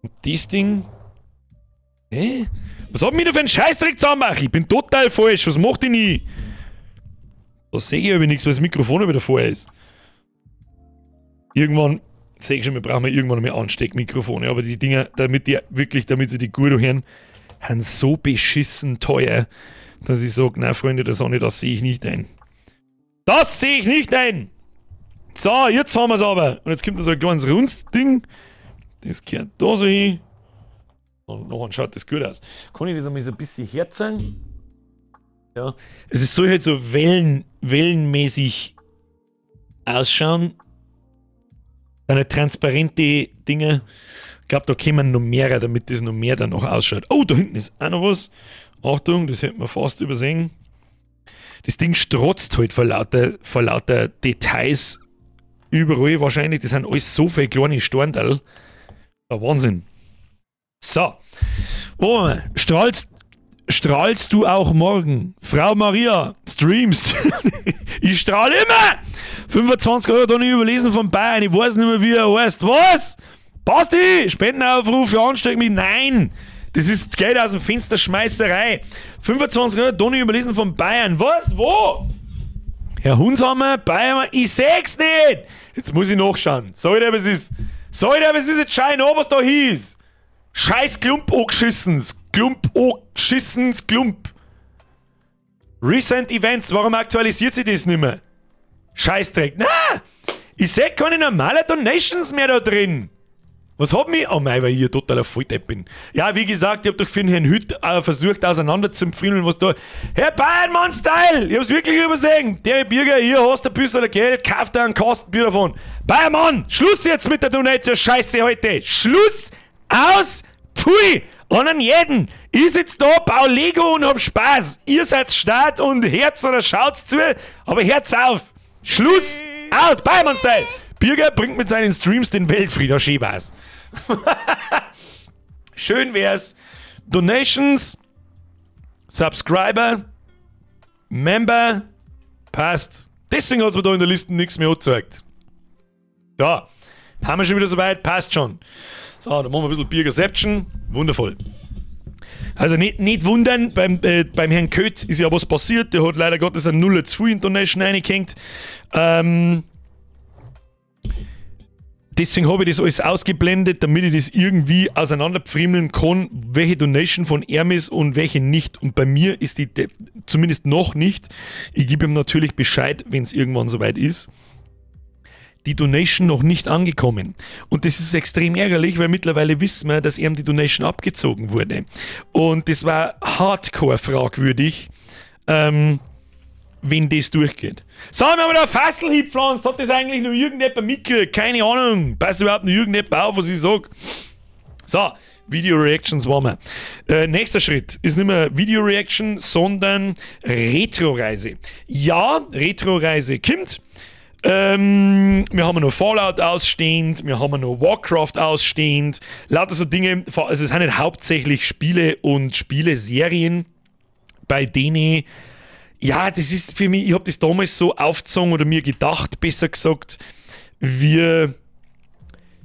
Und das Ding. Hä? Was hat mich da für einen Scheißdreck zusammenmachen? Ich bin total falsch. Was macht ich nie? Da sehe ich aber nichts, weil das Mikrofon wieder vorher ist. Irgendwann, sehe ich schon, wir brauchen irgendwann mal Ansteckmikrofone. Aber die Dinger, damit die wirklich, damit sie die gut hören, sind so beschissen teuer, dass ich sage, nein, Freunde der Sonne, das sehe ich nicht ein. Das sehe ich nicht ein! So, jetzt haben wir es aber. Und jetzt kommt da so ein kleines rundes Ding. Das gehört da so hin. Und nachher schaut das gut aus. Kann ich das einmal so ein bisschen herziehen? Ja. Es soll halt so wellenmäßig ausschauen. Eine transparente Dinge. Ich glaube, da kommen noch mehrere, damit das noch mehr dann noch ausschaut. Oh, da hinten ist auch noch was. Achtung, das hätten wir fast übersehen. Das Ding strotzt halt vor lauter Details überall wahrscheinlich. Das sind alles so viele kleine Stornteile. Der Wahnsinn. So. Oh, strahlst du auch morgen? Frau Maria, streamst. Ich strahle immer! 25 Euro da nicht überlesen von Bayern. Ich weiß nicht mehr, wie er heißt. Was? Basti! Spendenaufruf für Ansteck mich. Nein! Das ist Geld aus dem Fenster Schmeißerei. 25 Euro, da nicht überlesen von Bayern. Was? Wo? Herr Hundshammer, Bayern, ich seh's nicht! Jetzt muss ich nachschauen. Sag dir, was ist. Sag dir, was ist jetzt? Schau nach, was da hieß. Scheiß Klump angeschissens. Klump angeschissens Klump. Recent Events, warum aktualisiert sich das nicht mehr? Scheißdreck. Na! Ich seh keine normalen Donations mehr da drin. Was hat mich? Oh mei, weil ich ein totaler Volldepp bin. Ja, wie gesagt, ich hab doch für den Herrn Hütt versucht auseinanderzupfriemeln, was da. Herr Bayernmann-Style! Ich hab's wirklich übersehen. Der Bürger, hier hast du ein bisschen Geld, kauft dir einen Kasten Bier davon. Bayernmann, Schluss jetzt mit der Donation-Scheiße heute. Schluss! Aus! Pfui! Und an jeden! Ich sitz da, bau Lego und hab Spaß. Ihr seid Start und Herz oder schaut's zu, aber Herz auf! Schluss! Aus! Bayernmann-Style! Birger bringt mit seinen Streams den Weltfrieder Schebas. Schön wär's. Donations, Subscriber, Member, passt. Deswegen hat's mir da in der Liste nichts mehr angezeigt. Da, haben wir schon wieder soweit, passt schon. So, dann machen wir ein bisschen Birgerception. Wundervoll. Also nicht wundern, beim Herrn Köth ist ja was passiert. Der hat leider Gottes ein Nuller zu viel in Donation reingehängt. Deswegen habe ich das alles ausgeblendet, damit ich das irgendwie auseinanderpfriemeln kann, welche Donation von ihm ist und welche nicht. Und bei mir ist die zumindest noch nicht. Ich gebe ihm natürlich Bescheid, wenn es irgendwann soweit ist. Die Donation noch nicht angekommen. Und das ist extrem ärgerlich, weil mittlerweile wissen wir, dass ihm die Donation abgezogen wurde. Und das war hardcore fragwürdig, wenn das durchgeht. So, wir haben da Fassel hingepflanzt. Hat das eigentlich noch irgendjemand mitgekriegt? Keine Ahnung. Passt überhaupt noch irgendjemand auf, was ich sag? So, Video Reactions waren wir. Nächster Schritt ist nicht mehr Video Reaction, sondern Retro-Reise. Ja, Retro-Reise kommt. Wir haben noch Fallout ausstehend, wir haben noch Warcraft ausstehend, lauter so Dinge, also es sind nicht hauptsächlich Spiele und Spieleserien, bei denen, ja, das ist für mich, ich habe das damals so aufgezogen oder mir gedacht, besser gesagt, wir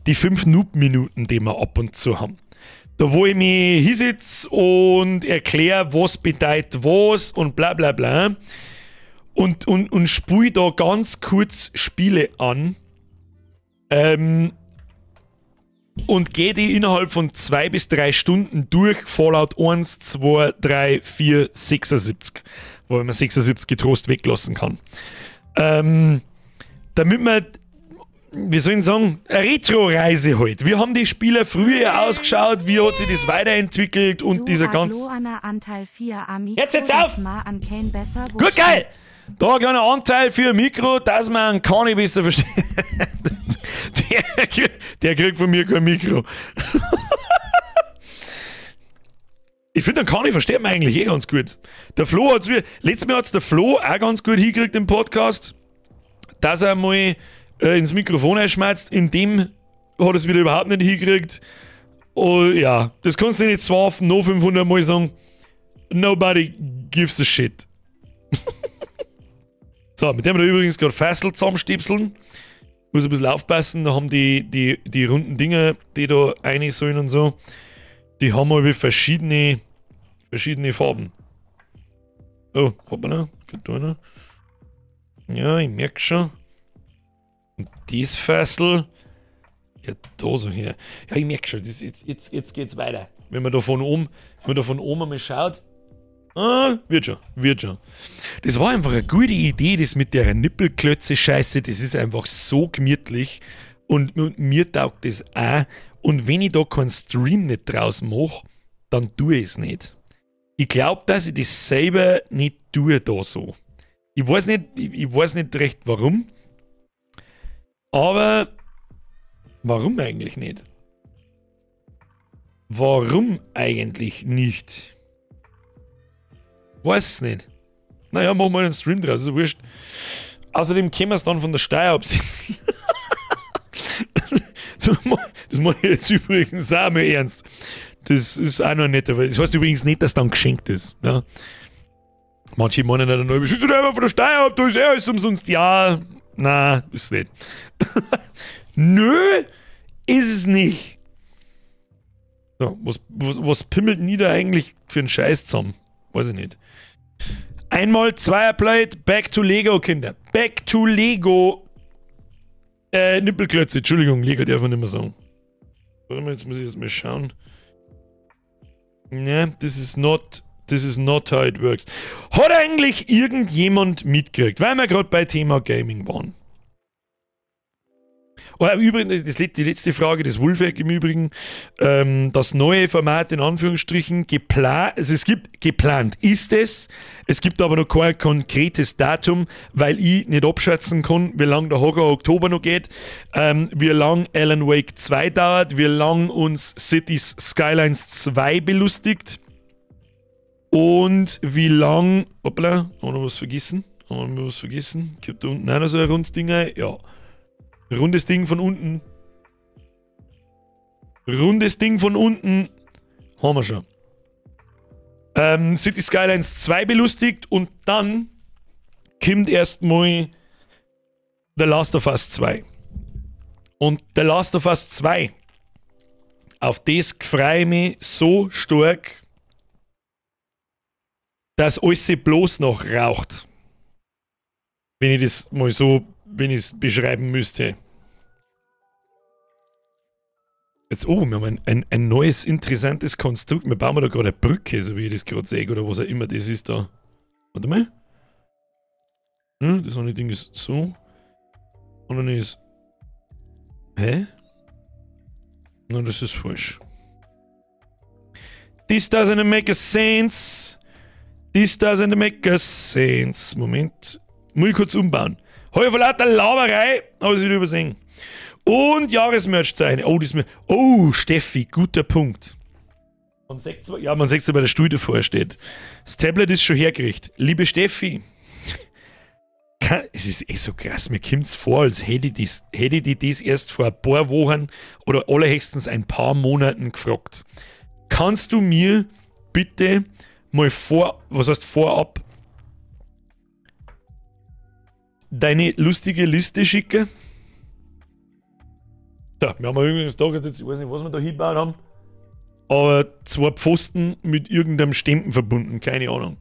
die 5 Noob-Minuten, die wir ab und zu haben. Da wo ich mich hinsitze und erkläre, was bedeutet was und bla bla bla. Und spul da ganz kurz Spiele an und gehe die innerhalb von 2 bis 3 Stunden durch. Fallout 1, 2, 3, 4, 76. Wo man 76 getrost weglassen kann. Damit man, wie soll ich sagen, eine Retro-Reise halt. Wie haben die Spieler früher ausgeschaut? Wie hat sich das weiterentwickelt? Und so dieser ganz. Jetzt jetzt auf! Gut, geil! Da ein kleiner Anteil für ein Mikro, dass man kann ich besser verstehen. Der kriegt von mir kein Mikro. Ich finde, den Kani versteht man eigentlich eh ganz gut. Der Flo hat's wieder. Letztes Mal hat's der Flo auch ganz gut hingekriegt im Podcast, dass er mal ins Mikrofon einschmerzt. In dem hat es wieder überhaupt nicht hingekriegt. Oh, ja, das kannst du nicht zwar noch 500 Mal sagen. Nobody gives a shit. So, mit dem wir da übrigens gerade Fassel zusammenstipseln. Muss ein bisschen aufpassen, da haben die runden Dinger, die da rein sollen und so, die haben aber verschiedene Farben. Oh, hat man noch? Geht da noch? Ja, ich merke schon. Und das Fassel geht da so her. Ja, ich merke schon, das, jetzt geht's weiter. Wenn man da von oben, einmal schaut. Ah, wird schon, wird schon. Das war einfach eine gute Idee, das mit der Nippelklötze-Scheiße, das ist einfach so gemütlich und mir taugt das auch. Und wenn ich da keinen Stream nicht draus mache, dann tue ich es nicht. Ich glaube, dass ich das selber nicht tue da so. Ich weiß nicht, ich weiß nicht recht warum, aber warum eigentlich nicht? Warum eigentlich nicht? Weiß es nicht. Naja, machen wir einen Stream draus, ist ja wurscht. Außerdem können wir es dann von der Steuer absetzen. Das mache ich jetzt übrigens auch mal ernst. Das ist auch noch nett, weil das heißt übrigens nicht, dass dann geschenkt ist. Ja. Manche meinen dann noch, bist du da einfach von der Steuer ab, da ist eh alles umsonst. Ja, nein, ist nicht. Nö, ist es nicht. So, was pimmelt nieder eigentlich für einen Scheiß zusammen? Weiß ich nicht. Einmal Zweierplate, back to Lego, Kinder. Back to Lego. Nippelklötze, Entschuldigung, Lego darf man nicht mehr sagen. Warte mal, jetzt muss ich erst mal schauen. Ne, this is not how it works. Hat eigentlich irgendjemand mitgekriegt, weil wir gerade bei Thema Gaming waren? Oh, übrigens, die letzte Frage des Wolfeck im Übrigen, das neue Format in Anführungsstrichen, geplant, also es gibt, geplant ist es, es gibt aber noch kein konkretes Datum, weil ich nicht abschätzen kann, wie lange der Horror Oktober noch geht, wie lang Alan Wake 2 dauert, wie lang uns Cities Skylines 2 belustigt und wie lang, hoppla, haben wir noch was vergessen? Haben wir was vergessen? Gibt da unten auch noch so ein rundes Ding rein? Ja. Rundes Ding von unten. Rundes Ding von unten. Haben wir schon. City Skylines 2 belustigt und dann kommt erstmal The Last of Us 2. Und The Last of Us 2, auf das freue ich mich so stark, dass alles bloß noch raucht. Wenn ich das mal so, wenn ich es beschreiben müsste. Jetzt, oh, wir haben ein neues, interessantes Konstrukt. Wir bauen da gerade eine Brücke, so wie ich das gerade sehe, oder was auch immer das ist da. Warte mal. Hm, das eine Ding ist so. Und dann ist... Hä? Nein, das ist falsch. This doesn't make a sense. This doesn't make a sense. Moment. Muss ich kurz umbauen. Habe ich vor lauter Lauberei, habe ich es wieder übersehen. Und Jahresmerch-Zeichen. Oh, das ist mir. Oh, Steffi, guter Punkt. Man sieht zwar, ja, man sieht es, weil der Stuhl davor steht. Das Tablet ist schon hergerichtet. Liebe Steffi, es ist eh so krass, mir kommt es vor, als hätte ich das erst vor ein paar Wochen oder allerhöchstens ein paar Monaten gefragt. Kannst du mir bitte mal vor, was heißt vorab, deine lustige Liste schicken? So, wir haben übrigens da jetzt, ich weiß nicht, was wir da hingebaut haben, aber zwei Pfosten mit irgendeinem Stempel verbunden, keine Ahnung.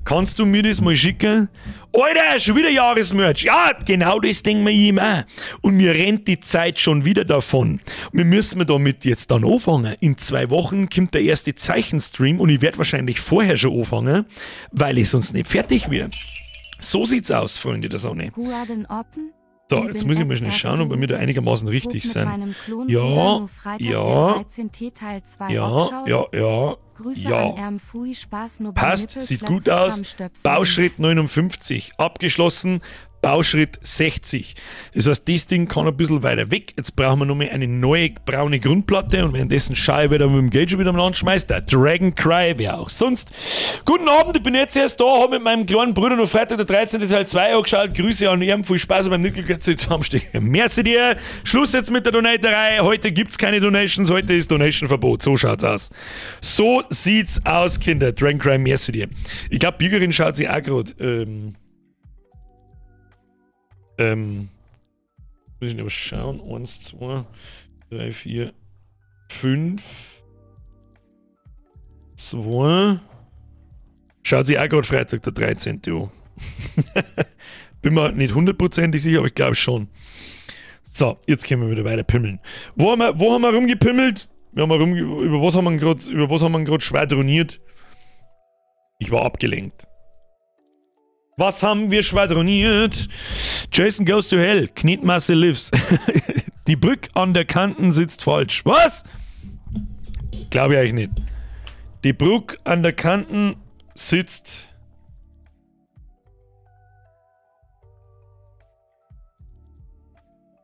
Kannst du mir das mal schicken? Alter, schon wieder Jahresmerch. Ja, genau das denken wir ihm auch. Und mir rennt die Zeit schon wieder davon. Wir müssen damit jetzt dann anfangen. In 2 Wochen kommt der erste Zeichenstream und ich werde wahrscheinlich vorher schon anfangen, weil ich sonst nicht fertig werde. So sieht's aus, Freunde der Sonne. So, jetzt muss ich mal schnell schauen, ob wir da einigermaßen richtig sind. Ja, ja, ja, ja, ja, ja. Passt, sieht gut aus. Bauschritt 59, abgeschlossen. Bauschritt 60. Das heißt, das Ding kann ein bisschen weiter weg. Jetzt brauchen wir nochmal eine neue braune Grundplatte und währenddessen schaue ich wieder mit dem Geld schon wieder am Land schmeißt. Der Dragon Cry, wer auch sonst. Guten Abend, ich bin jetzt erst da, habe mit meinem kleinen Bruder noch Freitag der 13. Teil 2 angeschaut. Grüße an ihn, viel Spaß beim Nickelgürtel zusammenstecken. Merci dir. Schluss jetzt mit der Donaterei. Heute gibt es keine Donations, heute ist Donation-Verbot. So schaut's aus. So sieht's aus, Kinder. Dragon Cry, merci dir. Ich glaube, Bürgerin schaut sich auch gerade. Muss ich noch schauen. 1, 2, 3, 4, 5, 2. Schaut sich auch gerade Freitag, der 13. an. Bin mir nicht hundertprozentig sicher, aber ich glaube schon. So, jetzt können wir wieder weiter pimmeln. Wo haben wir rumgepimmelt? Wir haben über was haben wir gerade schwadroniert? Ich war abgelenkt. Was haben wir schwadroniert? Jason goes to hell. Knetmasse lives. Die Brücke an der Kanten sitzt falsch. Was? Glaube ich eigentlich nicht. Die Brücke an der Kanten sitzt...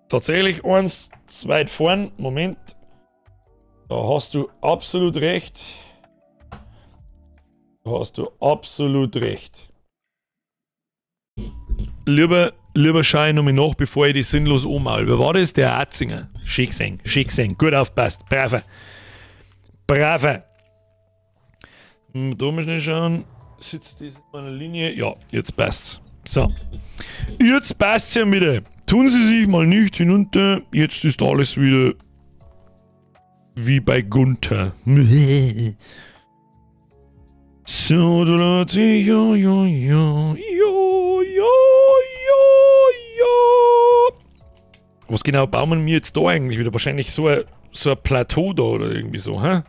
Tatsächlich eins, zwei vorn. Moment. Da hast du absolut recht. Da hast du absolut recht. Lieber schau ich nochmal nach, bevor ich die sinnlos ummaul. Wer war das? Der Atzinger. Schön gesehen, schön gesehen. Gut aufpasst. Braver. Braver. Da muss ich schauen. Sitzt das in meiner Linie? Ja, jetzt passt's. So. Jetzt passt's ja wieder. Tun Sie sich mal nicht hinunter. Jetzt ist alles wieder wie bei Gunther. So, ja, ja, ja, ja, ja, ja, ja. Was genau bauen wir jetzt da eigentlich wieder? Wahrscheinlich so ein Plateau da oder irgendwie so, hä?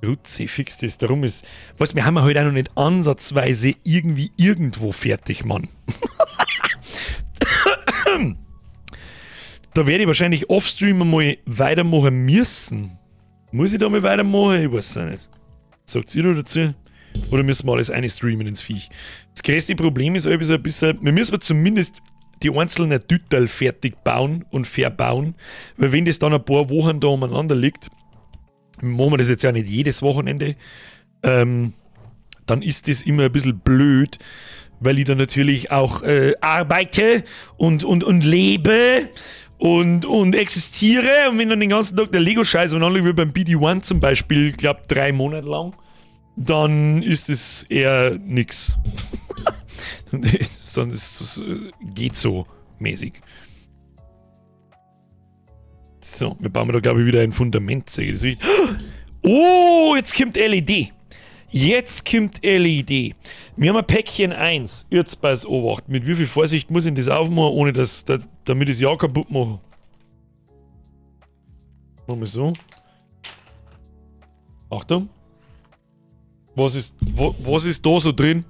Rutzi, fix das, darum ist... Was, wir haben ja heute auch noch nicht ansatzweise irgendwie irgendwo fertig, Mann. Da werde ich wahrscheinlich offstream mal weitermachen müssen. Muss ich da mal weitermachen? Ich weiß es auch nicht. Sagt ihr da dazu? Oder müssen wir alles einstreamen ins Viech? Das größte Problem ist so ein bisschen, wir müssen zumindest die einzelnen Tüttel fertig bauen und verbauen, weil wenn das dann ein paar Wochen da umeinander liegt, machen wir das jetzt ja nicht jedes Wochenende, dann ist das immer ein bisschen blöd, weil ich dann natürlich auch arbeite und lebe und existiere und wenn dann den ganzen Tag der Lego-Scheiß umeinander liegt, wie beim BD1 zum Beispiel, ich glaube 3 Monate lang, dann ist es eher nix. Dann ist das, geht so mäßig. So, wir bauen da glaube ich wieder ein Fundament. Oh, jetzt kommt LED. Jetzt kommt LED. Wir haben ein Päckchen 1. Jetzt pass Obacht. Mit wie viel Vorsicht muss ich das aufmachen, ohne dass damit ich das Jahr kaputt mache? Machen wir so. Achtung. Was ist da so drin?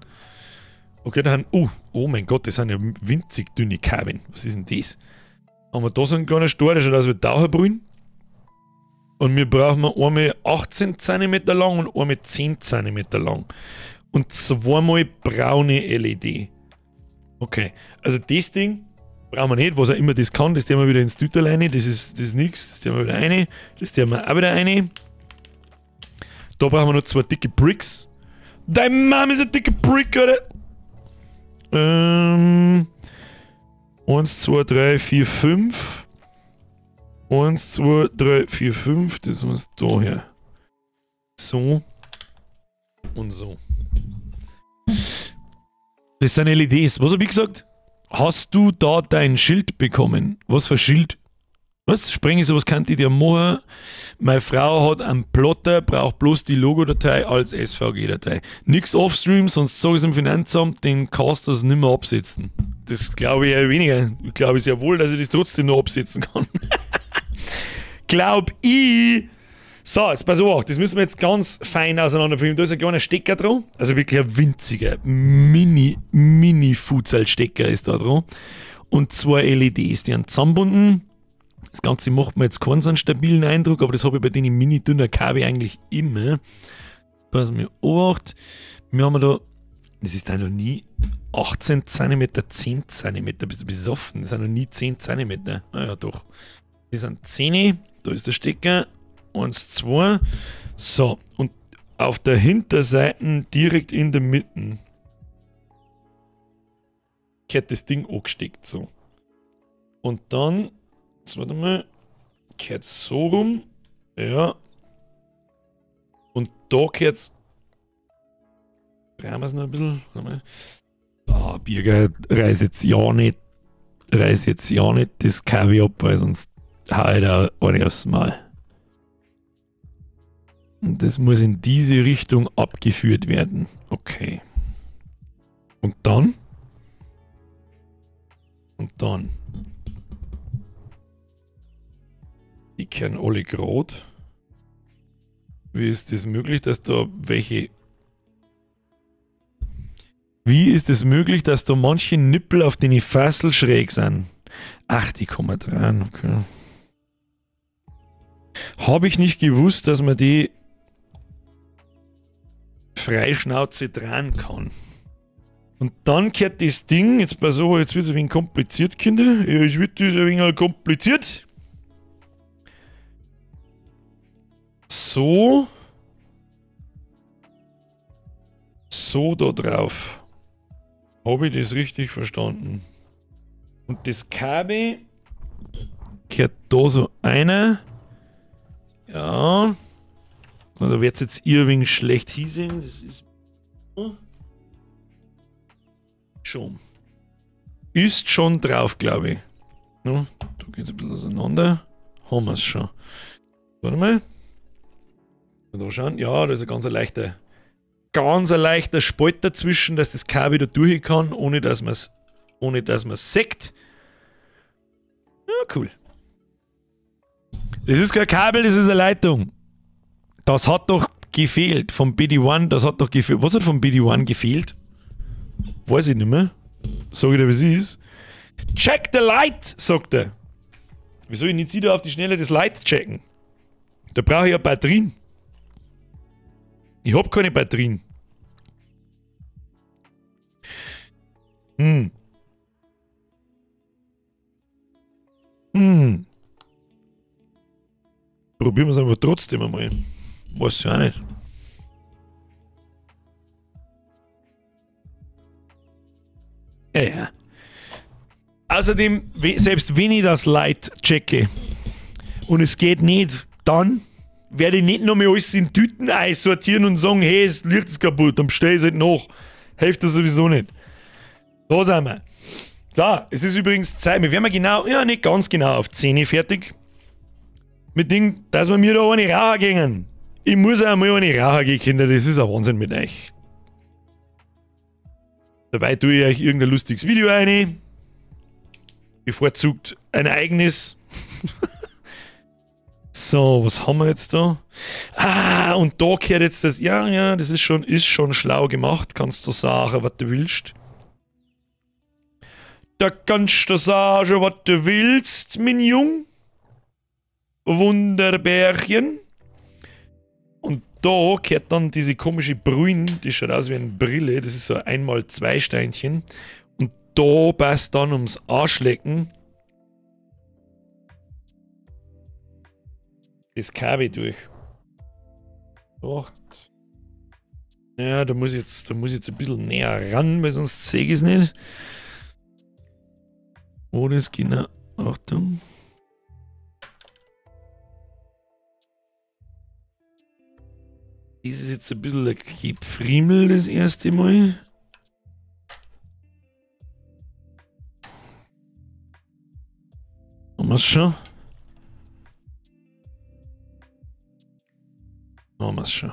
Okay, da haben. Oh mein Gott, das sind ja winzig dünne Kabeln. Was ist denn das? Haben wir da so einen kleinen Stor, der schaut aus wie Taucherbrühen. Und wir brauchen einmal 18 cm lang und einmal 10 cm lang. Und zweimal braune LED. Okay, also das Ding brauchen wir nicht, was auch immer das kann. Das tun wir wieder ins Tüterl rein. Das ist nichts. Das tun wir wieder rein. Das tun wir auch wieder rein. Da brauchen wir noch 2 dicke Bricks. Deine Mama ist eine dicke Brick, Alter. 1, 2, 3, 4, 5. 1, 2, 3, 4, 5. Das muss da her. So. Und so. Das sind LEDs. Was hab ich gesagt? Hast du da dein Schild bekommen? Was für Schild? Was? Sprenge sowas kann ich dir machen. Meine Frau hat einen Plotter, braucht bloß die Logo-Datei als SVG-Datei. Nix offstream, sonst sag ich es im Finanzamt, den kannst du das nicht mehr absetzen. Das glaube ich ja weniger. Ich glaube sehr wohl, dass ich das trotzdem noch absetzen kann. Glaub ich! So, jetzt pass auf, das müssen wir jetzt ganz fein auseinanderbringen. Da ist ein kleiner Stecker dran, also wirklich ein winziger Mini-Futsal-Stecker ist da dran. Und 2 LEDs, die sind zusammengebunden. Das Ganze macht mir jetzt keinen so einen stabilen Eindruck, aber das habe ich bei den mini-dünnen Kabel eigentlich immer. Pass mir Obacht. Wir haben da, das ist noch nie 18 cm, 10 cm, bist du besoffen? Das sind noch nie 10 cm. Naja, doch. Das sind 10, da ist der Stecker. 1, 2. So, und auf der Hinterseite direkt in der Mitte gehört das Ding angesteckt. So. Und dann, jetzt warte mal, gehört so rum. Ja. Und da gehört's. Brauchen wir es noch ein bisschen? Warte mal. Ah, Birger, reiß jetzt ja nicht. Reiß jetzt ja nicht das Kabel ab, weil sonst hau ich da eine aufs Maul. Und das muss in diese Richtung abgeführt werden. Okay. Und dann? Und dann. Die kehren alle gerade. Wie ist das möglich, dass da welche Wie ist es möglich, dass da manche Nippel auf den Fassel schräg sind? Ach, die kommen dran, okay. Habe ich nicht gewusst, dass man die Freischnauze dran kann. Und dann kehrt das Ding, jetzt pass auf, jetzt wird es ein wenig kompliziert, Kinder. Ja, es wird ein wenig kompliziert. So. So da drauf. Habe ich das richtig verstanden? Und das Kabel kehrt da so einer. Ja. Da wird es jetzt irgendwie schlecht hinsehen. Das ist schon. Ist schon drauf, glaube ich. Ja, da geht es ein bisschen auseinander. Haben wir es schon. Warte mal. Da schauen. Ja, da ist ein ganz leichter Spalt dazwischen, dass das Kabel da durch kann, ohne dass man es sägt. Ja, cool. Das ist kein Kabel, das ist eine Leitung. Das hat doch gefehlt vom BD1, das hat doch gefehlt. Was hat vom BD1 gefehlt? Weiß ich nicht mehr. Sag ich dir, wie es ist. Check the light, sagt er. Wieso ich nicht wieder auf die Schnelle das Light checken? Da brauche ich ja Batterien. Ich hab keine Batterien. Hm. Hm. Probieren wir es einfach trotzdem einmal. Weiß ich auch nicht. Ja, ja. Außerdem, selbst wenn ich das Light checke und es geht nicht, dann werde ich nicht noch mehr alles in Tüten einsortieren und sagen, hey, das Licht ist kaputt, dann bestelle ich es halt nach. Hilft das sowieso nicht. Da sind wir. So, es ist übrigens Zeit, wir werden genau, ja nicht ganz genau auf 10 fertig. Mit Ding, dass wir mir da eine Raucher gingen. Ich muss auch mal eine Raucher gehen, Kinder, das ist ein Wahnsinn mit euch. Dabei tue ich euch irgendein lustiges Video rein. Bevorzugt ein eigenes. So, was haben wir jetzt da? Ah, und da gehört jetzt das. Ja, ja, das ist schon schlau gemacht. Kannst du sagen, was du willst. Da kannst du sagen, was du willst, mein Jung. Wunderbärchen. Und da gehört dann diese komische Brühen, die schaut aus wie eine Brille, das ist so ein 1x2 Steinchen. Und da passt dann ums Arschlecken das Kabel durch. 8. Ja, da muss ich jetzt ein bisschen näher ran, weil sonst sehe ich es nicht. Oh, das genau. Achtung. Das ist jetzt ein bisschen ein Gepfriemel das erste Mal. Haben wir es schon? Haben wir es schon.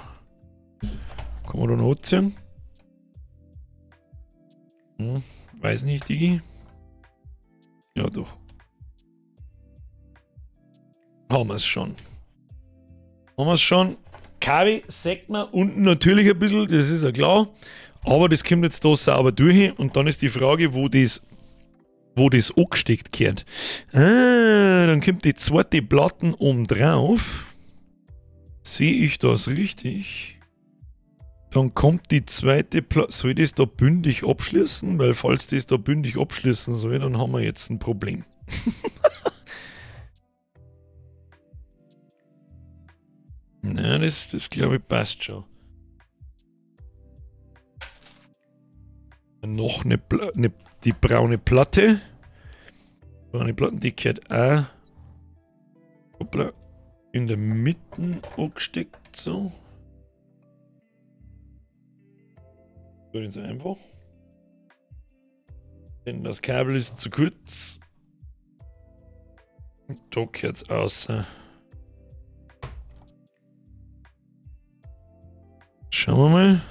Kann man da noch anziehen? Hm, weiß nicht, Digi. Ja, doch. Haben wir es schon. Haben wir es schon. Kabel sägt man unten natürlich ein bisschen, das ist ja klar. Aber das kommt jetzt da sauber durch und dann ist die Frage, wo das angesteckt gehört. Ah, dann kommt die zweite Platten oben drauf. Sehe ich das richtig? Dann kommt die zweite Platte. Soll ich das da bündig abschließen? Weil falls das da bündig abschließen soll, dann haben wir jetzt ein Problem. Nein, das glaube ich passt schon. Noch eine die braune Platte. Braune Platte, die gehört auch hoppla, in der Mitte angesteckt. So. Nicht so einfach. Denn das Kabel ist zu kurz. Und da gehört es aus. Schauen wir mal.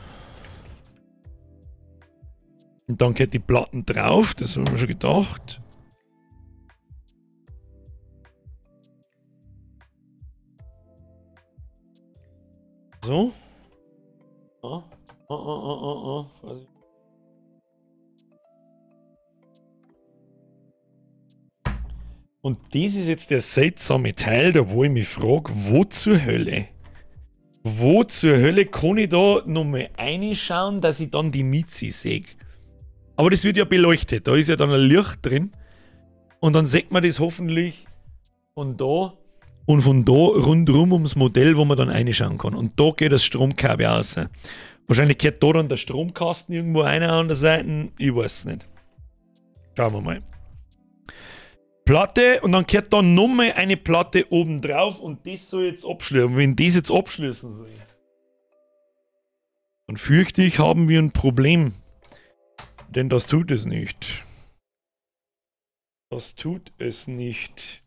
Und dann geht die Platten drauf, das haben wir schon gedacht. So. Ah, ah, ah, ah, ah, ah. Und das ist jetzt der seltsame Teil, da wo ich mich frage, wo zur Hölle? Wo zur Hölle kann ich da nochmal reinschauen, dass ich dann die Mizi sehe? Aber das wird ja beleuchtet, da ist ja dann ein Licht drin. Und dann sieht man das hoffentlich von da und von da rundrum ums Modell, wo man dann reinschauen kann. Und da geht das Stromkabel raus. Wahrscheinlich geht da dann der Stromkasten irgendwo einer an der Seite, ich weiß es nicht. Schauen wir mal. Platte und dann kehrt da nochmal eine Platte oben drauf und das soll jetzt abschließen. Wenn das jetzt abschließen soll, dann fürchte ich, haben wir ein Problem. Denn das tut es nicht. Das tut es nicht.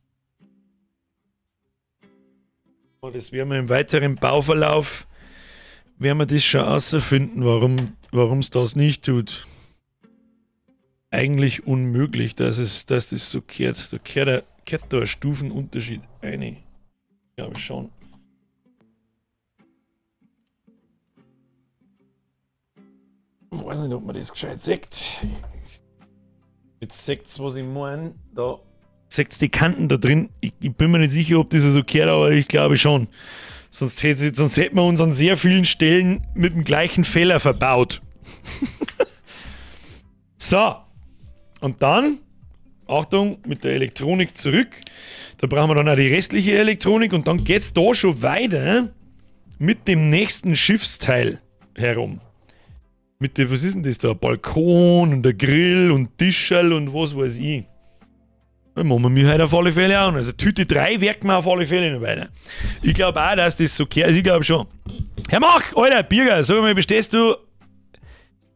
Das werden wir im weiteren Bauverlauf, werden wir das schon herausfinden, warum es das nicht tut. Eigentlich unmöglich, dass das so kehrt. Da kehrt da ein Stufenunterschied rein. Glaube ich schon. Ich weiß nicht, ob man das gescheit sieht. Jetzt seht's, was ich meine. Da seht's die Kanten da drin. Ich bin mir nicht sicher, ob das so kehrt, aber ich glaube schon. Sonst hätten wir uns an sehr vielen Stellen mit dem gleichen Fehler verbaut. So. Und dann, Achtung, mit der Elektronik zurück. Da brauchen wir dann auch die restliche Elektronik und dann geht's da schon weiter mit dem nächsten Schiffsteil herum. Mit dem, was ist denn das da? Balkon und der Grill und Tischerl und was weiß ich. Dann machen wir heute auf alle Fälle an. Also Tüte 3 werken wir auf alle Fälle noch weiter. Ich glaube auch, dass das so kehrt. Also ich glaube schon. Herr Mach, Alter, Birger, sag mal, bestehst du...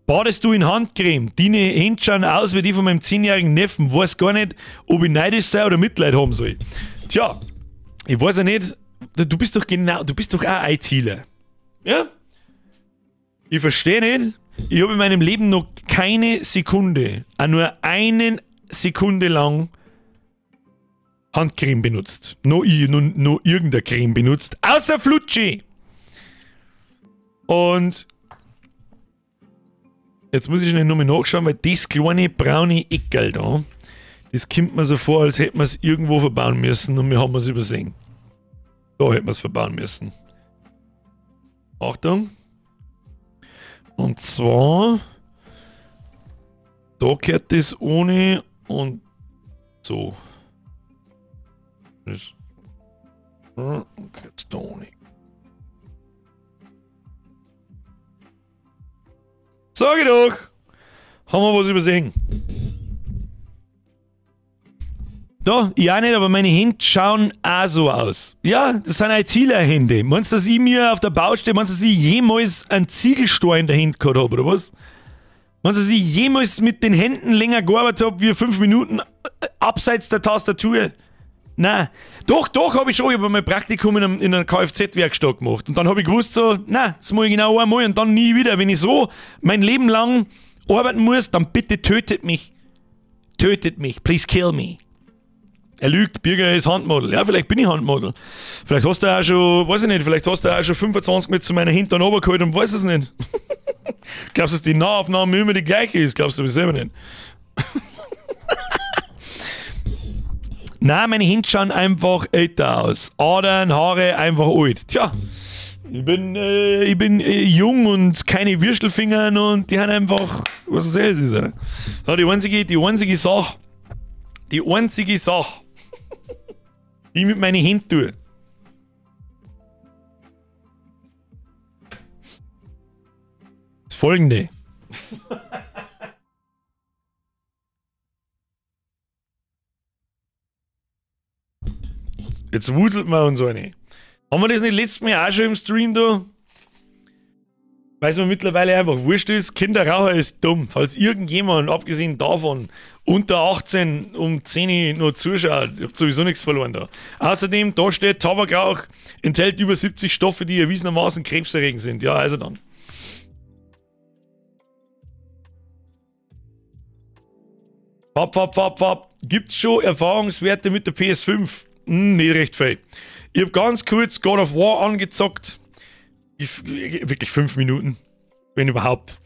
Badest du in Handcreme? Deine Hände schauen aus wie die von meinem 10-jährigen Neffen. Weiß gar nicht, ob ich neidisch sei oder Mitleid haben soll. Tja, ich weiß ja nicht, du bist doch genau, du bist doch auch ITler. Ja? Ich verstehe nicht, ich habe in meinem Leben noch keine Sekunde, auch nur eine Sekunde lang Handcreme benutzt. Noch irgendeine Creme benutzt, außer Flutschi. Und jetzt muss ich schnell nochmal nachschauen, weil das kleine braune Eckerl da, das kommt mir so vor, als hätten wir es irgendwo verbauen müssen und wir haben es übersehen. Da hätten wir es verbauen müssen. Achtung. Und zwar, da gehört das ohne und so. Das gehört da ohne. Sag ich doch! Haben wir was übersehen? Da, ich auch nicht, aber meine Hände schauen auch so aus. Ja, das sind ITler-Hände. Meinst du, dass ich mir auf der Baustelle, meinst du, dass ich jemals einen Ziegelstein in der Hand gehabt habe, oder was? Meinst du, dass ich jemals mit den Händen länger gearbeitet habe, wie 5 Minuten abseits der Tastatur? Nein. Doch, doch, habe ich schon. Ich habe mein Praktikum in einer Kfz-Werkstatt gemacht. Und dann habe ich gewusst so, nein, das mache ich genau einmal und dann nie wieder. Wenn ich so mein Leben lang arbeiten muss, dann bitte tötet mich. Tötet mich. Please kill me. Er lügt, Birger ist Handmodel. Ja, vielleicht bin ich Handmodel. Vielleicht hast du auch schon, weiß ich nicht, vielleicht hast du auch schon 25 mit zu meiner Hintern runtergeholt und weiß es nicht. Glaubst du, dass die Nahaufnahme immer die gleiche ist? Glaubst du aber selber nicht. Nein, meine Hände schauen einfach älter aus. Adern, Haare, einfach alt. Tja, ich bin jung und keine Würstelfinger und die haben einfach, was das ist, oder? Ja, die einzige Sache, die ich mit meinen Händen tue. Das folgende. Jetzt wuselt man uns eine. Haben wir das nicht letztes Mal auch schon im Stream da? Weil es mir mittlerweile einfach wurscht ist, Kinderraucher ist dumm. Falls irgendjemand, abgesehen davon, unter 18 um 10 Uhr noch zuschaut, ich hab sowieso nichts verloren da. Außerdem, da steht, Tabakrauch enthält über 70 Stoffe, die erwiesenermaßen krebserregend sind. Ja, also dann. Fab, fab, fab, fab. Gibt's schon Erfahrungswerte mit der PS5? Nicht recht viel. Ich hab ganz kurz God of War angezockt. Wirklich 5 Minuten, wenn überhaupt.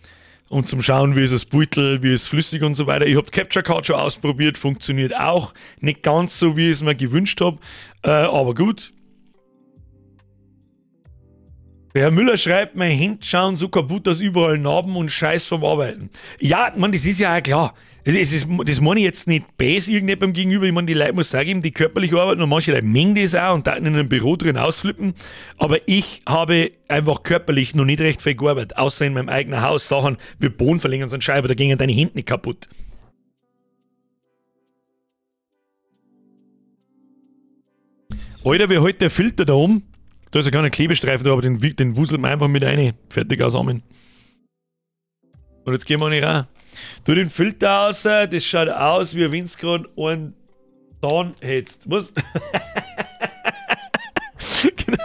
Und zum Schauen, wie ist das Beutel, wie ist flüssig und so weiter. Ich habe die Capture Card schon ausprobiert, funktioniert auch. Nicht ganz so, wie ich es mir gewünscht habe, aber gut. Der Herr Müller schreibt, meine Hände schauen so kaputt, dass überall Narben und Scheiß vom Arbeiten. Ja, man, das ist ja auch klar. Das meine ich jetzt nicht böse irgendjemandem gegenüber. Ich meine, die Leute, muss sagen, die körperlich arbeiten und manche Leute mengen das auch und da in einem Büro drin ausflippen. Aber ich habe einfach körperlich noch nicht recht viel gearbeitet, außer in meinem eigenen Haus Sachen wie Boden verlängern und Scheibe, da gingen deine Hände nicht kaputt. Alter, wie hält der Filter da um? Da ist ja kein Klebestreifen da, aber den wuselt man einfach mit rein. Fertig, aus, Amen. Und jetzt gehen wir nicht rein. Tu den Filter aus, das schaut aus, wie wenn es gerade einen Zahn hättest. Was? Genau.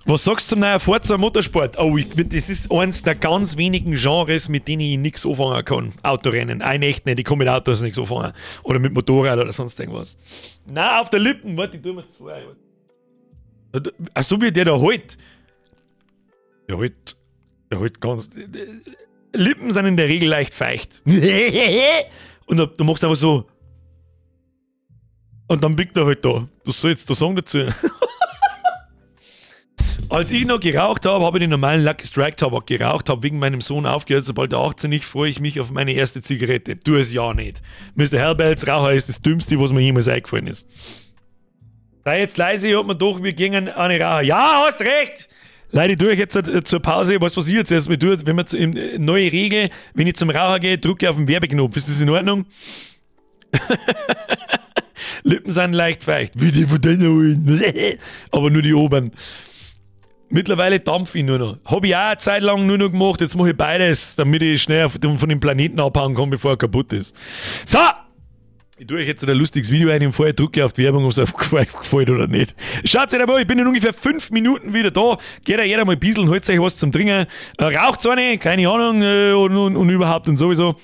Was sagst du zum neuen Forza Motorsport? Oh, das ist eins der ganz wenigen Genres, mit denen ich nichts anfangen kann. Autorennen. Nein, echt nicht. Ich kann mit Autos nichts anfangen. Oder mit Motorrad oder sonst irgendwas. Nein, auf der Lippen. Warte, ich tue mir zwei. Ach, so wie der da hält. Der hält ganz. Lippen sind in der Regel leicht feucht. Und du machst einfach so. Und dann biegt er halt da. Was soll ich jetzt da sagen dazu? Als ich noch geraucht habe, habe ich den normalen Lucky Strike Tabak geraucht, habe wegen meinem Sohn aufgehört. Sobald er 18 ist, freue ich mich auf meine erste Zigarette. Tu es ja nicht. Mr. Hellbells, Raucher ist das Dümmste, was mir jemals eingefallen ist. Sei jetzt leise, ich hab mir doch, wir gingen eine Raucher. Ja, hast recht! Leute, ich jetzt zur Pause. Weißt du, was ich jetzt erstmal tue? Wenn man neue Regel, wenn ich zum Raucher gehe, drücke ich auf den Werbeknopf. Ist das in Ordnung? Lippen sind leicht feucht. Wie die von denen holen. Aber nur die oberen. Mittlerweile dampfe ich nur noch. Habe ich auch eine Zeit lang nur noch gemacht. Jetzt mache ich beides, damit ich schnell von dem Planeten abhauen kann, bevor er kaputt ist. So! Ich tue euch jetzt ein lustiges Video ein und vorher drücke ich auf die Werbung, ob es euch gefällt oder nicht. Schaut euch mal, ich bin in ungefähr 5 Minuten wieder da. Geht ja jeder mal ein bisschen, holt euch was zum Trinken. Raucht eine, keine Ahnung, und überhaupt und sowieso.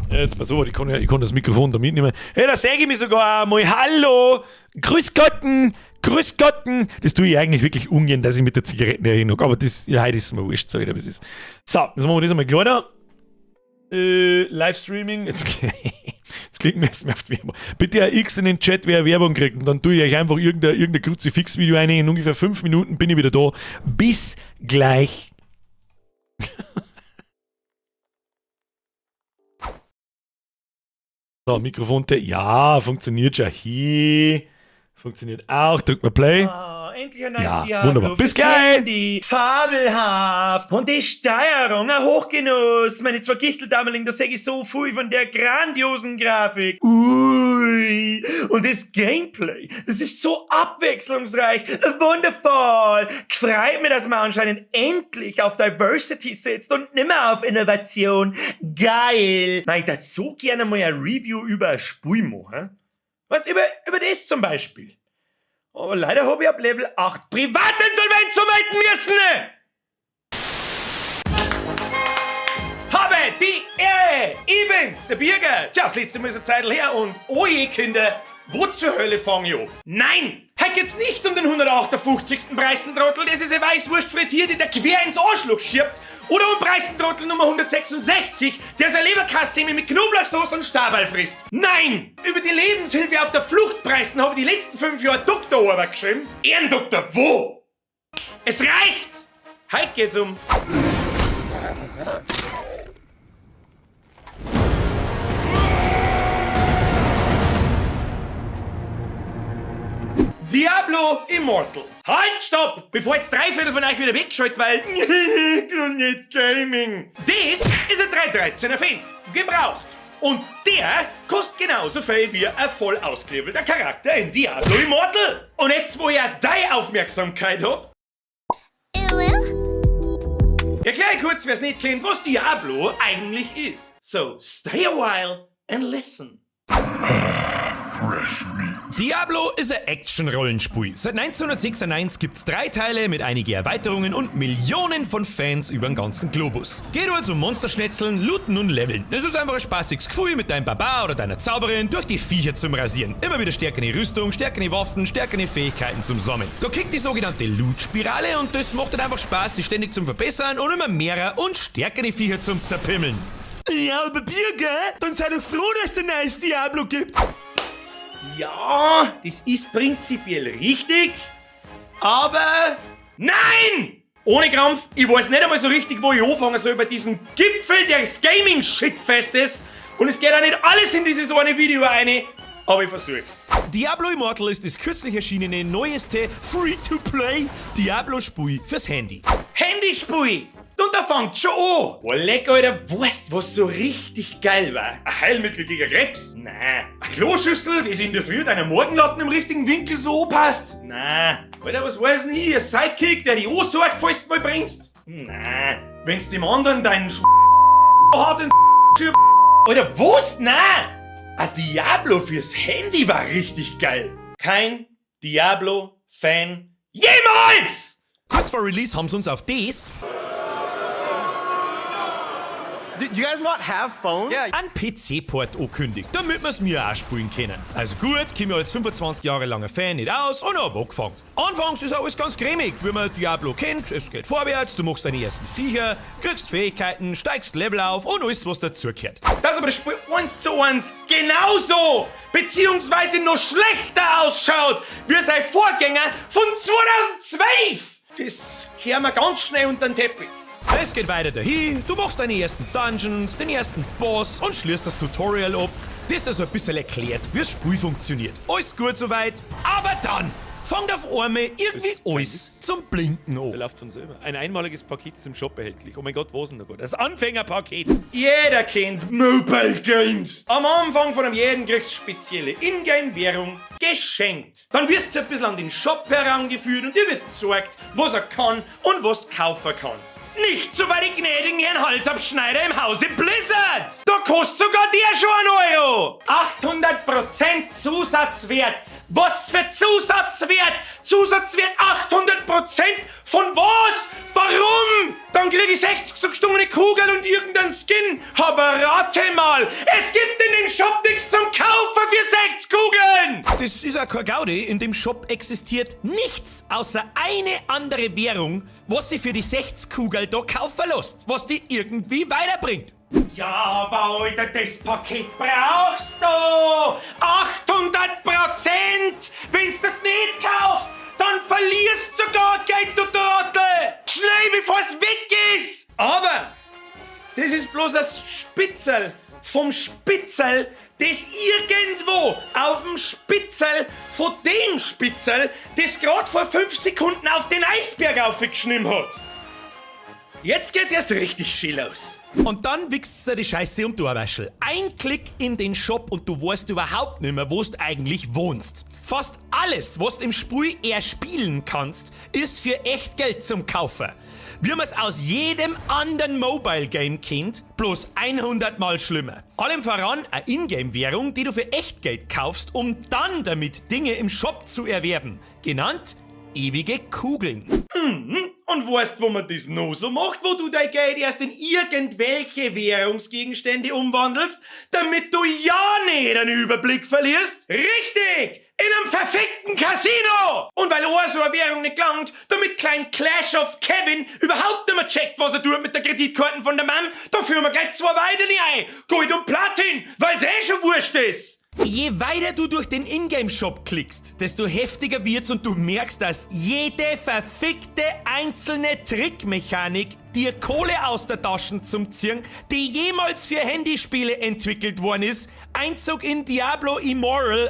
Jetzt pass auf, ich kann das Mikrofon da mitnehmen. Hey, da sage ich mich sogar einmal. Hallo! Grüß Gotten! Grüß Gotten! Das tue ich eigentlich wirklich ungern, dass ich mit der Zigaretten erinnere. Aber das, ja, heute ist mir wurscht, so wieder, was ist. So, jetzt machen wir das einmal klar da. Livestreaming. Jetzt klicken wir erstmal auf die Werbung. Bitte ein X in den Chat, wer Werbung kriegt. Und dann tue ich euch einfach irgendein Kruzifix-Video ein. In ungefähr 5 Minuten bin ich wieder da. Bis gleich. So, Mikrofon. Ja, funktioniert ja hier. Funktioniert auch. Drück mal Play. Oh, endlich ein neues ja, Diablo. Wunderbar. Bis gleich! Handy. Fabelhaft. Und die Steuerung, ein Hochgenuss. Meine zwei Gichteldameling, da sag ich so viel von der grandiosen Grafik. Ui. Und das Gameplay, das ist so abwechslungsreich. Wundervoll. Freut mich, dass man anscheinend endlich auf Diversity setzt und nimmer auf Innovation. Geil. Na, ich darf so gerne mal ein Review über ein Spiel machen. Weißt, über das zum Beispiel. Aber leider habe ich ab Level 8 Privatinsolvenz anmelden müssen! Habe die Ehre! Ich bin's, der Birger! Tja, das letzte Mal ist eine Zeit her und oje Kinder, wo zur Hölle fang ich an? Nein! Heute geht's nicht um den 158. Preisentrottel, das ist eine Weißwurst frittiert, die der quer ins Arschloch schiebt, oder um Preisentrottel Nummer 166, der seine Leberkassemme mit Knoblauchsoße und Stabal frisst. Nein! Über die Lebenshilfe auf der Fluchtpreisen habe ich die letzten 5 Jahre Doktorarbeit geschrieben. Ehrendoktor, wo? Es reicht! Heute geht's um... Diablo Immortal. Halt, stopp! Bevor jetzt 3/4 von euch wieder weggeschaltet, weil nicht Gaming. Das ist ein 313er Fan. Gebraucht. Und der kostet genauso viel wie ein voll ausgelevelter Charakter in Diablo Immortal. Und jetzt, wo ich ja deine Aufmerksamkeit hab, erkläre ich kurz, wer es nicht kennt, was Diablo eigentlich ist. So, stay a while and listen. Fresh Meat. Diablo ist ein Action-Rollenspiel. Seit 1996 gibt's 3 Teile mit einigen Erweiterungen und Millionen von Fans über den ganzen Globus. Geht also um Monsterschnetzeln, Looten und Leveln. Das ist einfach ein spaßiges Gefühl, mit deinem Barbar oder deiner Zauberin durch die Viecher zum Rasieren. Immer wieder stärkere Rüstung, stärkere Waffen, stärkere Fähigkeiten zum Sammeln. Da kickt die sogenannte Loot-Spirale und das macht dann einfach Spaß, sich ständig zum Verbessern und immer mehrer und stärkere Viecher zum Zerpimmeln. Ja, aber Bier, gell? Dann sei doch froh, dass es ein neues Diablo gibt. Ja, das ist prinzipiell richtig, aber nein! Ohne Krampf, ich weiß nicht einmal so richtig, wo ich anfangen soll bei diesem Gipfel des Gaming-Shitfestes. Und es geht auch nicht alles in dieses eine Video rein, aber ich versuch's. Diablo Immortal ist das kürzlich erschienene neueste Free-to-Play Diablo-Spiel fürs Handy. Handyspiel! Und da fängt schon an. Oh, leck, Alter, weißt, was so richtig geil war? Ein Heilmittel gegen Krebs? Nein. Eine Kloschüssel, die sich in der Früh deiner Morgenlatten im richtigen Winkel so anpasst? Nein. Alter, was weiß denn ich? Ein Sidekick, der die ansorgt, falls du mal bringst? Nein. Wenn's dem anderen deinen Sch hat, den Alter, was? Nein. Ein Diablo fürs Handy war richtig geil. Kein Diablo-Fan jemals! Kurz vor Release haben sie uns auf das Do you guys not have phones? Yeah. Ein PC-Port angekündigt, damit wir's mir auch spielen können. Also gut, komme ich als 25 Jahre langer Fan nicht aus und hab angefangen. Anfangs ist alles ganz cremig, wie man Diablo kennt. Es geht vorwärts, du machst deine ersten Viecher, kriegst Fähigkeiten, steigst Level auf und alles, was dazugehört. Dass aber das Spiel 1:1 genauso, beziehungsweise noch schlechter ausschaut, wie sein Vorgänger von 2012. Das kehren wir ganz schnell unter den Teppich. Es geht weiter dahin, du machst deine ersten Dungeons, den ersten Boss und schließt das Tutorial ab, das dir so ein bisschen erklärt, wie das Spiel funktioniert. Alles gut soweit, aber dann fängt auf einmal irgendwie alles zum Blinken an. Der läuft von selber. Ein einmaliges Paket ist im Shop erhältlich. Oh mein Gott, was denn da gerade? Das Anfängerpaket! Jeder kennt Mobile Games. Am Anfang von einem jeden kriegst du spezielle Ingame-Währung geschenkt. Dann wirst du ein bisschen an den Shop herangeführt und dir wird gezeigt, was er kann und was du kaufen kannst. Nicht so bei den gnädigen Herrn Halsabschneider im Hause Blizzard! Da kostet sogar der schon 1 Euro! 800% Zusatzwert! Was für Zusatzwert? Zusatzwert 800% von was? Warum? Dann krieg ich 60 so gestungene Kugeln und irgendeinen Skin. Aber rate mal, es gibt in dem Shop nichts zum Kaufen für 60 Kugeln! Das ist auch kein Gaudi. In dem Shop existiert nichts außer eine andere Währung, was sie für die 60 Kugeln da kaufen lässt, was die irgendwie weiterbringt. Ja, aber Alter, das Paket brauchst du! 800%! Wenn's das nicht kaufst, dann verlierst du sogar Geld, du Trottel! Schnell, bevor's weg ist! Aber das ist bloß das Spitzel vom Spitzel, das irgendwo auf dem Spitzel von dem Spitzel, das grad vor 5 Sekunden auf den Eisberg aufgeschnitten hat. Jetzt geht's erst richtig schön los. Und dann wichst dir die Scheiße um die Ohrwaschel. Ein Klick in den Shop und du weißt überhaupt nicht mehr, wo du eigentlich wohnst. Fast alles, was du im Spiel erspielen kannst, ist für echt Geld zum Kaufen. Wie man's aus jedem anderen Mobile Game kennt, bloß 100 Mal schlimmer. Allem voran eine Ingame-Währung, die du für Echtgeld kaufst, um dann damit Dinge im Shop zu erwerben. Genannt ewige Kugeln. Mhm. Und weißt, wo man das noch so macht, wo du dein Geld erst in irgendwelche Währungsgegenstände umwandelst, damit du ja nicht den Überblick verlierst? Richtig! In einem verfickten Casino! Und weil auch so eine Währung nicht gelangt, damit klein Clash of Kevin überhaupt nicht mehr checkt, was er tut mit der Kreditkarte von der Mom, da führen wir gleich 2 weitere ein. Gold und Platin, weil's eh schon wurscht ist. Je weiter du durch den Ingame-Shop klickst, desto heftiger wird's und du merkst, dass jede verfickte einzelne Trickmechanik dir Kohle aus der Tasche zum Ziehen, die jemals für Handyspiele entwickelt worden ist, Einzug in Diablo Immortal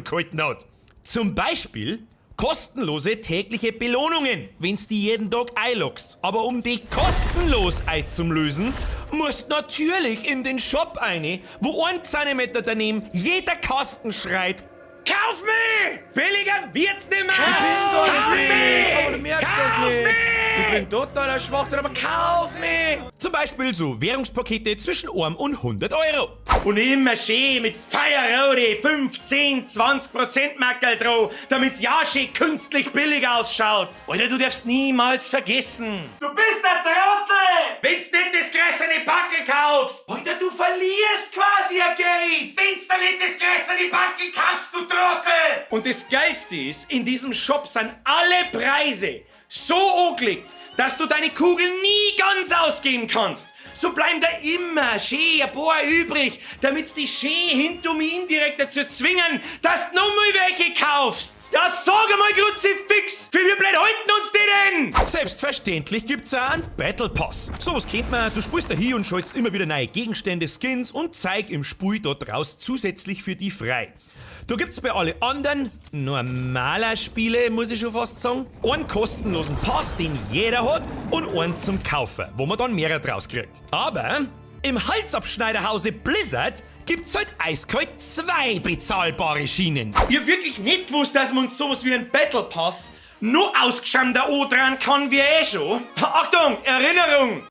gehalten hat. Zum Beispiel kostenlose tägliche Belohnungen, wenn's die jeden Tag einloggst. Aber um die kostenlos einzulösen, musst natürlich in den Shop eine, wo 1 Zentimeter daneben jeder Kasten schreit: Kauf mich! Billiger wird's nicht mehr! Kauf Kauf mich! mich! Aber du merkst Kauf das nicht! mich! Ich bin totaler Schwachsinn, aber kauf mich! Zum Beispiel so Währungspakete zwischen 1 und 100 Euro. Und immer schön mit Feierrode 15, 20% Mackerl drauf, damit's ja schön künstlich billig ausschaut. Alter, du darfst niemals vergessen. Du bist ein Trottel! Wenn's nicht das größere Packel kaufst! Alter, du verlierst quasi ein Geld! Wenn's da nicht das größere Packel kaufst, du Trottel! Und das Geilste ist, in diesem Shop sind alle Preise so angelegt, dass du deine Kugel nie ganz ausgeben kannst. So bleiben da immer schön ein paar übrig, damit's die schön hinter mir indirekt dazu zwingen, dass du nochmal welche kaufst. Ja, sag einmal Kruzifix, für wie blöd halten uns die denn? Selbstverständlich gibt's auch einen Battle Pass. Sowas kennt man, du spielst da hier und schaltest immer wieder neue Gegenstände, Skins und Zeug im Spiel dort raus zusätzlich für die frei. Da gibt's bei alle anderen normaler Spiele, muss ich schon fast sagen, einen kostenlosen Pass, den jeder hat, und einen zum Kaufen, wo man dann mehrere draus kriegt. Aber im Halsabschneiderhause Blizzard gibt's halt eiskalt 2 bezahlbare Schienen. Ich hab wirklich nicht gewusst, dass man uns sowas wie einen Battle Pass nur ausgeschamter dran kann wie eh schon. Achtung, Erinnerung!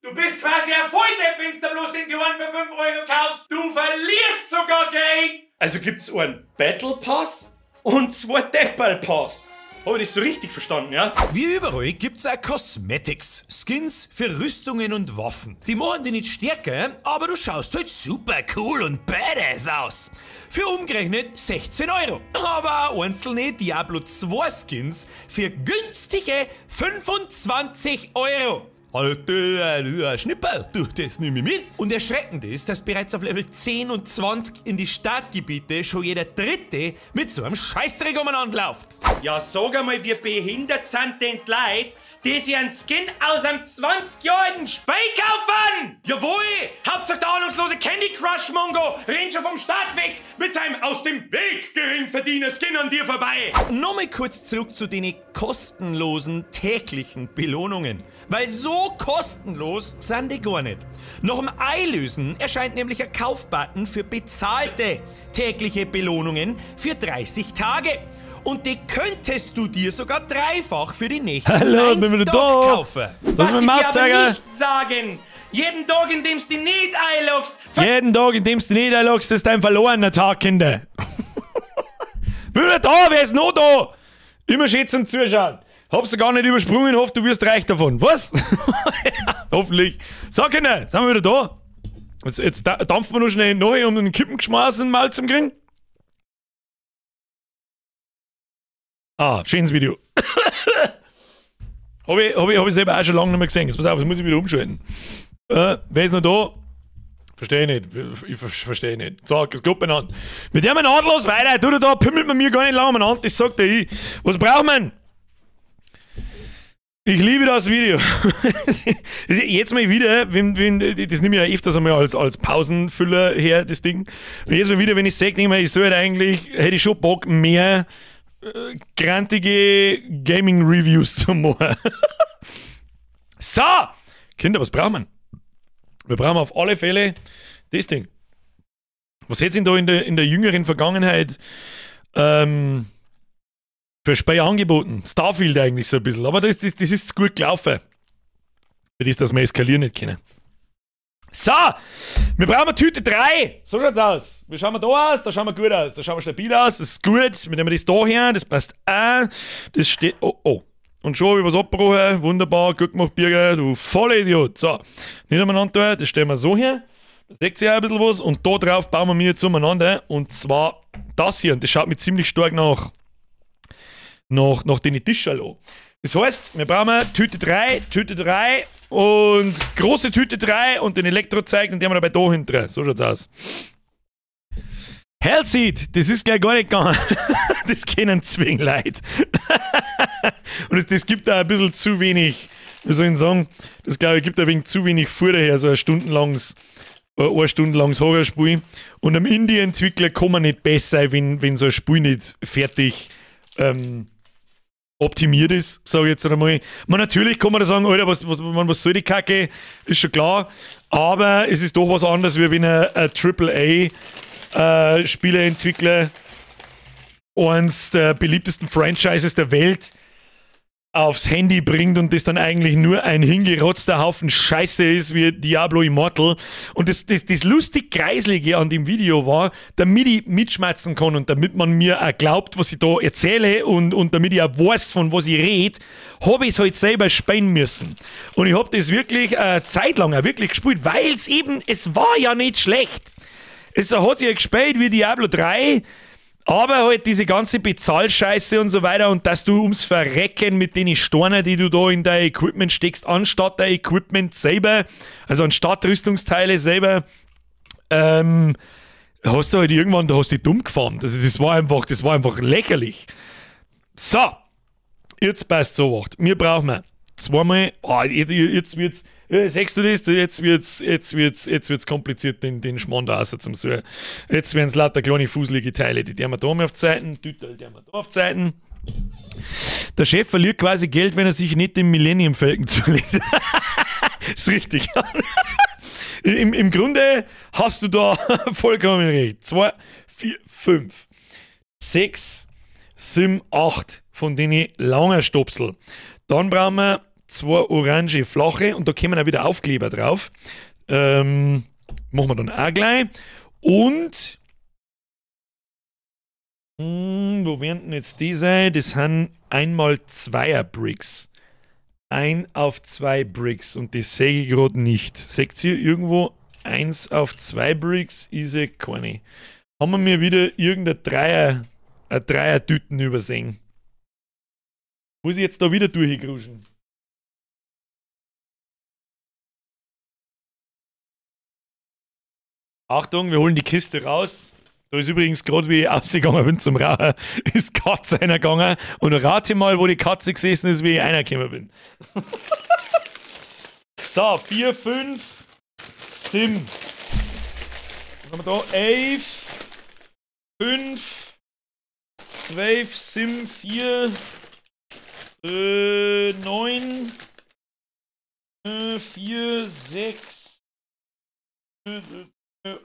Du bist quasi ein Volldepp, wenn's da bloß den Gewann für 5 Euro kaufst. Du verlierst sogar Geld! Also gibt's einen Battle Pass und 2 Deppel Pass. Hab ich das so richtig verstanden, ja? Wie überall gibt's auch Cosmetics, Skins für Rüstungen und Waffen. Die machen dich nicht stärker, aber du schaust halt super cool und badass aus. Für umgerechnet 16 Euro. Aber auch einzelne Diablo 2 Skins für günstige 25 Euro. Alter, Schnipperl, du, das nehme ich mit. Und erschreckend ist, dass bereits auf Level 10 und 20 in die Startgebiete schon jeder Dritte mit so einem Scheißdreck umeinander läuft. Ja, sag einmal, wie behindert sind denn die Leute, die sich einen Skin aus einem 20 Jahre alten Spiel kaufen? Jawohl! Hauptsache der ahnungslose Candy Crush Mongo rennt schon vom Start weg mit seinem aus dem Weg Geringverdiener Skin an dir vorbei. Nochmal kurz zurück zu den kostenlosen täglichen Belohnungen. Weil so kostenlos sind die gar nicht. Nach dem Einlösen erscheint nämlich ein Kaufbutton für bezahlte tägliche Belohnungen für 30 Tage. Und die könntest du dir sogar dreifach für die nächsten 90 Tage kaufen. Das Was ist ich mein dir aber Mauszeiger. nicht sagen. Jeden Tag, in dem du dich nicht einloggst, Jeden Tag, in dem du dich nicht einloggst, ist dein verlorener Tag, Kinder. Bin wieder da, wer ist noch da? Immer schön zum Zuschauen. Hab's gar nicht übersprungen, hoffe, du wirst reich davon. Was? Ja, hoffentlich. So, Kinder, sind wir wieder da. Jetzt dampfen wir noch schnell neu, um den Kippengeschmaß in den Maul zu kriegen. Ah, schönes Video. Hab ich selber auch schon lange nicht mehr gesehen. Jetzt pass auf, das muss ich wieder umschalten. Wer ist noch da? Verstehe ich nicht. Ich verstehe nicht. So, es geht benannt. Mit dem nahtlos weiter. Du da pimmelt man mir gar nicht lange umeinander. Das sagt der ich. Was braucht man? Ich liebe das Video. Jetzt mal wieder, wenn, das nehme ich ja öfters einmal als Pausenfüller her, das Ding. Und jetzt mal wieder, wenn ich sage, denke ich mir, ich sollte eigentlich, hätte ich schon Bock, mehr grantige Gaming-Reviews zu machen. So! Kinder, was brauchen wir? Wir brauchen auf alle Fälle das Ding. Was hätte es denn da in der jüngeren Vergangenheit für Spiele angeboten? Starfield eigentlich so ein bisschen, aber das ist zu gut gelaufen. Für das, dass wir eskalieren nicht können. So, wir brauchen Tüte 3. So schaut's aus. Wie schauen wir da aus? Da schauen wir gut aus. Da schauen wir stabil aus. Das ist gut. Wir nehmen das da her. Das passt auch. Das steht. Oh, oh. Und schon habe ich was abgebrochen. Wunderbar. Gut gemacht, Birger. Du Vollidiot. So, nicht umeinander. Das stellen wir so her. Da deckt sich auch ein bisschen was. Und da drauf bauen wir jetzt umeinander. Und zwar das hier. Und das schaut mir ziemlich stark nach den Tischern an. Das heißt, wir brauchen Tüte 3, Tüte 3 und große Tüte 3 und den Elektrozeig, den haben wir dabei da hinten. So schaut's aus. Hellseed, das ist gleich gar nicht gegangen. Das kennen zwingen Leute. Und das gibt da ein bisschen zu wenig, wie soll ich sagen, das glaube ich gibt ein wenig zu wenig Futter her, so ein stundenlanges Horrorspiel. Und am Indie-Entwickler kann man nicht besser sein, wenn so ein Spiel nicht fertig optimiert ist, sage ich jetzt einmal. Man, natürlich kann man da sagen, Alter, was soll die Kacke, ist schon klar, aber es ist doch was anderes, wie wenn ein AAA Spieleentwickler eines der beliebtesten Franchises der Welt aufs Handy bringt und das dann eigentlich nur ein hingerotzter Haufen Scheiße ist wie Diablo Immortal. Und das lustig Kreislige an dem Video war, damit ich mitschmerzen kann und damit man mir auch glaubt, was ich da erzähle und damit ich auch weiß, von was ich rede, habe ich es halt selber spielen müssen. Und ich habe das wirklich zeitlang auch wirklich gespielt, weil es eben, es war ja nicht schlecht. Es hat sich ja gespielt wie Diablo 3, aber halt diese ganze Bezahlscheiße und so weiter und dass du ums Verrecken mit den Steinen, die du da in dein Equipment steckst, anstatt dein Equipment selber, also anstatt Rüstungsteile selber, hast du halt irgendwann, da hast du dich dumm gefahren. Das war einfach lächerlich. So, jetzt passt so was. Wir brauchen zweimal, oh, jetzt wird's, siehst du das? Jetzt wird's kompliziert, den Schmarrn da raus zum Suchen. Jetzt werden's lauter kleine fuselige Teile. Die haben wir da mal auf Zeiten, Tütel, die haben wir da auf Zeiten. Der Chef verliert quasi Geld, wenn er sich nicht dem Millennium Falcon zulegt. Ist richtig. Im Grunde hast du da vollkommen recht. 2, 4, 5, 6, 7, 8 von denen langer Stopsel. Dann brauchen wir 2 orange flache und da kommen auch wieder Aufkleber drauf. Machen wir dann auch gleich. Und wo werden denn jetzt die sein? Das sind einmal 2er Bricks. 1 auf 2 Bricks und das sehe ich gerade nicht. Seht ihr irgendwo 1 auf 2 Bricks? Ist ja keine. Haben wir mir wieder irgendeine Dreier-Tüten übersehen? Muss ich jetzt da wieder durchgruschen? Achtung, wir holen die Kiste raus. Da ist übrigens gerade, wie ich ausgegangen bin zum Rauchen, ist die Katze reingegangen. Und rate mal, wo die Katze gesessen ist, wie ich reingekommen bin. So, 4, 5, 7. Was haben wir da? 11, 5, 12, 7, 4, 9, 4, 6,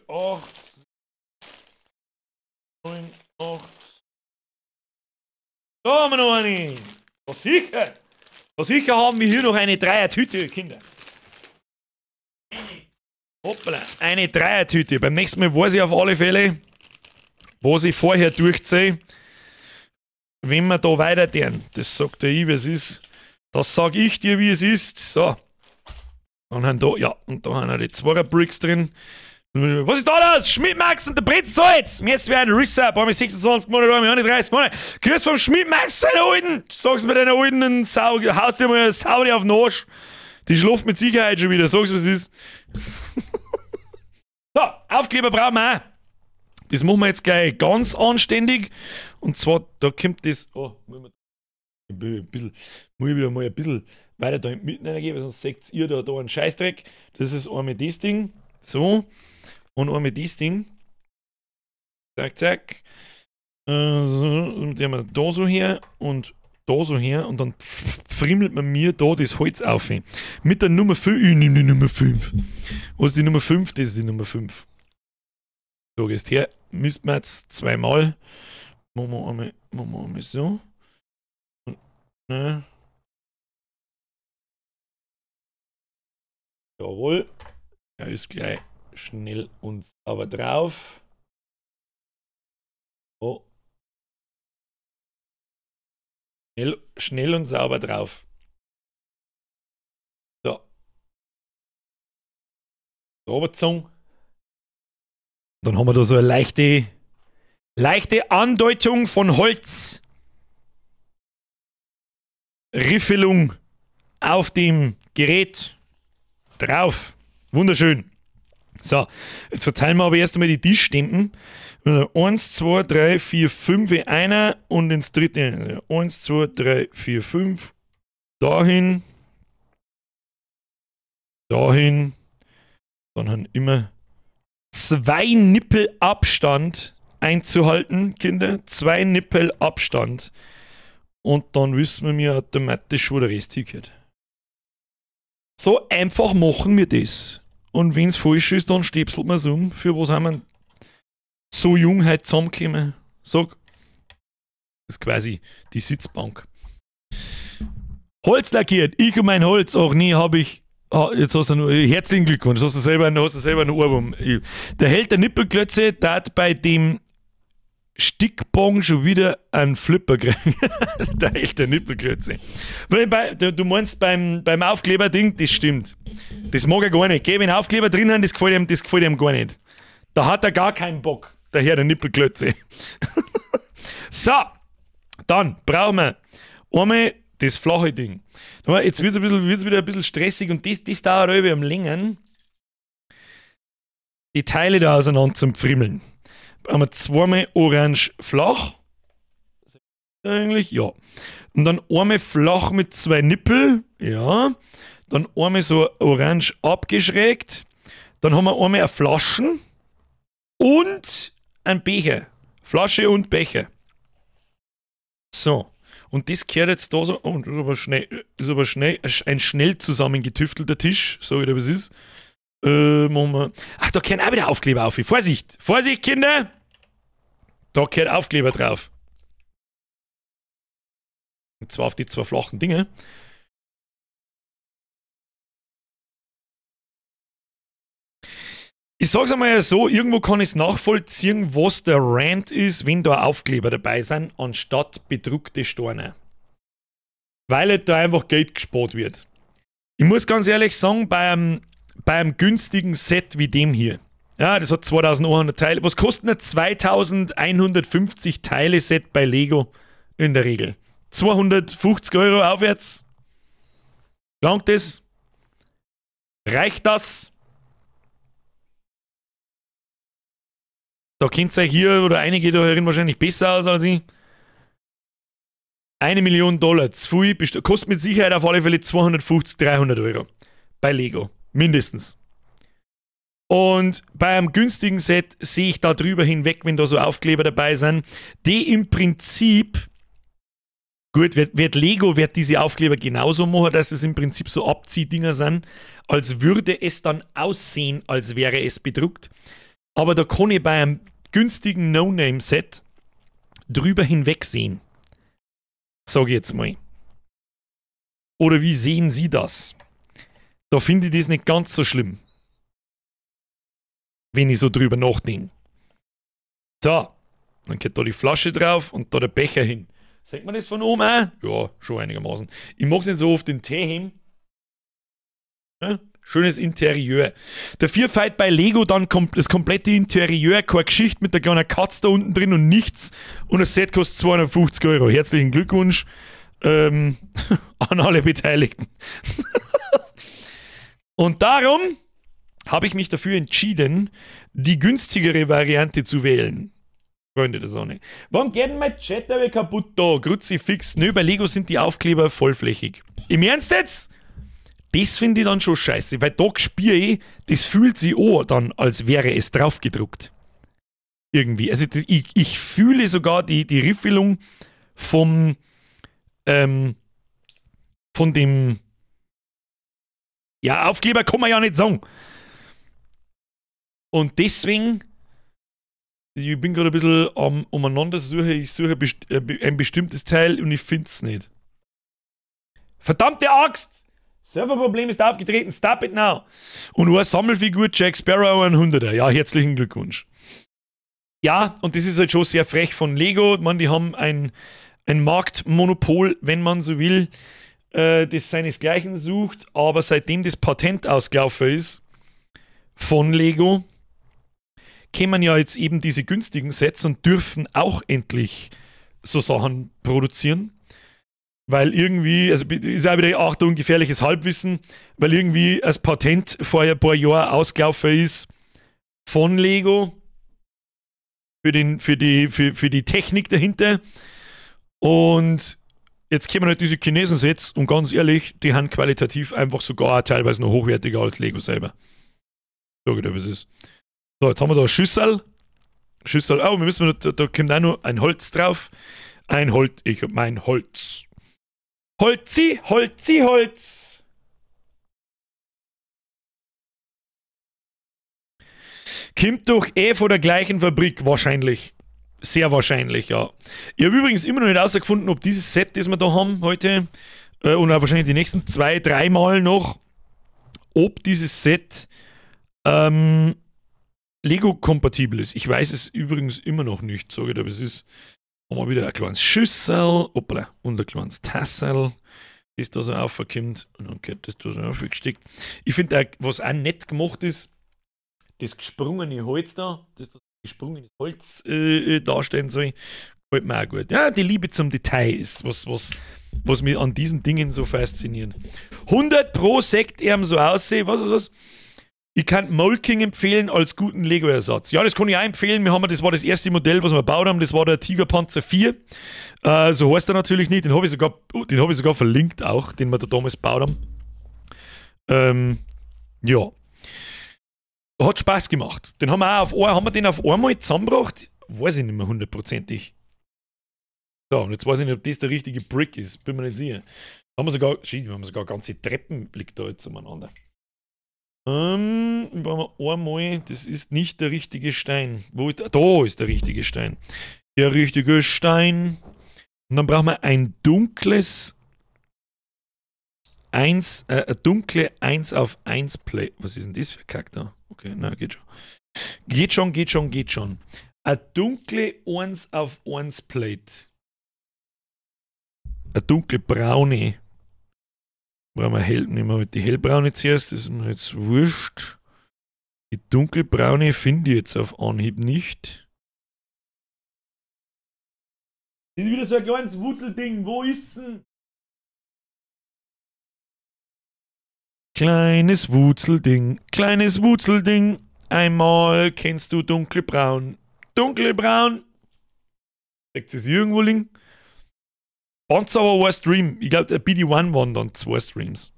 8, 9, 8. Da haben wir noch eine. Da sicher. Da sicher haben wir hier noch eine Dreier-Tüte, Kinder. Hoppla, eine Dreier-Tüte. Beim nächsten Mal weiß ich auf alle Fälle, was ich vorher durchziehe, wenn wir da weiter tun. Das sagt der ich, wie es ist. Das sag ich dir, wie es ist. So. Und dann da, ja, und da haben wir die 2er Bricks drin. Was ist da los? Schmidt-Max und der Brezelsalz! Jetzt wäre ein Risser, bei 26 Monate, 31 Monate. Grüß vom Schmidt-Max, seine Alten! Sag's mir deiner alten Sau, haust dir mal eine Sau auf den Arsch. Die schläft mit Sicherheit schon wieder, sag's was ist. So, Aufkleber brauchen wir auch. Das machen wir jetzt gleich ganz anständig. Und zwar, da kommt das. Oh, muss ich wieder mal ein bisschen weiter da mitten reingehen, weil sonst seht ihr da einen Scheißdreck. Das ist einmal das Ding. So. Und einmal das Ding. Zack, zack. Und die haben wir da so her und da so her. Und dann friemelt man mir da das Holz auf. Mit der Nummer 5. Ich nehme die Nummer 5. Was ist die Nummer 5? Das ist die Nummer 5. So, gehst her. Müssten wir jetzt zweimal. Machen wir einmal so. Und, ne. Jawohl. Er ist gleich schnell und sauber drauf. Oh. Schnell, schnell und sauber drauf. So. Sauber. Dann haben wir da so eine leichte Andeutung von Holz. Riffelung auf dem Gerät drauf. Wunderschön. So, jetzt verteilen wir aber erst einmal die Tischstempen. 1, 2, 3, 4, 5, einer und ins dritte. 1, 2, 3, 4, 5. Dahin. Dahin. Dann haben immer 2 Nippel Abstand einzuhalten, Kinder. 2 Nippel Abstand. Und dann wissen wir automatisch, wo der Rest hingehört. So einfach machen wir das. Und wenn es falsch ist, dann stäpselt man es um. Für was haben wir so jung heute zusammengekommen? Sag. Das ist quasi die Sitzbank. Holz lackiert, ich und mein Holz, auch nie habe ich. Oh, jetzt hast du nur, herzlichen Glückwunsch, hast du selber einen Ohrwurm. Der Held der Nippelklötze tat bei dem Stickbong schon wieder einen Flipper kriegen. Der Held der Nippelklötze. Du meinst beim Aufkleber-Ding, das stimmt. Das mag er gar nicht. Geh, wenn Aufkleber drin haben, das gefällt ihm gar nicht. Da hat er gar keinen Bock, der Herr der Nippelklötze. So, dann brauchen wir einmal das flache Ding. Jetzt wird es wieder ein bisschen stressig und das dauert irgendwie am längeren. Die Teile da auseinander zum Pfrimmeln. Haben wir zweimal orange flach. Eigentlich, ja. Und dann einmal flach mit zwei Nippel. Ja. Dann einmal so orange abgeschrägt. Dann haben wir einmal eine Flaschen und ein Becher. Flasche und Becher. So. Und das gehört jetzt da so. Oh, das ist aber schnell, ein schnell zusammengetüftelter Tisch, so wie das ist. Machen wir. Ach, da gehören auch wieder Aufkleber auf. Vorsicht! Vorsicht, Kinder! Da gehört Aufkleber drauf. Und zwar auf die zwei flachen Dinge. Ich sag's einmal so, irgendwo kann ich es nachvollziehen, was der Rant ist, wenn da Aufkleber dabei sind, anstatt bedruckte Steine. Weil halt da einfach Geld gespart wird. Ich muss ganz ehrlich sagen, bei einem günstigen Set wie dem hier, ja, das hat 2100 Teile. Was kostet ein 2150 Teile Set bei Lego in der Regel? 250 Euro aufwärts? Langt das? Reicht das? Da kennt ihr euch hier oder einige da herin wahrscheinlich besser aus als ich. 1 Million Dollar, zu viel, kostet mit Sicherheit auf alle Fälle 250, 300 Euro. Bei Lego. Mindestens. Und bei einem günstigen Set sehe ich da drüber hinweg, wenn da so Aufkleber dabei sind, die im Prinzip, gut, wird Lego wird diese Aufkleber genauso machen, dass es im Prinzip so Abziehdinger sind, als würde es dann aussehen, als wäre es bedruckt. Aber da kann ich bei einem günstigen No-Name-Set drüber hinwegsehen. Sag ich jetzt mal. Oder wie sehen Sie das? Da finde ich das nicht ganz so schlimm. Wenn ich so drüber nachdenke. So, dann geht da die Flasche drauf und da der Becher hin. Sieht man das von oben auch? Ja, schon einigermaßen. Ich mag es nicht so oft den Tee hin. Ja? Schönes Interieur. Dafür fällt bei Lego dann das komplette Interieur, keine Geschichte mit der kleinen Katze da unten drin und nichts. Und das Set kostet 250 Euro. Herzlichen Glückwunsch an alle Beteiligten. Und darum habe ich mich dafür entschieden, die günstigere Variante zu wählen. Freunde der Sonne. Warum geht denn mein Chat aber kaputt da? Kruzifix. Nö, bei Lego sind die Aufkleber vollflächig. Im Ernst jetzt? Das finde ich dann schon scheiße, weil da spüre ich, das fühlt sich auch dann, als wäre es draufgedruckt. Irgendwie. Also das, ich fühle sogar die Riffelung vom, von dem, ja, Aufkleber kann man ja nicht sagen. Und deswegen, ich bin gerade ein bisschen am umeinander suche, ich suche ein bestimmtes Teil und ich finde es nicht. Verdammte Axt! Serverproblem ist aufgetreten, stop it now. Und eine Sammelfigur Jack Sparrow ein 100er. Ja, herzlichen Glückwunsch. Ja, und das ist halt schon sehr frech von Lego. Man, die haben ein Marktmonopol, wenn man so will, das seinesgleichen sucht. Aber seitdem das Patent ausgelaufen ist von Lego, kämen ja jetzt eben diese günstigen Sets und dürfen auch endlich so Sachen produzieren. Weil irgendwie, also ist auch wieder, Achtung, gefährliches Halbwissen, weil irgendwie das Patent vor ein paar Jahren ausgelaufen ist von Lego für die Technik dahinter. Und jetzt kommen halt diese Chinesen-Sets und ganz ehrlich, die haben qualitativ einfach sogar teilweise noch hochwertiger als Lego selber. So geht, was es ist. So, jetzt haben wir da eine Schüssel. Schüssel, oh, wir müssen, da kommt auch noch ein Holz drauf. Ein Holz, ich hab mein Holz. Holzi, Holzi, Holz. Kommt doch eh von der gleichen Fabrik, wahrscheinlich. Sehr wahrscheinlich, ja. Ich habe übrigens immer noch nicht herausgefunden, ob dieses Set, das wir da haben heute, Und auch wahrscheinlich die nächsten 2, 3 Mal noch, ob dieses Set Lego-kompatibel ist. Ich weiß es übrigens immer noch nicht, sage ich, aber es ist. Haben wir wieder ein kleines Schüssel, hoppala, und ein kleines Tassel, das da so raufkommt. Und dann geht das da so aufgesteckt. Ich finde auch, was auch nett gemacht ist, das gesprungene Holz da, das gesprungene Holz darstellen soll, gefällt mir auch gut. Ja, die Liebe zum Detail ist, was mich an diesen Dingen so fasziniert. 100 pro Sekt ihm so aussehen, was? Ich kann Mould King empfehlen als guten Lego-Ersatz. Ja, das kann ich auch empfehlen. Das war das erste Modell, was wir gebaut haben. Das war der Tigerpanzer 4. So heißt er natürlich nicht. Den habe ich sogar verlinkt auch, den wir da damals gebaut haben. Ja. Hat Spaß gemacht. Den haben wir auch haben wir den auf einmal zusammengebracht? Weiß ich nicht mehr hundertprozentig. So, und jetzt weiß ich nicht, ob das der richtige Brick ist. Bin mir nicht sicher. Haben wir sogar, shit, wir haben sogar ganze Treppen liegt da jetzt umeinander. Brauchen wir einmal, das ist nicht der richtige Stein. Wo ist, da ist der richtige Stein. Der richtige Stein. Und dann brauchen wir ein dunkles 1, eine dunkle 1 auf 1 Play. Was ist denn das für Kack da? Okay, na, geht schon. Geht schon, geht schon, geht schon. Eine dunkle 1 auf 1 Plate. Eine dunkelbraune. Brauchen wir hell, nehmen wir die hellbraune zuerst, das ist mir jetzt wurscht. Die dunkelbraune finde ich jetzt auf Anhieb nicht. Das ist wieder so ein kleines Wurzelding, wo ist denn? Kleines Wurzelding, kleines Wurzelding. Einmal kennst du dunkelbraun. Dunkelbraun. Sagt es irgendwo liegen? Panzer war ein Stream. Ich glaube, der BD-1 waren dann 2 Streams.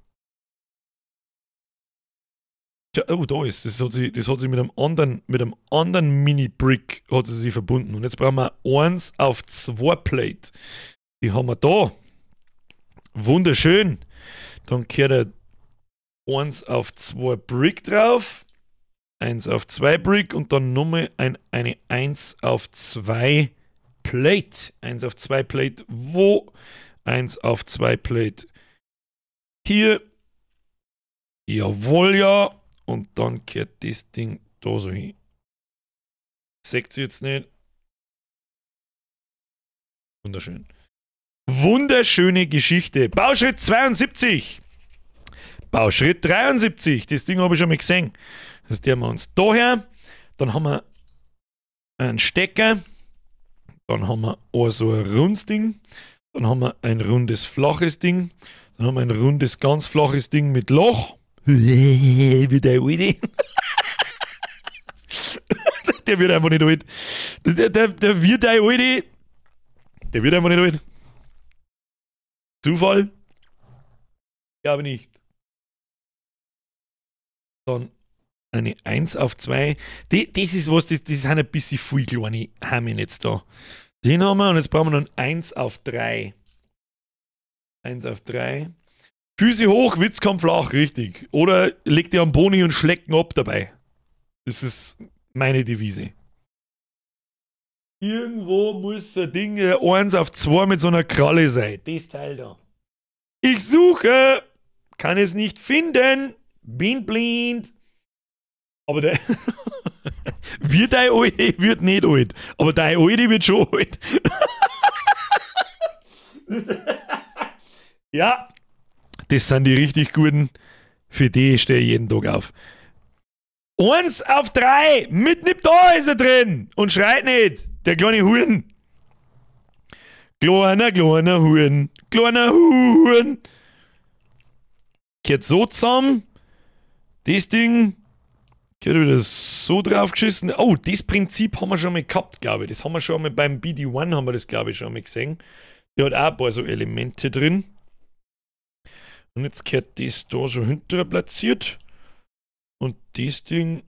Tja, oh, da ist. Das hat sich mit einem anderen Mini-Brick hat sie sich verbunden. Und jetzt brauchen wir 1 auf 2 Plate. Die haben wir da. Wunderschön. Dann kehrt er 1 auf 2 Brick drauf. 1 auf 2 Brick und dann nochmal eine 1 auf 2 Plate. 1 auf 2 Plate wo? 1 auf 2 Plate hier. Jawohl, ja. Und dann kehrt das Ding da so hin. Seht ihr jetzt nicht? Wunderschön. Wunderschöne Geschichte. Bauschritt 72. Bauschritt 73. Das Ding habe ich schon mal gesehen. Das nehmen wir uns daher. Dann haben wir einen Stecker. Dann haben wir auch so ein rundes Ding. Dann haben wir ein rundes, flaches Ding. Dann haben wir ein rundes, ganz flaches Ding mit Loch. Wie der Alte. Der wird einfach nicht alt. Der wird der Alte. Der wird einfach nicht alt. Zufall? Glaube nicht. Dann eine 1 auf 2. Das ist was, das sind ein bisschen viel kleine Hamen jetzt da. Den haben wir und jetzt brauchen wir noch ein 1 auf 3. 1 auf 3. Füße hoch, Witz kommt flach, richtig. Oder leg dir am Boni und schlecken ab dabei. Das ist meine Devise. Irgendwo muss ein Ding 1 auf 2 mit so einer Kralle sein. Das Teil da. Ich suche, kann es nicht finden, bin blind. Aber der wird dein Alte wird nicht alt. Aber dein Alte wird schon alt. Ja, das sind die richtig guten. Für die stehe ich jeden Tag auf. 1 auf 3! Mitten im Tor ist er drin! Und schreit nicht! Der kleine Huren! Kleiner, kleiner Huren! Kleiner Huren! Kehrt so zusammen. Das Ding. Kehrt wieder so draufgeschissen. Oh, das Prinzip haben wir schon mal gehabt, glaube ich. Das haben wir schon mal beim BD-1 haben wir das, glaube ich, schon mal gesehen. Der hat auch ein paar so Elemente drin. Und jetzt kehrt das da so hinterher platziert. Und das Ding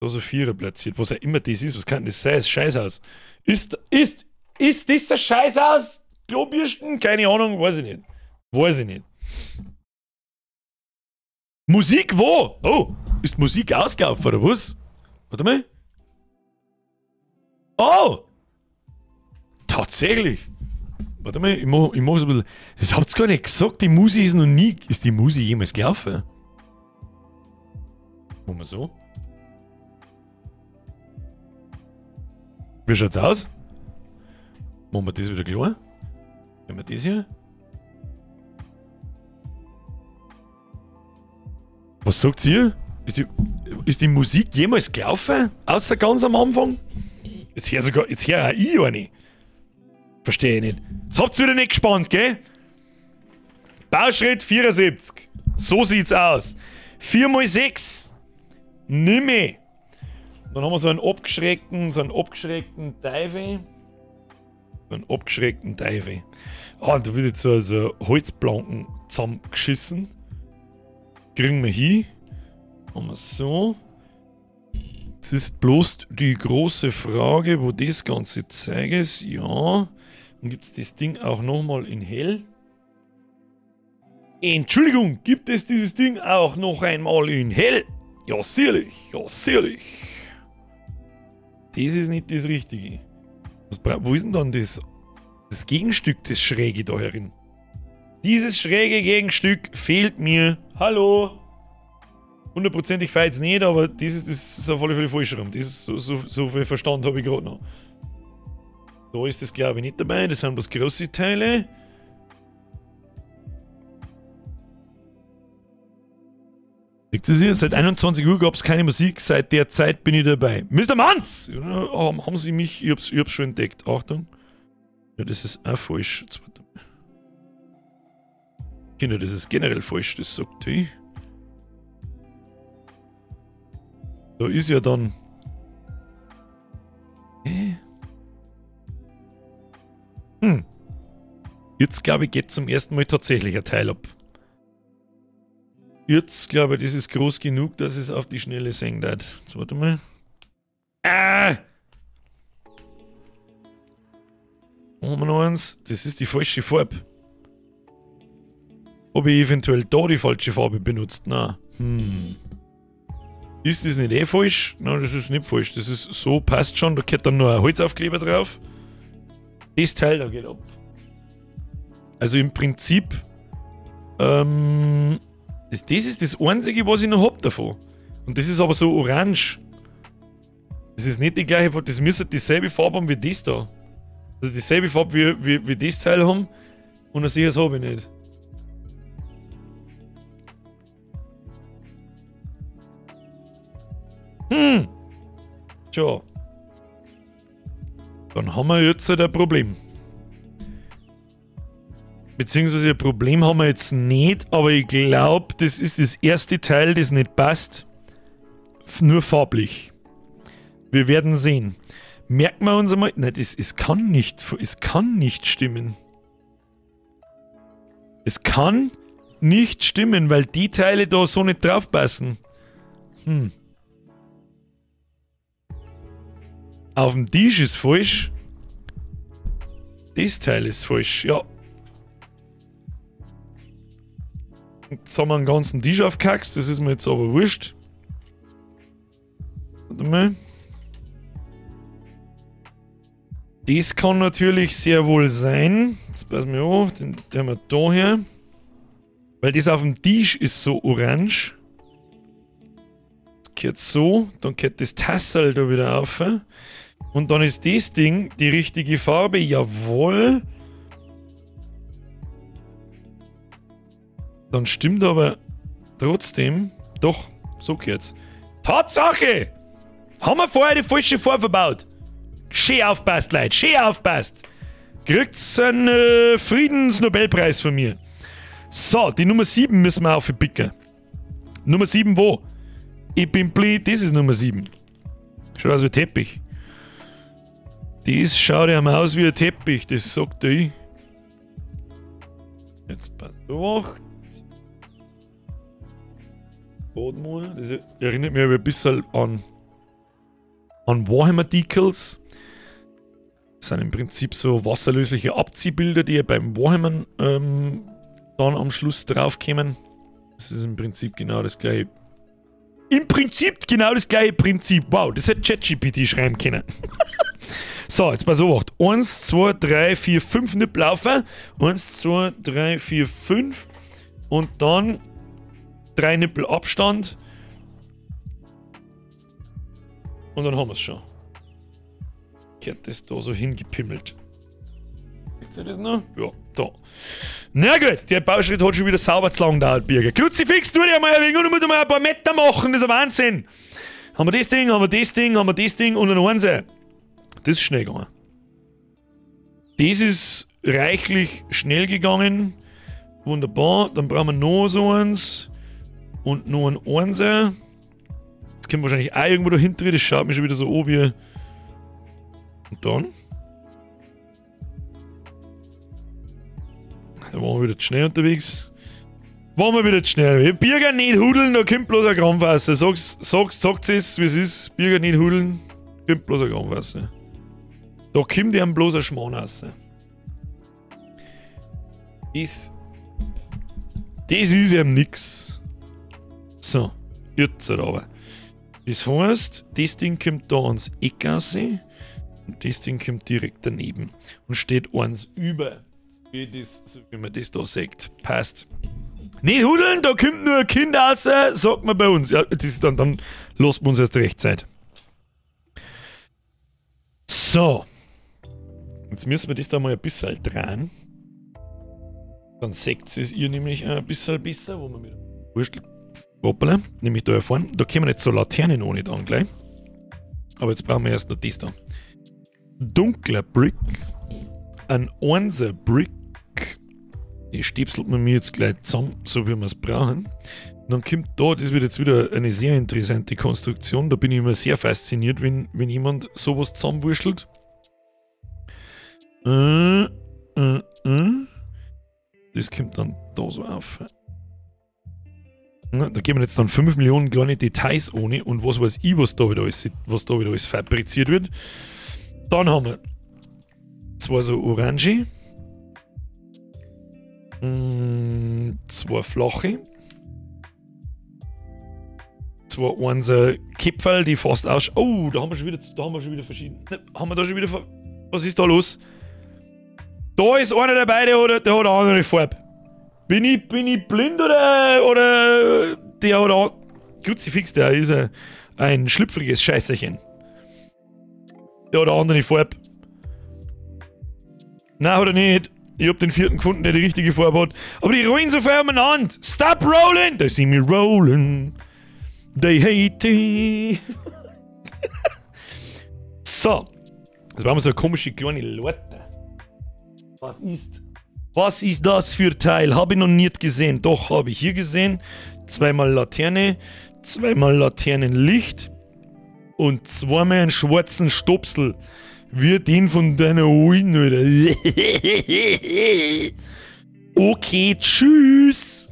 da so vierer platziert. Was auch immer das ist, was kann das sein? Das Scheißhaus. Ist das das Scheißhaus? Klobürsten? Keine Ahnung, weiß ich nicht. Weiß ich nicht. Musik wo? Oh, ist Musik ausgelaufen oder was? Warte mal. Oh! Tatsächlich. Warte mal, ich mach es ein bisschen. Das habt ihr gar nicht gesagt, die Musi ist noch nie. Ist die Musi jemals gelaufen? Machen wir so. Wie schaut's aus? Machen wir das wieder klar? Nehmen wir das hier. Was sagt ihr? Ist die Musik jemals gelaufen? Außer ganz am Anfang? Jetzt hör sogar, jetzt hör auch ich eine. Verstehe ich nicht. Das habt ihr wieder nicht gespannt, gell? Bauschritt 74. So sieht's aus. 4 x 6. Nimme. Dann haben wir so einen abgeschrägten Teufel. So einen abgeschrägten Teufel. Ah, da wird jetzt so Holzplanken zusammengeschissen. Kriegen wir hin. Machen wir so. Jetzt ist bloß die große Frage, wo das ganze Zeug ist. Ja. Dann gibt es das Ding auch nochmal in hell. Entschuldigung, gibt es dieses Ding auch noch einmal in hell? Ja, sicherlich, ja, sicherlich. Das ist nicht das Richtige. Wo ist denn dann das Gegenstück, das Schräge da herin? Dieses schräge Gegenstück fehlt mir. Hallo? Hundertprozentig fehlt es nicht, aber das ist auf alle Fälle falsch rum. Das ist so viel Verstand habe ich gerade noch. Da ist das, glaube ich, nicht dabei. Das sind bloß große Teile. Seht ihr hier? Seit 21 Uhr gab es keine Musik. Seit der Zeit bin ich dabei. Mr. Manz! Ja, haben Sie mich? Ich hab's schon entdeckt. Achtung. Ja, das ist auch falsch. Kinder, das ist generell falsch. Das sagt ich. Da ist ja dann... Hm. Jetzt, glaube ich, geht zum ersten Mal tatsächlich ein Teil ab. Jetzt, glaube ich, das ist groß genug, dass es auf die Schnelle senkt. Jetzt, warte mal. Ah! Machen wir noch eins. Das ist die falsche Farbe. Habe ich eventuell da die falsche Farbe benutzt? Nein. Hm. Ist das nicht eh falsch? Nein, das ist nicht falsch. Das ist so, passt schon. Da geht dann nur ein Holzaufkleber drauf. Das Teil da geht ab. Also im Prinzip, das ist das Einzige, was ich noch hab davon. Und das ist aber so orange. Das ist nicht die gleiche Farbe, das müsste dieselbe Farbe haben wie das da. Also dieselbe Farbe wie das Teil haben. Und das habe ich nicht. Hm. Tja. Dann haben wir jetzt halt ein Problem. Beziehungsweise ein Problem haben wir jetzt nicht, aber ich glaube, das ist das erste Teil, das nicht passt. Nur farblich. Wir werden sehen. Merken wir uns einmal... Nein, es kann nicht stimmen. Es kann nicht stimmen, weil die Teile da so nicht draufpassen. Hm. Auf dem Tisch ist falsch. Das Teil ist falsch, ja. Jetzt haben wir einen ganzen Tisch aufgekackst, das ist mir jetzt aber wurscht. Warte mal. Das kann natürlich sehr wohl sein. Jetzt passen wir auf, den haben wir da her. Weil das auf dem Tisch ist so orange. Das gehört so, dann geht das Tassel da wieder auf. Und dann ist das Ding die richtige Farbe, jawohl. Dann stimmt aber trotzdem, doch, so geht's. Tatsache! Haben wir vorher die falsche Farbe verbaut? Schön aufpasst, Leute, schön aufpasst. Kriegt's einen Friedensnobelpreis von mir. So, die Nummer 7 müssen wir aufpicken. Nummer 7 wo? Ich bin blind, das ist Nummer 7. Schaut aus wie ein Teppich. Das schaut ja mal aus wie ein Teppich, das sagt ich. Jetzt passt auf. Das erinnert mich aber ein bisschen an Warhammer Decals. Das sind im Prinzip so wasserlösliche Abziehbilder, die ja beim Warhammer dann am Schluss draufkämen. Das ist im Prinzip genau das gleiche. Im Prinzip genau das gleiche Prinzip. Wow, das hätte ChatGPT schreiben können. So, jetzt pass auf. 1, 2, 3, 4, 5 Nippel laufen. 1, 2, 3, 4, 5. Und dann 3 Nippel Abstand. Und dann haben wir es schon. Kehrt das da so hingepimmelt. Seht ihr das noch? Ja, da. Na gut, der Bauschritt hat schon wieder sauber zu lang gedauert, Birger. Kruzifix, tu dir mal ein wenig und musst mal ein paar Meter machen, das ist ein Wahnsinn. Haben wir das Ding, haben wir das Ding, haben wir das Ding und ein Einser. Das ist schnell gegangen. Das ist reichlich schnell gegangen. Wunderbar. Dann brauchen wir noch so eins. Und noch ein Einser. Das kommt wahrscheinlich auch irgendwo dahinter. Das schaut mir schon wieder so an wie. Und dann? Da waren wir wieder zu schnell unterwegs. Waren wir wieder zu schnell. Birger nicht hudeln, da kommt bloß ein Krampf raus. Sag's es, wie es ist. Birger nicht hudeln, kommt bloß ein Krampf raus. Da kommt ihm bloß ein Schmarrn raus. Das ist eben nix. So, jetzt aber. Das heißt, das Ding kommt da ans Eck raus und das Ding kommt direkt daneben und steht eins über. So wie man das da sagt. Passt. Nicht hudeln, da kommt nur ein Kind raus, sagt man bei uns. Ja, das ist dann lässt man uns erst recht Zeit. So. Jetzt müssen wir das da mal ein bisschen drehen. Dann seht es ihr nämlich ein bisschen besser, wo man mit Wurstel. Hoppala, nämlich da erfahren. Da kommen jetzt so Laternen ohne dann gleich. Aber jetzt brauchen wir erst noch das da. Dunkler Brick. Ein 1er Brick. Die stäbselt man mir jetzt gleich zusammen, so wie wir es brauchen. Und dann kommt da, das wird jetzt wieder eine sehr interessante Konstruktion. Da bin ich immer sehr fasziniert, wenn jemand sowas zusammenwurschtelt. Das kommt dann da so auf. Na, da gehen wir jetzt dann 5 Millionen kleine Details ohne und was weiß ich, was da wieder alles fabriziert wird. Dann haben wir zwei so orange, zwei flache, zwei einser Kipferl, die fast aus. Oh, da haben wir schon wieder, verschiedene. Haben wir da schon wieder. Was ist da los? Da ist einer dabei, der hat eine andere Farbe. Bin ich blind oder der hat auch. Kruzifix, der ist ein schlüpfriges Scheißerchen. Der hat eine andere Farbe. Nein, hat er nicht. Ich hab den vierten gefunden, der die richtige Farbe hat. Aber die rollen so viel umeinander. Stop rolling! They see me rolling. They hate it. So. Jetzt brauchen wir so eine komische kleine Leute. Was ist das für Teil? Habe ich noch nicht gesehen. Doch, habe ich hier gesehen. Zweimal Laterne, zweimal Laternenlicht und zweimal einen schwarzen Stopsel. Wie den von deiner Alten, oder? Okay, tschüss.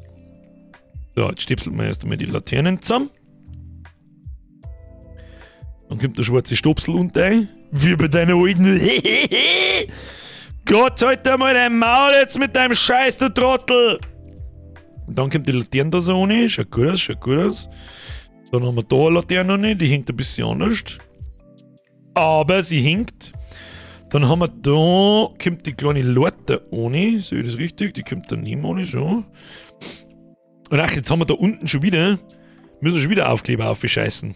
So, jetzt stipselt man erst einmal die Laternen zusammen. Dann kommt der schwarze Stopsel unter ein. Wie bei deiner Alten. Gott, halt einmal dein Maul jetzt mit deinem Scheiß, du Trottel! Und dann kommt die Laterne da so ohne. Schaut gut aus, schaut gut aus. Dann haben wir da eine Laterne noch, die hängt ein bisschen anders. Aber sie hinkt. Dann haben wir da, kommt die kleine Leiter ohne. Sehe ich das richtig? Die kommt daneben ohne, so. Und ach, jetzt haben wir da unten schon wieder, müssen wir schon wieder Aufkleber aufscheißen.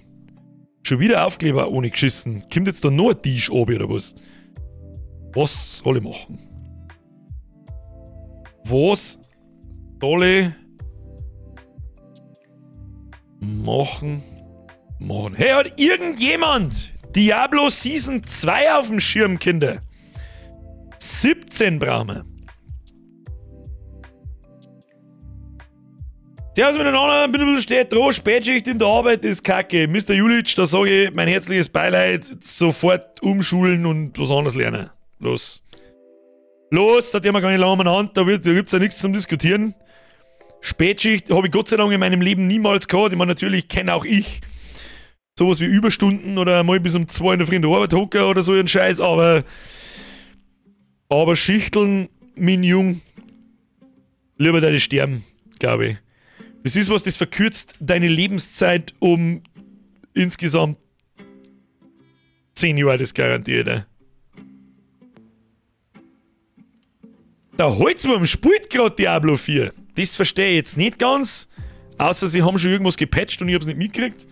Schon wieder Aufkleber ohne geschissen. Kommt jetzt da noch ein Tisch oben oder was? Was soll ich machen? Was soll ich machen? Hey, hat irgendjemand Diablo Season 2 auf dem Schirm, Kinder? 17 brauchen wir. Servus miteinander, bin ein bisschen spät dran, Spätschicht in der Arbeit ist kacke. Mr. Julic, da sage ich mein herzliches Beileid, sofort umschulen und was anderes lernen. Los. Los, da tun wir gar nicht lange umeinander, da gibt es ja nichts zum Diskutieren. Spätschicht habe ich Gott sei Dank in meinem Leben niemals gehabt. Ich meine, natürlich kenne auch ich sowas wie Überstunden oder mal bis um 2 in der Früh in der Arbeit hocken oder so einen Scheiß, aber Schichteln, mein Jung, lieber deine sterben, glaube ich. Das ist was, das verkürzt deine Lebenszeit um insgesamt 10 Jahre, das garantiert. Der Holzwurm spielt gerade Diablo 4. Das verstehe ich jetzt nicht ganz. Außer sie haben schon irgendwas gepatcht und ich hab's nicht mitgekriegt.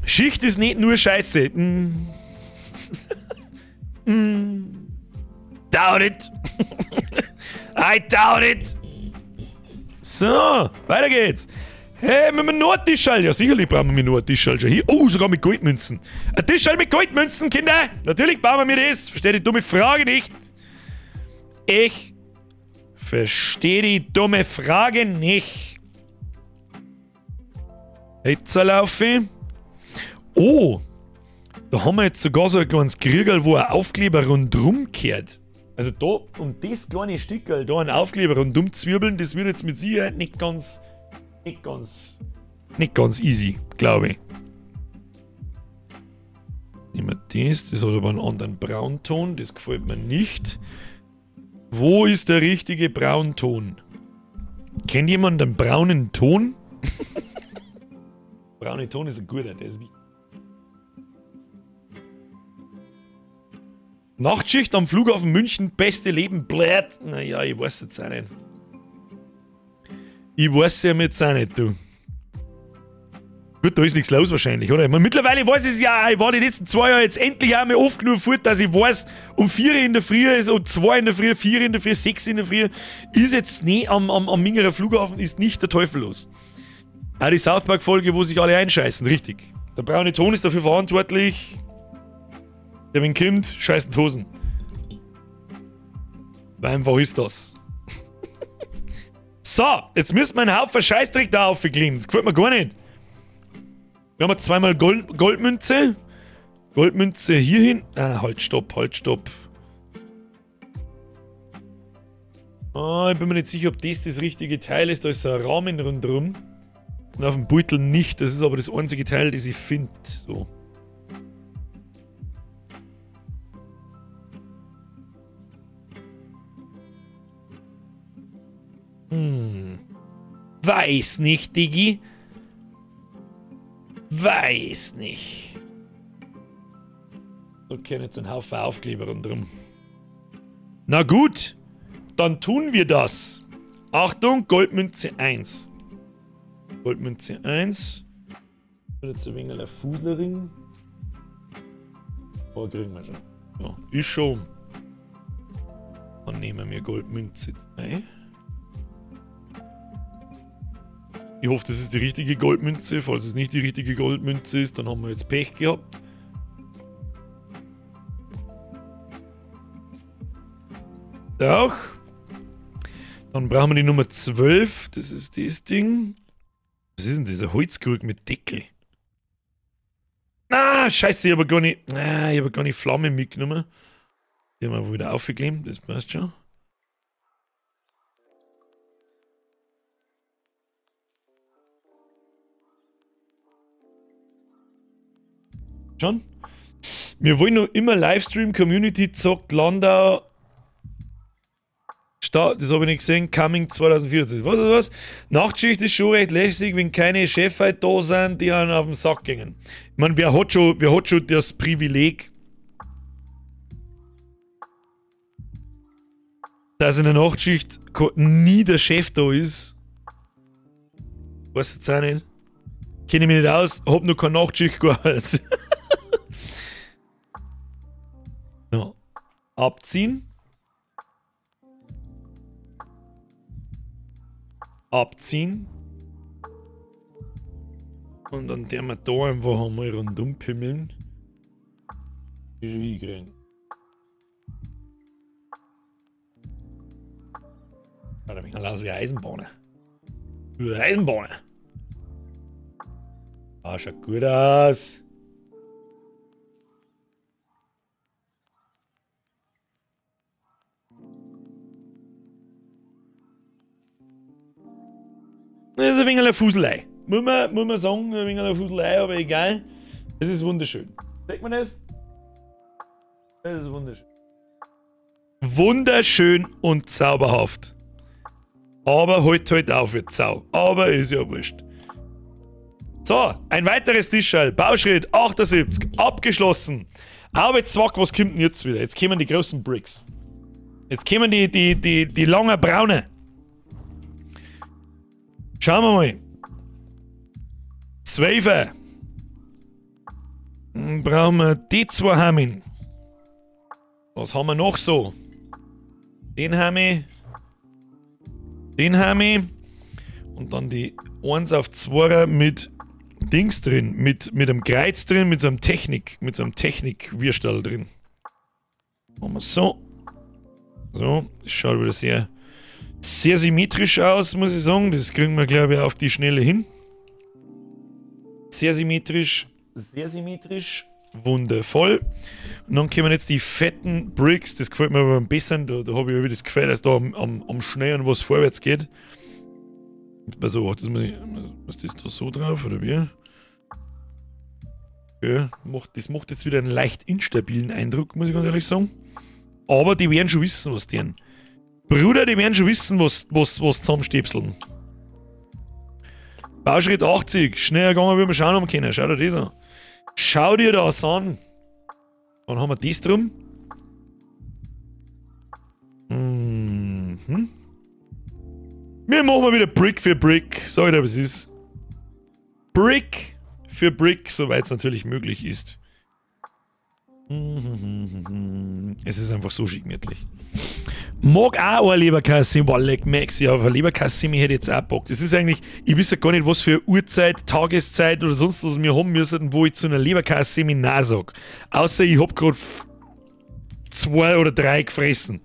Schicht ist nicht nur Scheiße. Mm. Mm. Doubt it. I doubt it. So, weiter geht's. Hey, wir haben noch ein Tischall. Ja, sicherlich brauchen wir noch ein Tischall schon hier. Oh, sogar mit Goldmünzen. Ein Tischall mit Goldmünzen, Kinder. Natürlich bauen wir das. Verstehe die dumme Frage nicht. Ich verstehe die dumme Frage nicht. Jetzt laufe. Oh, da haben wir jetzt sogar so ein kleines Kriegerl, wo ein Aufkleber rundrum kehrt. Also da, um das kleine Stückerl, da einen Aufkleber rundum zwirbeln, das wird jetzt mit Sicherheit nicht ganz easy, glaube ich. Nehmen wir das, das hat aber einen anderen Braunton, das gefällt mir nicht. Wo ist der richtige Braunton? Kennt jemand einen braunen Ton? Braune Ton ist ein guter, der ist wichtig. Nachtschicht am Flughafen München, beste Leben, blöd. Naja, ich weiß jetzt auch nicht. Ich weiß ja jetzt auch nicht, du. Gut, da ist nichts los wahrscheinlich, oder? Ich meine, mittlerweile weiß ich es ja, ich war die letzten 2 Jahre jetzt endlich einmal oft genug fort, dass ich weiß, um 4 in der Früh ist, um 2 in der Früh, 4 in der Früh, 6 in der Früh, ist jetzt nicht am Mingerer Flughafen, ist nicht der Teufel los. Auch die South Park-Folge, wo sich alle einscheißen, richtig. Der braune Ton ist dafür verantwortlich. Der mit dem Kind scheißt in die Hosen. Weil einfach ist das. So, jetzt müssen wir einen Haufen Scheißdreck da aufkleben. Das gefällt mir gar nicht. Wir haben zweimal Goldmünze. Goldmünze hier hin. Ah, halt, stopp, halt, stopp. Ah, ich bin mir nicht sicher, ob das das richtige Teil ist. Da ist so ein Rahmen rundherum. Und auf dem Beutel nicht. Das ist aber das einzige Teil, das ich finde. So. Hm. Weiß nicht, Diggi. Weiß nicht. Okay, jetzt ein Haufen Aufkleber rundherum. Na gut, dann tun wir das. Achtung, Goldmünze 1. Goldmünze 1. Jetzt ein wenig ein Fudlering. Oh, kriegen wir schon. Ja, ist schon. Dann nehmen wir Goldmünze 2. Ich hoffe, das ist die richtige Goldmünze. Falls es nicht die richtige Goldmünze ist, dann haben wir jetzt Pech gehabt. Auch. Dann brauchen wir die Nummer 12. Das ist das Ding. Was ist denn dieser Holzkrug mit Deckel? Ah, scheiße, ich habe gar nicht, ich habe gar nicht Flamme mitgenommen. Die haben wir wieder aufgeklemmt, das passt schon. Schon? Wir wollen noch immer Livestream, Community zockt Landau. Das habe ich nicht gesehen. Coming 2014. Was, was, was? Nachtschicht ist schon recht lässig, wenn keine Chefs halt da sind, die einen auf den Sack gingen. Ich meine, wer hat schon das Privileg, dass in der Nachtschicht nie der Chef da ist? Weiß jetzt auch nicht. Kenne ich mich nicht aus, hab noch keine Nachtschicht gearbeitet. Ja. Abziehen. Abziehen. Und dann der wir da einfach einmal rundum pimmeln. Ist wie grün. Da bin ich aus wie Eisenbahner. Eisenbahner. Ah, schaut gut aus. Das ist ein wenig eine Fuselei. Muss man sagen, ein wenig eine Fuselei, aber egal. Es ist wunderschön. Sieht man das? Das ist wunderschön. Wunderschön und zauberhaft. Aber halt auf jetzt Sau. Aber ist ja wurscht. So, ein weiteres Tischall. Bauschritt 78. Abgeschlossen. Aber jetzt was kommt denn jetzt wieder? Jetzt kommen die großen Bricks. Jetzt kommen die langen Braune. Schauen wir mal. 12. Brauchen wir die zwei Hamin. Was haben wir noch so? Den Hami. Den Hami. Und dann die 1 auf 2 mit Dings drin. Mit einem Kreuz drin, mit so einem Technik-Würstel drin. Machen wir so. So, das schaut wieder sehr, sehr symmetrisch aus, muss ich sagen. Das kriegen wir, glaube ich, auf die Schnelle hin. Sehr symmetrisch. Sehr symmetrisch. Wundervoll. Und dann kommen jetzt die fetten Bricks. Das gefällt mir aber am besten. Da habe ich irgendwie das Gefühl, dass da am schnellen was vorwärts geht. Pass auf, das muss ich, was ist da so drauf, oder wie? Okay, das macht jetzt wieder einen leicht instabilen Eindruck, muss ich ganz ehrlich sagen. Aber die werden schon wissen, was die. Bruder, die werden schon wissen, was zusammenstäpseln. Bauschritt 80. Schneller gegangen, wie wir schauen haben können. Schau dir das an. Schau dir das an. Dann haben wir das drum. Mhm. Wir machen mal wieder Brick für Brick. Sag ich dir, was es ist. Brick für Brick, soweit es natürlich möglich ist. Es ist einfach so schickmütlich. Mag auch ein Leberkäse, boah, leck Max, ja, aber Leberkäse hätte ich jetzt auch Bock. Das ist eigentlich, ich weiß ja gar nicht, was für Uhrzeit, Tageszeit oder sonst was wir haben müssen, wo ich zu einer Leberkäse Nein sag. Außer ich hab grad 2 oder 3 gefressen.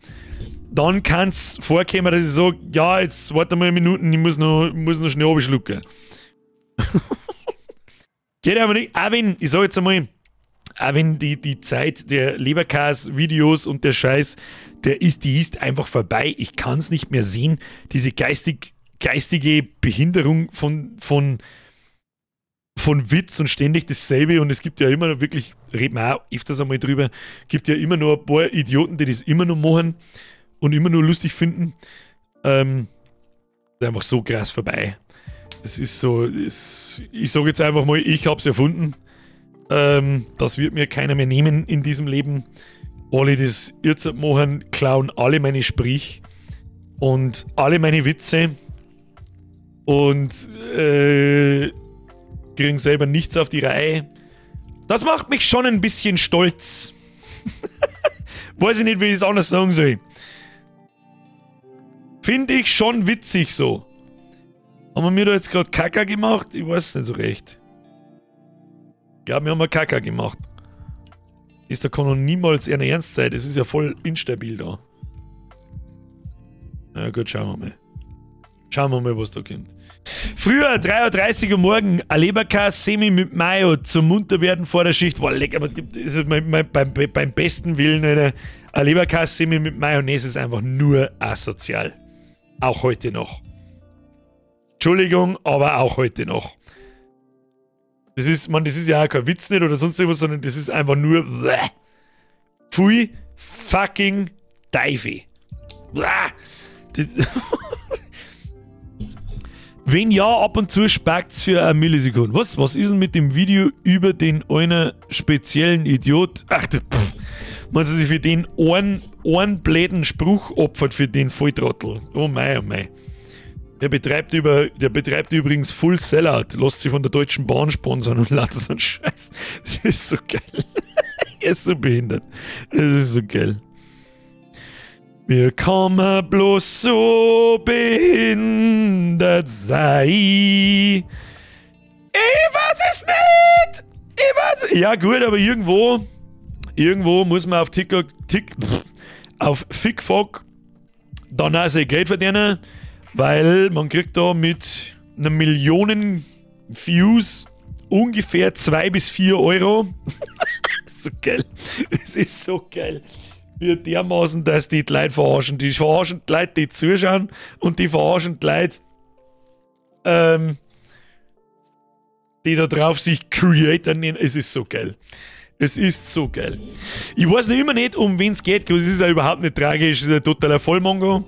Dann kann's vorkommen, dass ich sag, ja, jetzt warte mal Minuten, ich muss noch schnell abschlucken. Geht aber nicht, auch wenn, ich sag jetzt einmal, auch wenn die Zeit der Leberkäse-Videos und der Scheiß, die ist einfach vorbei. Ich kann es nicht mehr sehen. Diese geistige Behinderung von Witz und ständig dasselbe. Und es gibt ja immer noch wirklich, reden wir auch öfters einmal drüber, gibt ja immer noch ein paar Idioten, die das immer noch machen und immer nur lustig finden. Ist einfach so krass vorbei. Es ist so, ich sage jetzt einfach mal, ich hab's erfunden. Das wird mir keiner mehr nehmen in diesem Leben. Alle, die das jetzt machen, klauen alle meine Sprich und alle meine Witze und kriegen selber nichts auf die Reihe. Das macht mich schon ein bisschen stolz. Weiß ich nicht, wie ich es anders sagen soll. Finde ich schon witzig so. Haben wir mir da jetzt gerade Kaka gemacht? Ich weiß nicht so recht. Ich glaube, wir haben eine Kaka gemacht. Ist, da kann noch niemals eine ernst sein. Das ist ja voll instabil da. Na gut, schauen wir mal. Schauen wir mal, was da kommt. Früher, 3:30 Uhr morgen, ein Leberkäse-Semi mit Mayo zum Munterwerden vor der Schicht. Boah, lecker, aber das ist beim besten Willen, Alter. Ein Leberkäse-Semi mit Mayonnaise ist einfach nur asozial. Auch heute noch. Entschuldigung, aber auch heute noch. Das ist, man, das ist ja auch kein Witz nicht oder sonst irgendwas, sondern das ist einfach nur bleh. Pfui fucking Teufel. Wenn ja, ab und zu spackt's für eine Millisekunde. Was? Was ist denn mit dem Video über den einen speziellen Idiot? Ach, pff. Man sich für den einen bläden Spruch opfert, für den Volltrottel. Oh mei, oh mei. Der betreibt übrigens Full Sellout, lässt sich von der Deutschen Bahn sponsern und lauter so einen Scheiß. Das ist so geil. Er ist so behindert. Das ist so geil. Wir kann bloß so behindert sein. Ich weiß es nicht! Ich weiß. Ja gut, aber irgendwo muss man auf TikTok, auf FickFock dann auch sein Geld verdienen. Weil man kriegt da mit einer Million Views ungefähr 2 bis 4 Euro. Das ist so geil. Es ist so geil. Wir dermaßen, dass die Leute verarschen. Die verarschen die Leute, die zuschauen, und die verarschen die Leute, die da drauf sich Creator nennen. Es ist so geil. Es ist so geil. Ich weiß noch immer nicht, um wen es geht. Es ist ja überhaupt nicht tragisch. Es ist ja totaler Vollmongo.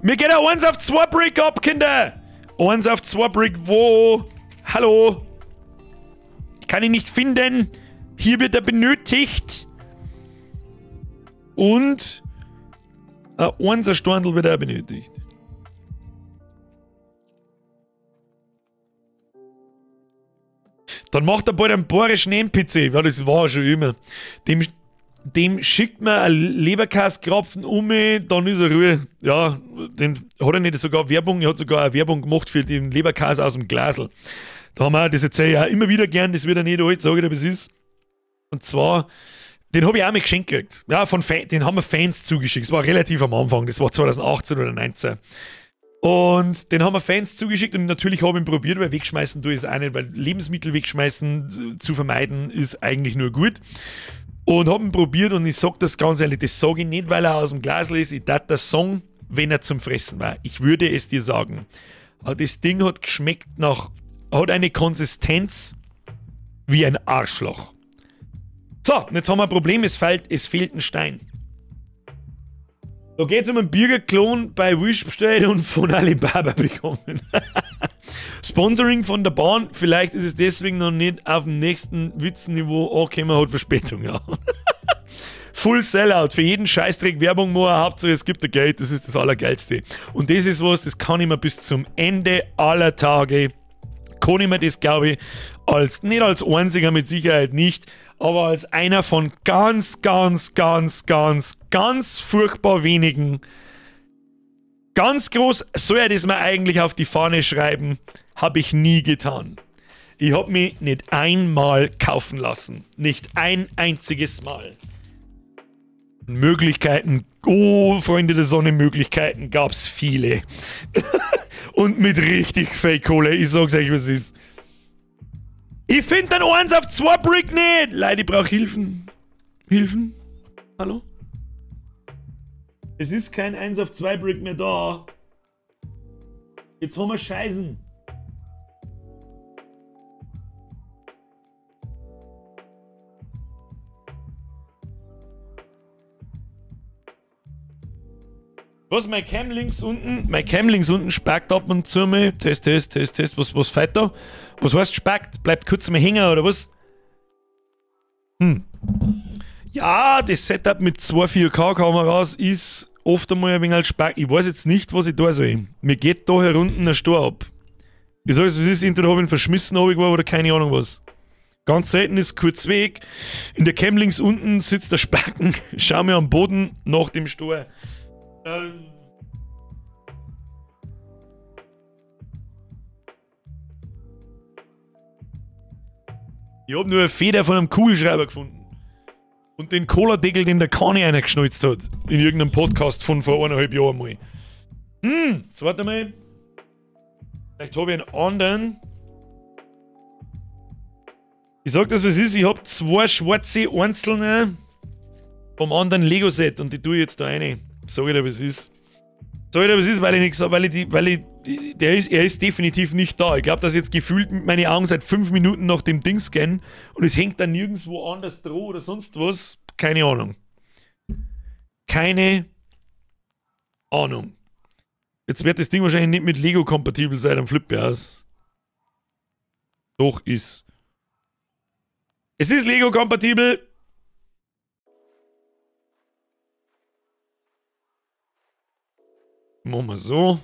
Mir geht ein 1 auf 2 Brick ab, Kinder! 1 auf 2 Brick, wo? Hallo? Ich kann ihn nicht finden. Hier wird er benötigt. Und Ein einser Storndl wird auch benötigt. Dann macht er bald einen bayerischen NPC. Ja, das war schon immer. Dem schickt man einen Leberkäskrapfen um, dann ist er Ruhe. Ja, den hat er nicht sogar Werbung, er hat sogar eine Werbung gemacht für den Leberkäse aus dem Glasl. Da haben wir, das erzähle ich auch immer wieder gern, das wird er nicht alt, sage ich dir, was ist. Und zwar, den habe ich auch mal geschenkt gekriegt. Ja, den haben wir Fans zugeschickt. Das war relativ am Anfang, das war 2018 oder 2019. Und den haben wir Fans zugeschickt und natürlich habe ich ihn probiert, weil wegschmeißen tue ich es auch nicht, weil Lebensmittel wegschmeißen zu vermeiden ist eigentlich nur gut. Und habe ihn probiert und ich sag das ganz ehrlich, das sage ich nicht, weil er aus dem Glasl ist. Ich tat das Song, wenn er zum Fressen war. Ich würde es dir sagen. Aber das Ding hat geschmeckt nach, hat eine Konsistenz wie ein Arschloch. So, jetzt haben wir ein Problem, es fehlt ein Stein. Da geht es um einen Birger-Klon bei Wish bestellt und von Alibaba bekommen. Sponsoring von der Bahn, vielleicht ist es deswegen noch nicht auf dem nächsten Witzenniveau angekommen, hat Verspätung, ja. Full Sellout, für jeden Scheißdreck Werbung machen, Hauptsache es gibt ein Geld, das ist das Allergeilste. Und das ist was, das kann ich mir bis zum Ende aller Tage, kann ich mir das, glaube ich, nicht als einziger mit Sicherheit nicht, aber als einer von ganz, ganz, ganz, ganz, ganz furchtbar wenigen, ganz groß, soll er das mir eigentlich auf die Fahne schreiben, habe ich nie getan. Ich habe mich nicht einmal kaufen lassen. Nicht ein einziges Mal. Möglichkeiten, oh Freunde der Sonne, Möglichkeiten gab es viele. Und mit richtig Fake-Kohle, ich sag's euch, was es ist. Ich find den 1 auf 2 Brick nicht! Leute, ich brauch Hilfen. Hilfen? Hallo? Es ist kein 1 auf 2 Brick mehr da. Jetzt haben wir Scheißen. Was, mein Cam links unten? Mein Cam links unten spackt ab und zu mal. Test, Test, Test, Test. Was fällt da? Was heißt spackt? Bleibt kurz mal hängen oder was? Hm. Ja, das Setup mit zwei 4K-Kameras ist oft einmal ein wenig halt spackt. Ich weiß jetzt nicht, was ich da soll. Mir geht da hier unten ein Stor ab. Ich sag es, was ist, entweder habe ich ihn verschmissen oder keine Ahnung was. Ganz selten ist kurz weg. In der Cam links unten sitzt der Spacken. Schau mir am Boden nach dem Stor. Ich hab nur eine Feder von einem Kugelschreiber gefunden. Und den Cola-Deckel, den der Kani einer geschnalzt hat. In irgendeinem Podcast von vor 1,5 Jahren mal. Jetzt warte mal. Vielleicht habe ich einen anderen. Ich sag das, was ist. Ich hab zwei schwarze einzelne vom anderen Lego-Set und die tue ich jetzt da rein. Sag ich dir, was ist. Sag ich dir, was ist, weil ich nichts, weil ich, der ist, er ist definitiv nicht da. Ich glaube, dass jetzt gefühlt meine Augen seit 5 Minuten nach dem Ding scannen und es hängt dann nirgendwo anders dran oder sonst was. Keine Ahnung. Keine Ahnung. Jetzt wird das Ding wahrscheinlich nicht mit Lego kompatibel sein, dann flippe ich aus. Doch ist. Es ist Lego kompatibel. Machen wir so.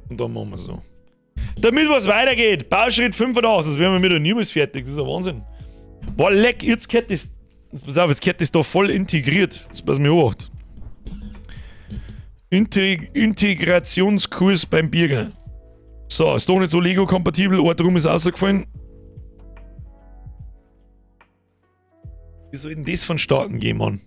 Und dann machen wir so. Damit was weitergeht. Bauschritt 85. Das werden wir mit der niemals fertig. Das ist ein Wahnsinn. Boah, leck, jetzt gehört das. Jetzt, pass auf, jetzt gehört das da voll integriert. Jetzt pass mir auf. Integrationskurs beim Birger. So, ist doch nicht so Lego-kompatibel. Ort rum ist rausgefallen. Wie soll denn das vonstatten gehen, Mann?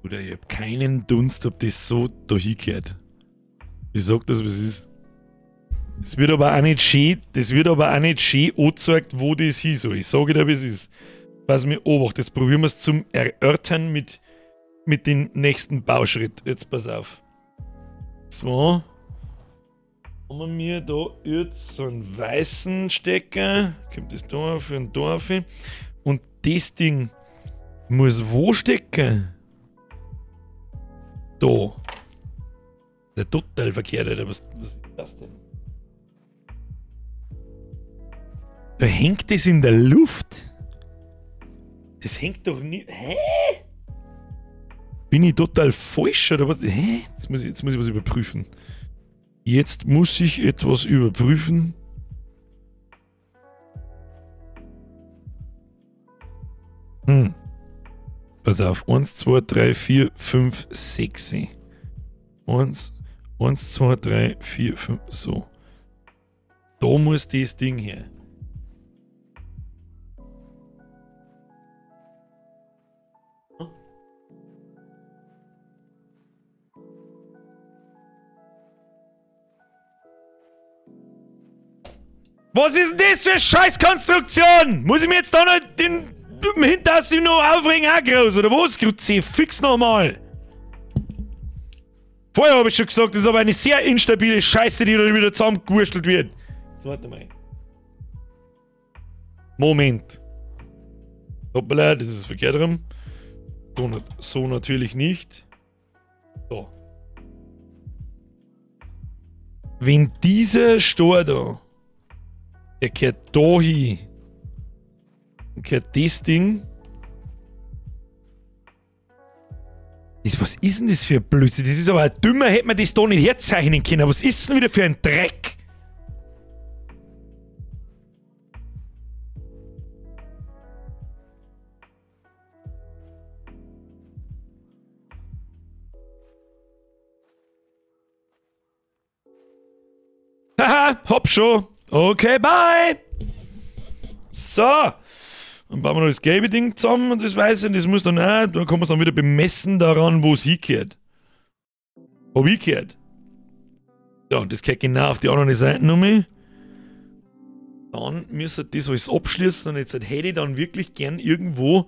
Oder ich hab keinen Dunst, ob das so da hingehört. Ich sag das, was ist. Es wird aber auch nicht schön, das wird aber auch nicht schön angezeigt, wo das hin soll. Ich sage dir, wie es ist. Pass mir Obacht, jetzt probieren wir es zum Erörtern mit mit dem nächsten Bauschritt. Jetzt pass auf. Zwar haben wir da jetzt so einen weißen Stecker. Kommt das da auf und da auf. Und das Ding muss wo stecken? Da. Der total verkehrt, Alter. Was ist das denn? Da hängt das in der Luft? Das hängt doch nicht. Hä? Bin ich total falsch oder was? Hä? Jetzt muss ich was überprüfen. Jetzt muss ich etwas überprüfen. Pass auf. 1, 2, 3, 4, 5, 6. 1, 2, 3, 4, 5. So. Da muss das Ding her. Was ist denn das für eine Scheißkonstruktion? Muss ich mir jetzt da noch den Hinterhalt noch aufregen, auch groß, oder was? Kruzifix nochmal. Vorher habe ich schon gesagt, das ist aber eine sehr instabile Scheiße, die da wieder zusammengewurschtelt wird. Jetzt warte mal. Moment. Hoppala, das ist verkehrt rum. So natürlich nicht. So. Wenn dieser Stor da, der gehört da hin, gehört das Ding. Das, was ist denn das für ein Blödsinn? Das ist aber dümmer, hätte man das da nicht herzeichnen können. Was ist denn wieder für ein Dreck? Haha, hopp schon. Okay, bye! So. Dann bauen wir noch das gelbe Ding zusammen und das weiße und das muss dann auch, da kann man es dann wieder bemessen daran, wo es hingehört. Wo hingehört. Ja, und das gehört genau auf die andere Seite nochmal. Dann müsste das alles abschließen und jetzt hätte ich dann wirklich gern irgendwo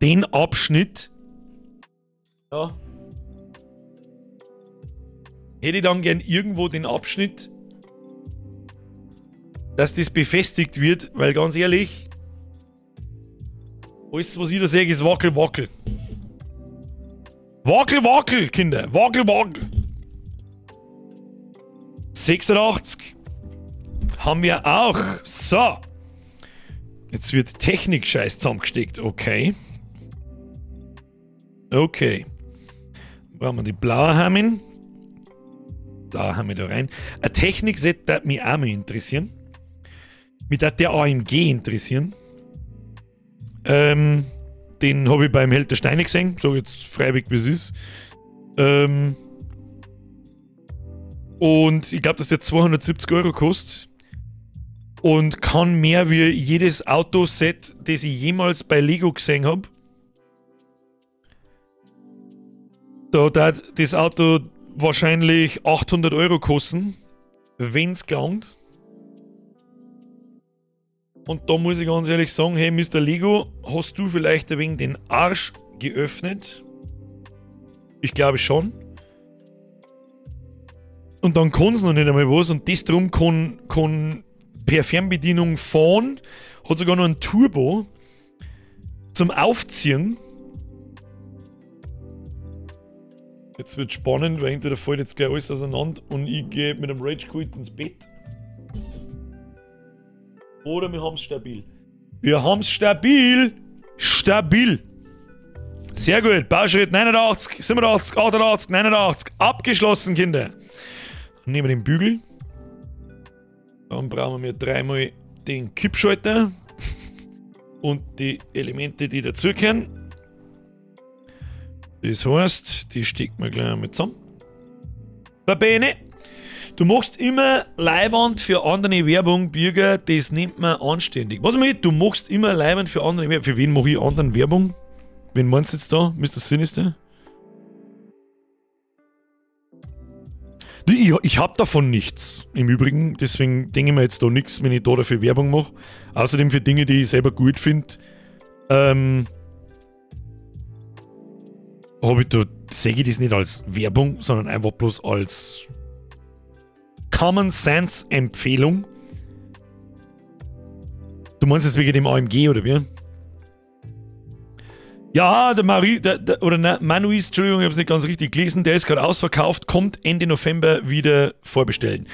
den Abschnitt. Ja. Hätte ich dann gern irgendwo den Abschnitt, dass das befestigt wird, weil ganz ehrlich, alles, was ich da sehe, ist wackel, wackel. Wackel, wackel, Kinder. Wackel, wackel. 86 haben wir auch. So. Jetzt wird Technik-Scheiß zusammengesteckt. Okay. Okay. Brauchen wir die blaue Hammen. Da haben wir da rein. Ein Technik-Set würde mich auch mal interessieren. Mich würde der AMG interessieren. Den habe ich beim Held der Steine gesehen. Sag jetzt freiwillig, wie es ist. Und ich glaube, dass der 270 Euro kostet. Und kann mehr wie jedes Autoset, das ich jemals bei Lego gesehen habe. Da hat das Auto wahrscheinlich 800 Euro kosten, wenn es gelangt. Und da muss ich ganz ehrlich sagen, hey Mr. Lego, hast du vielleicht ein wenig den Arsch geöffnet? Ich glaube schon. Und dann kann es noch nicht einmal was. Und das drum kann per Fernbedienung fahren. Hat sogar noch ein Turbo zum Aufziehen. Jetzt wird spannend, weil entweder fällt jetzt gleich alles auseinander und ich gehe mit einem Rage Quit ins Bett. Oder wir haben es stabil. Wir haben es stabil! Stabil! Sehr gut. Bauschritt 89, 87, 88, 89. Abgeschlossen, Kinder. Dann nehmen wir den Bügel. Dann brauchen wir dreimal den Kippschalter. Und die Elemente, die dazugehören. Das heißt, die stecken wir gleich einmal zusammen. Va bene. Du machst immer Leihwand für andere Werbung, Bürger, das nimmt man anständig. Was mit? Du machst immer Leihwand für andere Werbung. Für wen mache ich anderen Werbung? Wen meinst du jetzt da? Mr. Sinister? Ich hab davon nichts. Im Übrigen, deswegen denke ich mir jetzt da nichts, wenn ich da dafür Werbung mache. Außerdem für Dinge, die ich selber gut finde. Habe ich da, sehe ich das nicht als Werbung, sondern einfach bloß als Common Sense Empfehlung. Du meinst jetzt wegen dem AMG oder wie? Ja, der Marie, oder ne, Manuis, Entschuldigung, ich habe es nicht ganz richtig gelesen, der ist gerade ausverkauft, kommt Ende November wieder vorbestellen.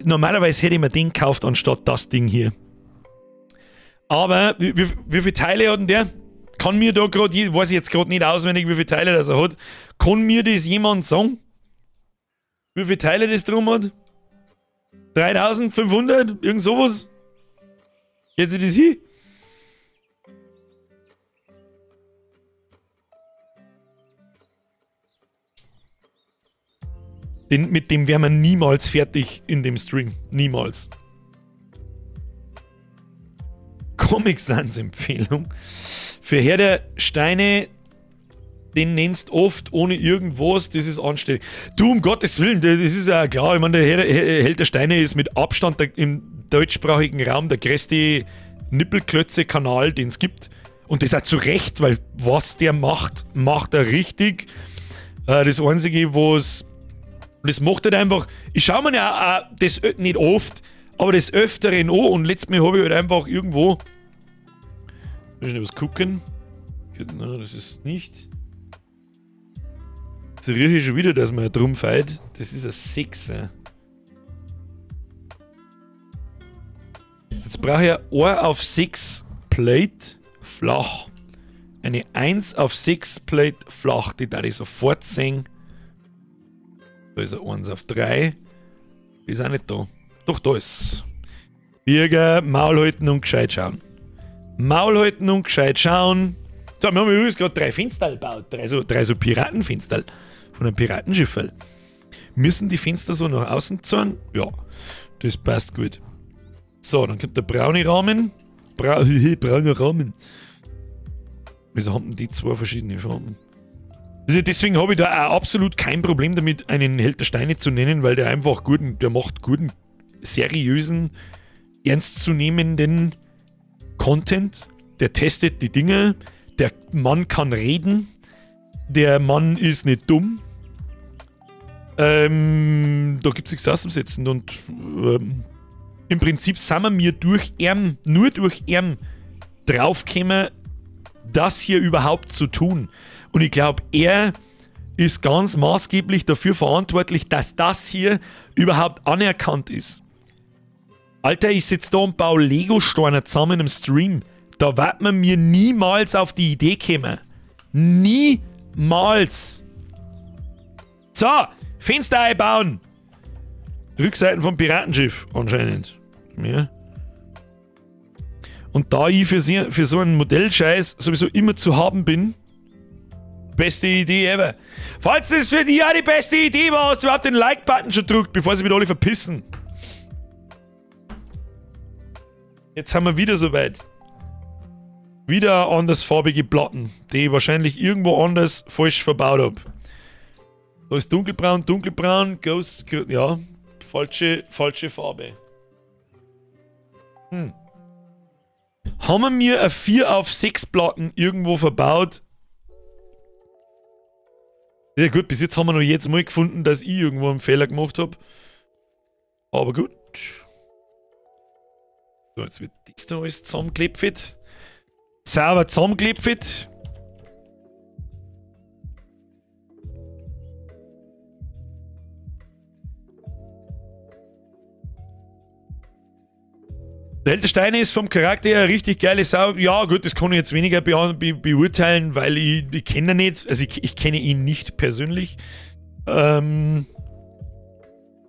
Normalerweise hätte ich mir den gekauft, anstatt das Ding hier. Aber, wie viele Teile hat denn der? Kann mir da gerade, weiß ich jetzt gerade nicht auswendig, wie viele Teile das er hat. Kann mir das jemand sagen? Wie viele Teile das drum hat? 3500? Irgend sowas? Geht sich das hin? Mit dem wären wir niemals fertig in dem Stream. Niemals. Comic Sans Empfehlung. Für Herr der Steine, den nennst oft ohne irgendwas, das ist anständig. Du, um Gottes Willen, das ist ja klar. Ich meine, der Held der Steine ist mit Abstand im deutschsprachigen Raum der größte Nippelklötze-Kanal, den es gibt. Und das auch zu Recht, weil was der macht, macht er richtig. Das Einzige, was... Das macht halt einfach... Ich schaue mir ja auch das nicht oft, aber des Öfteren an. Und letztes Mal habe ich halt einfach irgendwo... Jetzt muss ich noch was gucken. Nein, das ist nicht... Jetzt rieche ich schon wieder, dass man drum fällt. Das ist ein 6er. Jetzt brauche ich ein 1 auf 6 Plate flach. Eine 1 auf 6 Plate flach, die darf ich sofort sehen. Da ist ein 1 auf 3. Die ist auch nicht da. Doch, da ist. Birger, Maul halten und gescheit schauen. Maul halten und gescheit schauen. So, wir haben übrigens gerade 3 Fenster gebaut. Drei so Piratenfenster. Von einem Piratenschiff. Müssen die Fenster so nach außen zeigen? Ja, das passt gut. So, dann kommt der braune Rahmen. Brauner Rahmen. Wieso haben denn die zwei verschiedene Farben? Also deswegen habe ich da auch absolut kein Problem damit, einen Held der Steine zu nennen, weil der einfach guten, der macht guten, seriösen, ernstzunehmenden Content. Der testet die Dinge. Der Mann kann reden. Der Mann ist nicht dumm. Da gibt es nichts auszusetzen. Und im Prinzip sind wir mir durch ihn, nur durch ihn draufgekommen, das hier überhaupt zu tun. Und ich glaube, er ist ganz maßgeblich dafür verantwortlich, dass das hier überhaupt anerkannt ist. Alter, ich sitze da und baue Lego-Steine zusammen im Stream. Da wird man mir niemals auf die Idee kommen. Niemals. So, Fenster einbauen. Rückseiten vom Piratenschiff anscheinend. Ja. Und da ich für so einen Modellscheiß sowieso immer zu haben bin, beste Idee ever. Falls das für dich auch die beste Idee war, hast du überhaupt den Like-Button schon gedrückt, bevor sie wieder alle verpissen. Jetzt haben wir wieder soweit. Wieder andersfarbige Platten, die ich wahrscheinlich irgendwo anders falsch verbaut habe. Da ist dunkelbraun, dunkelbraun, Ghost, ja, falsche Farbe. Hm. Haben wir mir eine 4 auf 6 Platten irgendwo verbaut? Ja gut, bis jetzt haben wir noch jetzt mal gefunden, dass ich irgendwo einen Fehler gemacht habe. Aber gut. So, jetzt wird das da alles zusammengeklebt. Sauber zusammengeklebt. Der Held der Steine ist vom Charakter her richtig geile Sau. Ja, gut, das kann ich jetzt weniger beurteilen, weil ich kenne ihn nicht. Also ich kenne ihn nicht persönlich.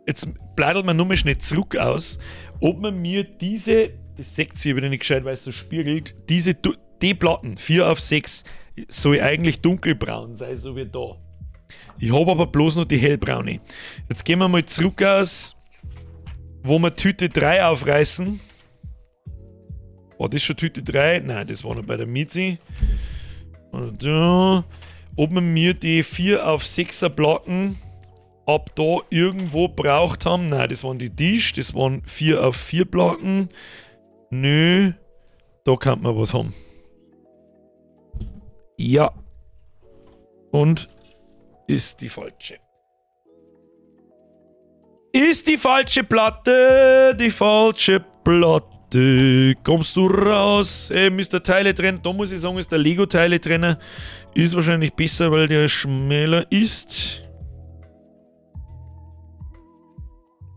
Jetzt bladelt man nur mal schnell zurück aus, ob man mir diese, das seht ihr wieder nicht gescheit, weil es so spiegelt, diese die Platten, 4 auf 6, soll eigentlich dunkelbraun sein, so wie da. Ich habe aber bloß noch die hellbraune. Jetzt gehen wir mal zurück aus, wo wir Tüte 3 aufreißen. War das schon Tüte 3? Nein, das war noch bei der Mizi. Und da, ob wir mir die 4 auf 6er Platten ab da irgendwo braucht haben. Nein, das waren die Tisch, das waren 4 auf 4 Platten. Nö, da kann man was haben. Ja. Und ist die falsche. Ist die falsche Platte, die falsche Platte. Kommst du raus? Ey, Mr. Teile trennen. Da muss ich sagen, ist der Lego-Teile Trenner. Ist wahrscheinlich besser, weil der schmäler ist.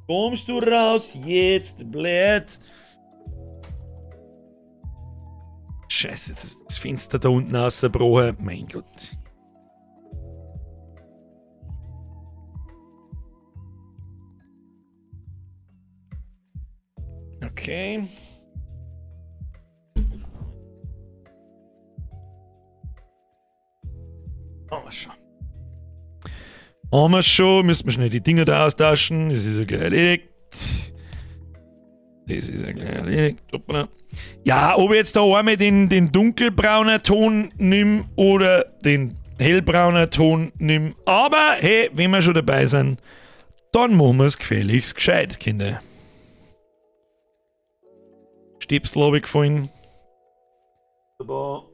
Kommst du raus? Jetzt, blöd. Scheiße, jetzt ist das Fenster da unten rausgebrochen. Mein Gott. Okay. Haben wir schon. Haben wir schon. Müssen wir schnell die Dinger da austauschen. Das ist ja gleich erledigt. Das ist ja gleich erledigt. Hoppala. Ja, ob ich jetzt da einmal den dunkelbraunen Ton nimm oder den hellbraunen Ton nimm. Aber hey, wenn wir schon dabei sind, dann machen wir es gefälligst gescheit, Kinder. Stöpsel habe ich gefallen. So.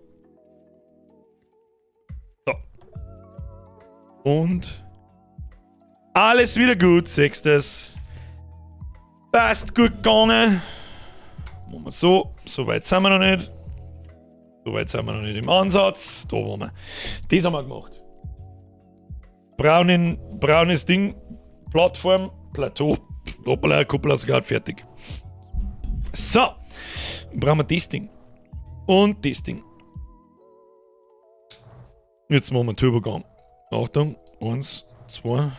Und alles wieder gut, siehst du das? Passt gut gegangen. Machen wir so. So weit sind wir noch nicht. So weit sind wir noch nicht im Ansatz. Da waren wir. Das haben wir gemacht. Braunes Ding. Plattform. Plateau. Hoppala, Kuppel sogar fertig. So. Dann brauchen wir das Ding. Und das Ding. Jetzt machen wir Turbogang. Achtung. 1, 2.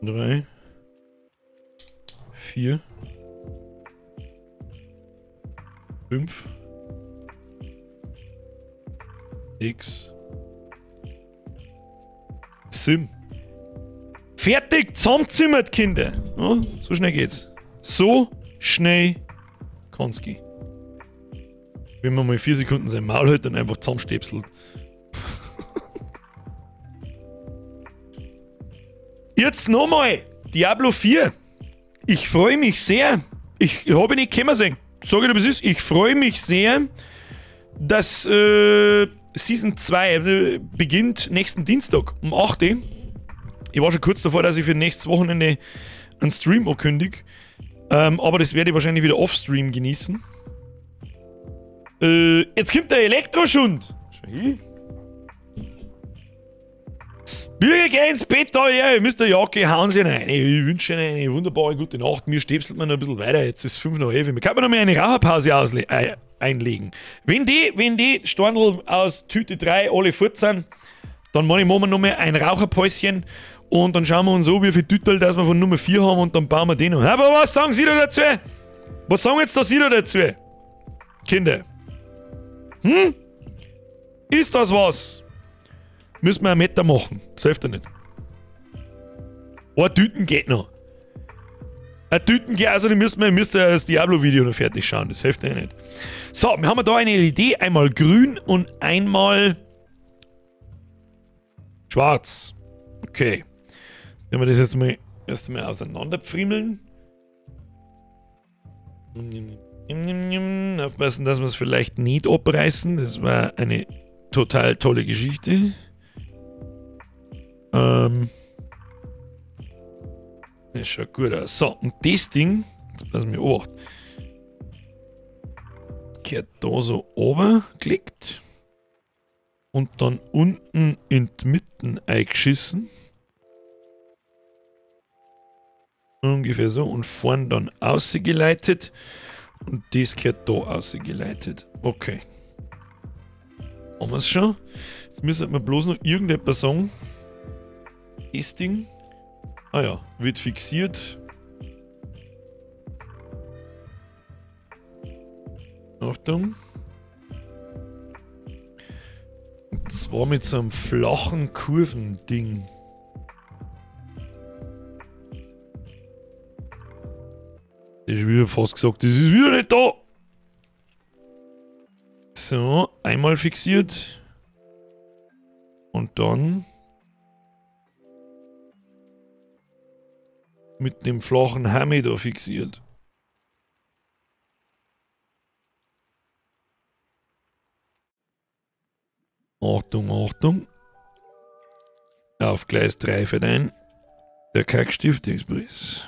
3. 4. 5. 6. 7. Fertig, zusammenzimmert, Kinder. Ja, so schnell geht's. So schnell kann's gehen. Wenn man mal 4 Sekunden sein Maul hält, dann einfach zusammenstäpselt. Jetzt nochmal Diablo 4. Ich freue mich sehr. Ich habe nicht kommen sehen. Sag ich dir, was ist. Ich freue mich sehr, dass Season 2 beginnt nächsten Dienstag um 8 Uhr. Ich war schon kurz davor, dass ich für nächstes Wochenende einen Stream ankündige. Aber das werde ich wahrscheinlich wieder off-Stream genießen. Jetzt kommt der Elektroschund. Schau hin. Wir gehen ins Bett, da, ja, Mr. Jacke, hauen Sie rein. Ich wünsche Ihnen eine wunderbare gute Nacht. Mir stäpselt man noch ein bisschen weiter. Jetzt ist 11:05. Wir können noch mal eine Raucherpause einlegen. Wenn die Storndl aus Tüte 3 alle fort sind, dann machen wir noch mal ein Raucherpäuschen und dann schauen wir uns an, wie viel Tütel das wir von Nummer 4 haben und dann bauen wir den noch. Aber was sagen Sie da dazu? Was sagen jetzt da Sie da dazu? Kinder. Hm? Ist das was? Müssen wir einen Meter machen. Das hilft ja nicht. Eine Tüten geht noch. Eine Tüten geht, also müssen wir das Diablo-Video noch fertig schauen. Das hilft ja nicht. So, wir haben da eine LED. Einmal grün und einmal schwarz. Okay. Jetzt nehmen wir das jetzt mal erst einmal auseinanderpfriemeln. Aufpassen, dass wir es vielleicht nicht abreißen. Das war eine total tolle Geschichte. Das schaut gut aus. So, und das Ding, jetzt passen wir auf, gehört da so oben, klickt und dann unten in die Mitte eingeschissen. Ungefähr so und vorn dann ausgeleitet und das gehört da ausgeleitet. Okay. Haben wir es schon? Jetzt müssen wir bloß noch irgendetwas sagen. Das Ding. Ah ja, wird fixiert. Achtung. Und zwar mit so einem flachen Kurvending. Das ist wieder fast gesagt, das ist wieder nicht da. So, einmal fixiert. Und dann mit dem flachen Hammer da fixiert. Achtung, Achtung. Auf Gleis 3 fährt ein. Der Kackstift Express.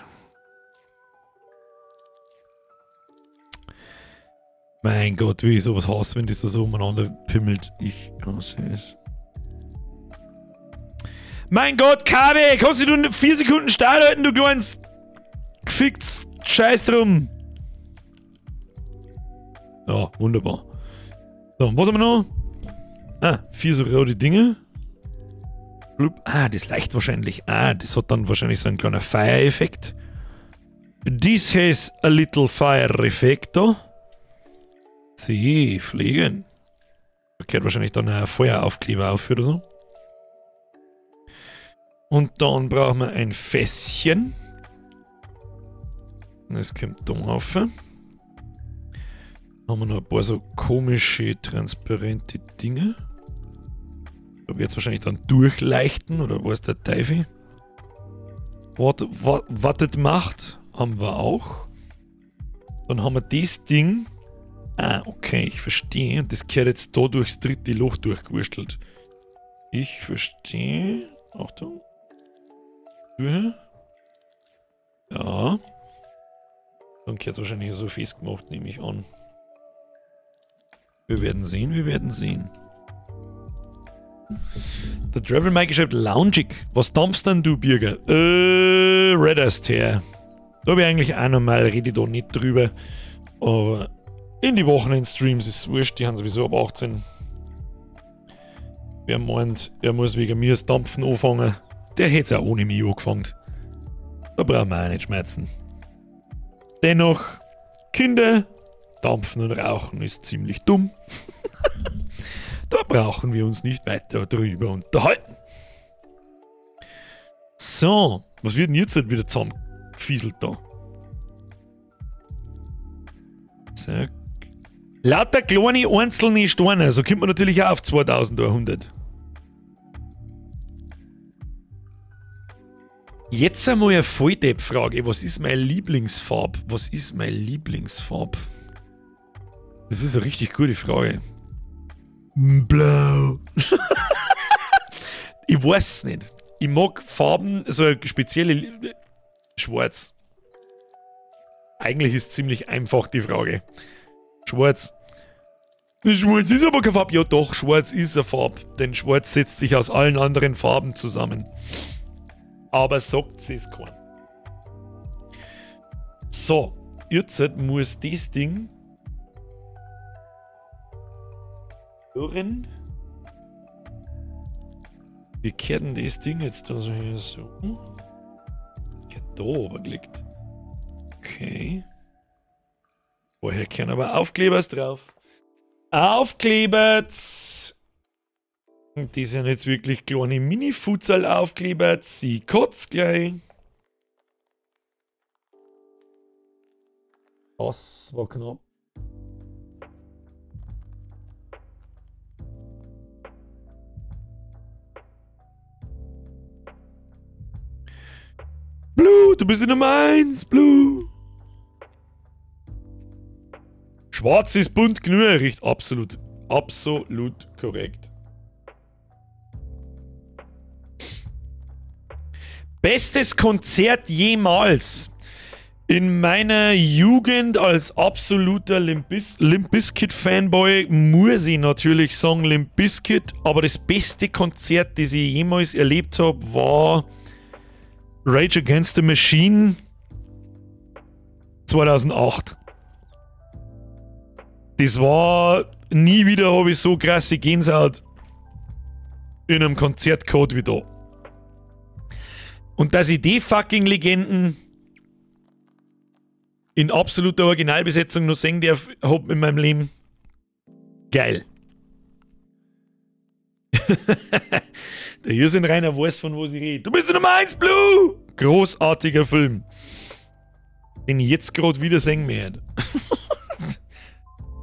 Mein Gott, wie ich sowas hasse, wenn das da so umeinander pimmelt. Ich hasse es. Mein Gott, Kabe, kannst du 4 Sekunden stillhalten, du kleines geficktes Scheiß drum. Ja, wunderbar. So, was haben wir noch? Ah, 4 so rote Dinge. Ah, das leicht wahrscheinlich. Ah, das hat dann wahrscheinlich so einen kleinen Fire-Effekt. This has a little fire-Effekt da. C, pflegen. Da gehört wahrscheinlich dann ein Feueraufkleber auf oder so. Und dann brauchen wir ein Fässchen. Das kommt da rauf. Dann haben wir noch ein paar so komische, transparente Dinge. Da wird es wahrscheinlich dann durchleichten oder was der Teufel. Was das macht, haben wir auch. Dann haben wir das Ding. Ah, okay, ich verstehe. Und das gehört jetzt da durchs dritte Loch durchgewurstelt. Ich verstehe. Achtung. Ja. Dann gehört es wahrscheinlich so festgemacht, nehme ich an. Wir werden sehen, wir werden sehen. Der Travel Mike schreibt Loungig. Was dampfst denn du, Birger? Red Astaire. Da habe ich eigentlich auch nochmal, rede ich da nicht drüber. Aber in die Wochenend-Streams ist es wurscht, die haben sowieso ab 18. Wer meint, er muss wegen mir das Dampfen anfangen, der hätte es auch ohne mich angefangen. Da brauchen wir auch nicht schmerzen. Dennoch, Kinder, Dampfen und Rauchen ist ziemlich dumm. Da brauchen wir uns nicht weiter drüber unterhalten. So, was wird denn jetzt halt wieder zusammengefieselt da? Zack. Lauter kleine einzelne Steine, so kommt man natürlich auch auf 2100. Jetzt einmal eine Volldepp-Frage. Was ist meine Lieblingsfarbe? Was ist meine Lieblingsfarbe? Das ist eine richtig gute Frage. Blau. Ich weiß es nicht. Ich mag Farben, so eine spezielle... Schwarz. Eigentlich ist es ziemlich einfach die Frage. Schwarz. Schwarz ist aber keine Farbe. Ja doch, schwarz ist eine Farbe. Denn schwarz setzt sich aus allen anderen Farben zusammen. Aber sagt es keinem. So, jetzt muss das Ding... Hören. Wie kehrt denn das Ding jetzt da so hier so? Kehrt da oben gelegt. Okay. Vorher kehren aber Aufklebers drauf. Aufklebers! Und die sind jetzt wirklich kleine Mini-Futsal-Aufkleber. Sie kotzt gleich. Das war knapp. Blue, du bist die Nummer 1, Blue. Schwarz ist bunt genug, riecht absolut, absolut korrekt. Bestes Konzert jemals. In meiner Jugend als absoluter Limp Bizkit Fanboy muss ich natürlich sagen Limp Bizkit, aber das beste Konzert, das ich jemals erlebt habe, war Rage Against the Machine 2008. Das war, nie wieder habe ich so krasse Gänsehaut in einem Konzertcode wie da. Und dass ich die fucking Legenden in absoluter Originalbesetzung noch sehen darf, hab in meinem Leben. Geil. Der Jürgen Rainer weiß, von wo sie redet. Du bist die Nummer 1, Blue! Großartiger Film. Den ich jetzt gerade wieder sehen werde.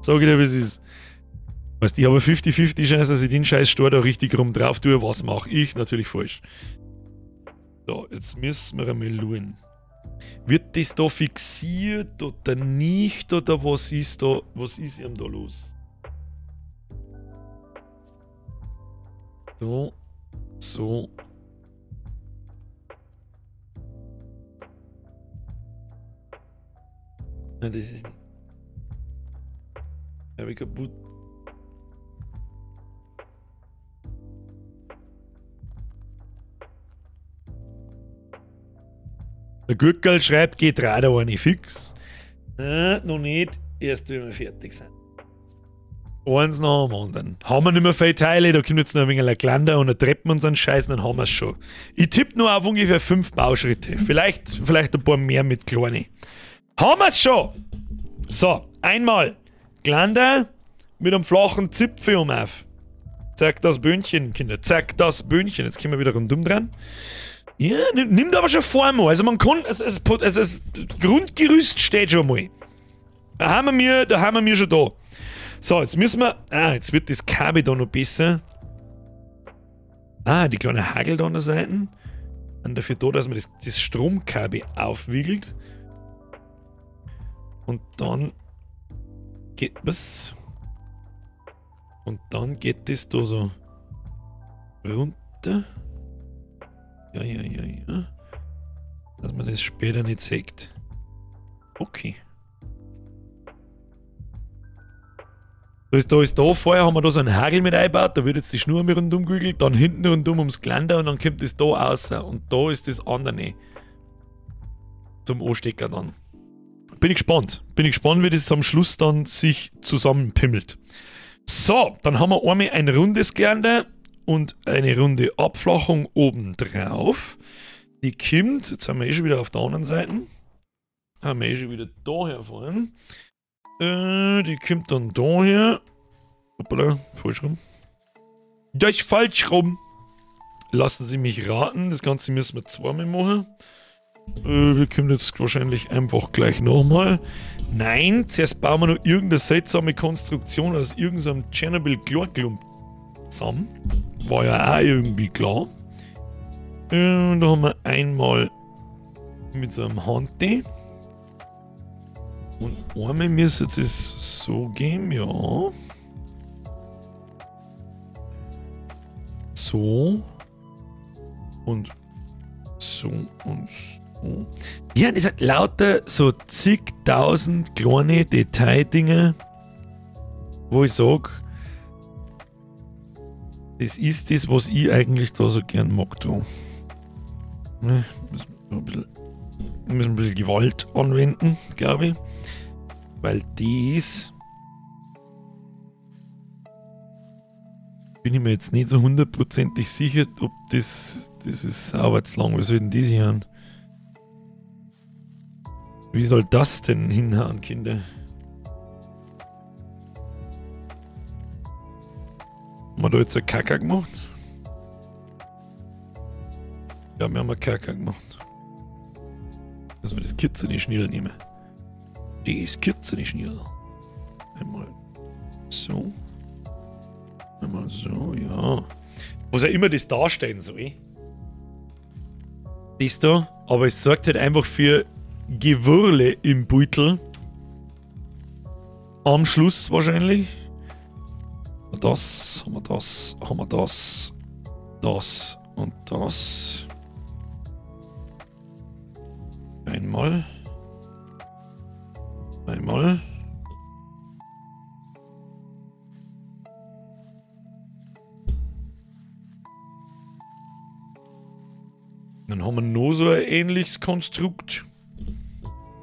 Sag ich dir, wie es ist. Weißt, ich habe 50-50 Chance, dass ich den scheiß Stor da richtig rum drauf tue. Was mache ich? Natürlich falsch. So, jetzt müssen wir einmal schauen. Wird das da fixiert oder nicht? Oder was ist da, was ist ihm da los? So. So. Nein, das ist nicht. Habe ich kaputt. Der Gürkel schreibt, geht Radar auch nicht fix. Nein, noch nicht. Erst wenn wir fertig sind. Eins nach dem anderen. Haben wir nicht mehr viele Teile, da kommt jetzt noch ein wenig ein Glander und eine Treppen und so einen Scheiß, dann haben wir es schon. Ich tippe nur auf ungefähr 5 Bauschritte. Vielleicht ein paar mehr mit kleinen. Haben wir es schon! So, einmal Glander mit einem flachen Zipfel um auf. Zeig das Böhnchen, Kinder. Zeig das Böhnchen. Jetzt kommen wir wieder rundum dran. Ja, nimmt aber schon Form an. Also man kann, das Grundgerüst steht schon mal. Da haben wir schon da. So, jetzt müssen wir... Ah, jetzt wird das Kabel da noch besser. Ah, die kleine Hagel da an der Seite. Und dafür da, dass man das Stromkabel aufwiegelt. Und dann geht... Was? Und dann geht das da so runter. Ja, ja, ja, ja. Dass man das später nicht sieht. Okay. Da ist da, vorher haben wir da so einen Hagel mit eingebaut, da wird jetzt die Schnur mit rundum gewickelt, dann hinten rundum ums Geländer und dann kommt das da raus. Und da ist das andere. Zum Anstecker dann. Bin ich gespannt. Bin ich gespannt, wie das am Schluss dann sich zusammenpimmelt. So, dann haben wir einmal ein rundes Geländer und eine runde Abflachung oben drauf. Die kommt, jetzt sind wir eh schon wieder auf der anderen Seite. Haben wir eh schon wieder da herfahren. Die kommt dann daher. Hoppala, falsch rum. Das ist falsch rum. Lassen Sie mich raten, das Ganze müssen wir zweimal machen. Wir kommen jetzt wahrscheinlich einfach gleich nochmal. Nein, zuerst bauen wir noch irgendeine seltsame Konstruktion aus irgendeinem Tschernobyl-Chlorklump zusammen. War ja auch irgendwie klar. Da haben wir einmal mit so einem Handy. Und einmal müsste es so gehen, ja. So. Und so und so. Ja, das hat lauter so zigtausend kleine Detaildinge, wo ich sag, das ist das, was ich eigentlich da so gern mag. Da. Ne, müssen wir ein bisschen Gewalt anwenden, glaube ich. Weil dies bin ich mir jetzt nicht so hundertprozentig sicher, ob das ist sauber zu lang. Was soll denn das hier an? Wie soll das denn hinhauen, Kinder? Haben wir da jetzt eine Kacke gemacht? Ja, wir haben eine Kacke gemacht. Dass wir das kürzere Schnürl nehmen. Das kürzere Schnürl. Einmal so. Einmal so, ja. Was auch immer das darstellen soll. Das da. Aber es sorgt halt einfach für Gewurle im Beutel. Am Schluss wahrscheinlich. Das, haben wir das, haben wir das, das und das. Einmal. Einmal. Dann haben wir noch so ein ähnliches Konstrukt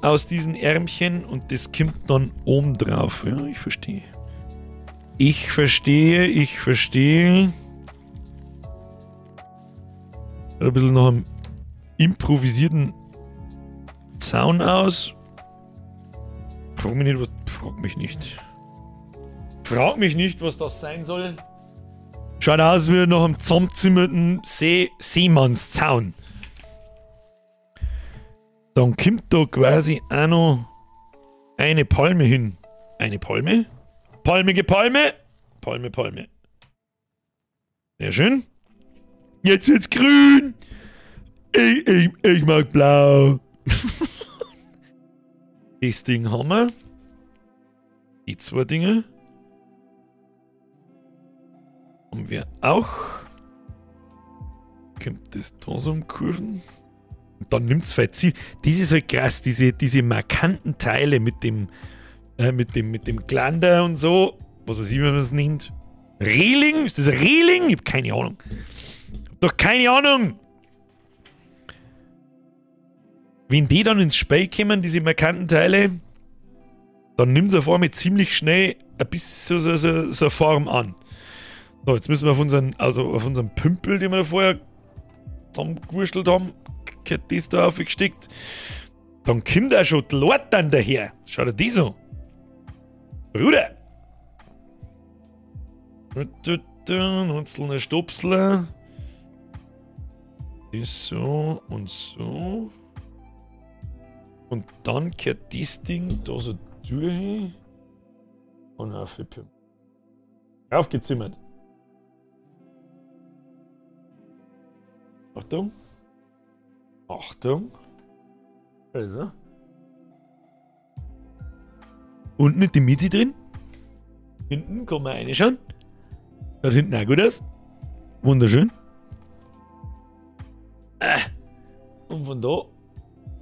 aus diesen Ärmchen und das kommt dann oben drauf. Ja, ich verstehe. Ich verstehe, ich verstehe. Ein bisschen nach einem improvisierten Zaun aus. Frag mich nicht, was. Frag mich nicht. Frag mich nicht, was das sein soll. Schaut aus wie nach einem zusammenzimmerten Seemannszaun. Dann kommt da quasi auch noch eine Palme hin. Eine Palme? Palmige Palme! Palme, Palme. Sehr schön. Jetzt wird's grün! Ich mag blau. Das Ding haben wir. Die zwei Dinge. Haben wir auch. Kommt das da so um Kurven? Und dann nimmt es halt Ziel. Das ist halt krass, diese markanten Teile mit dem Glander und so. Was weiß ich, wie man das nennt. Reling? Ist das ein Reling? Ich hab keine Ahnung. Ich hab doch keine Ahnung! Wenn die dann ins Spiel kommen, diese markanten Teile, dann nimmt es auf einmal ziemlich schnell ein bisschen so eine Form an. So, jetzt müssen wir auf unseren Pümpel, den wir da vorher zusammengewurschtelt haben, das da aufgesteckt. Dann kommt auch schon die Leute dann daher. Schau dir die so. Bruder! Einzelne Stopsler. Das so und so. Und dann kehrt das Ding da so durch. Und auf aufgezimmert. Achtung. Achtung. Also. Unten mit dem Mizi drin. Hinten kann man reinschauen. Schaut hinten auch gut aus. Wunderschön. Und von da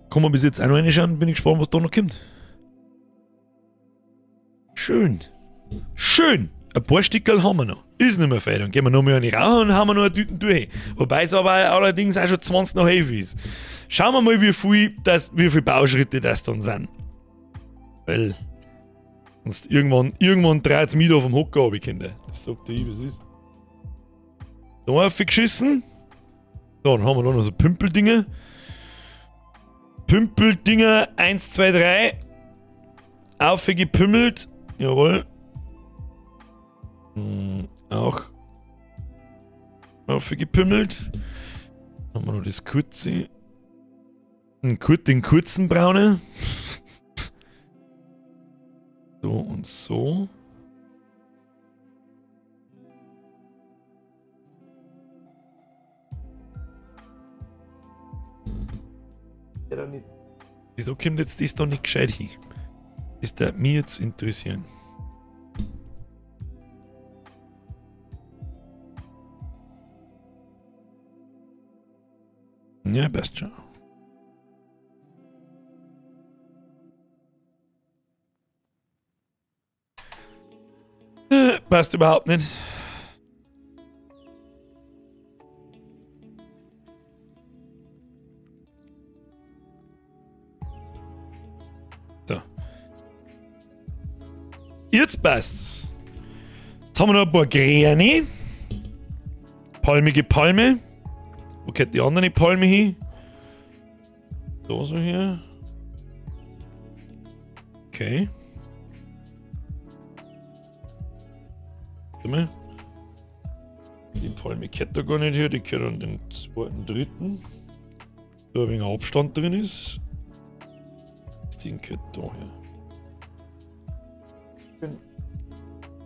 kann man bis jetzt auch noch reinschauen. Bin ich gespannt, was da noch kommt. Schön. Schön. Ein paar Stickerl haben wir noch. Ist nicht mehr viel. Dann gehen wir noch mal eine rauchen und haben wir noch eine Tüten durch. Wobei es aber allerdings auch schon 11:20 ist. Schauen wir mal, wie viel Bauschritte das dann sind. Weil sonst irgendwann dreht es mich da vom Hocker ab, Kinder. Das sagt der ich, was ist. Da aufgeschissen. So, dann haben wir da noch so Pümpeldinger. Pümpeldinger 1, 2, 3. Aufgepümmelt. Jawohl. Auch aufgepümmelt. Dann haben wir noch das kurze. Den kurzen braune. So und so. Wieso kommt jetzt das da nicht gescheit hin? Das würde mich jetzt interessieren. Ja, passt schon. Passt überhaupt nicht. So. Jetzt passt's. Jetzt haben wir noch ein paar Gräne. Palmige Palme. Wo geht die andere Palme hin? Da so hier. Okay. Warte mal. Die Palme geht da gar nicht her, die gehört an den zweiten, dritten. Da ein wenig Abstand drin ist. Das Ding gehört da her.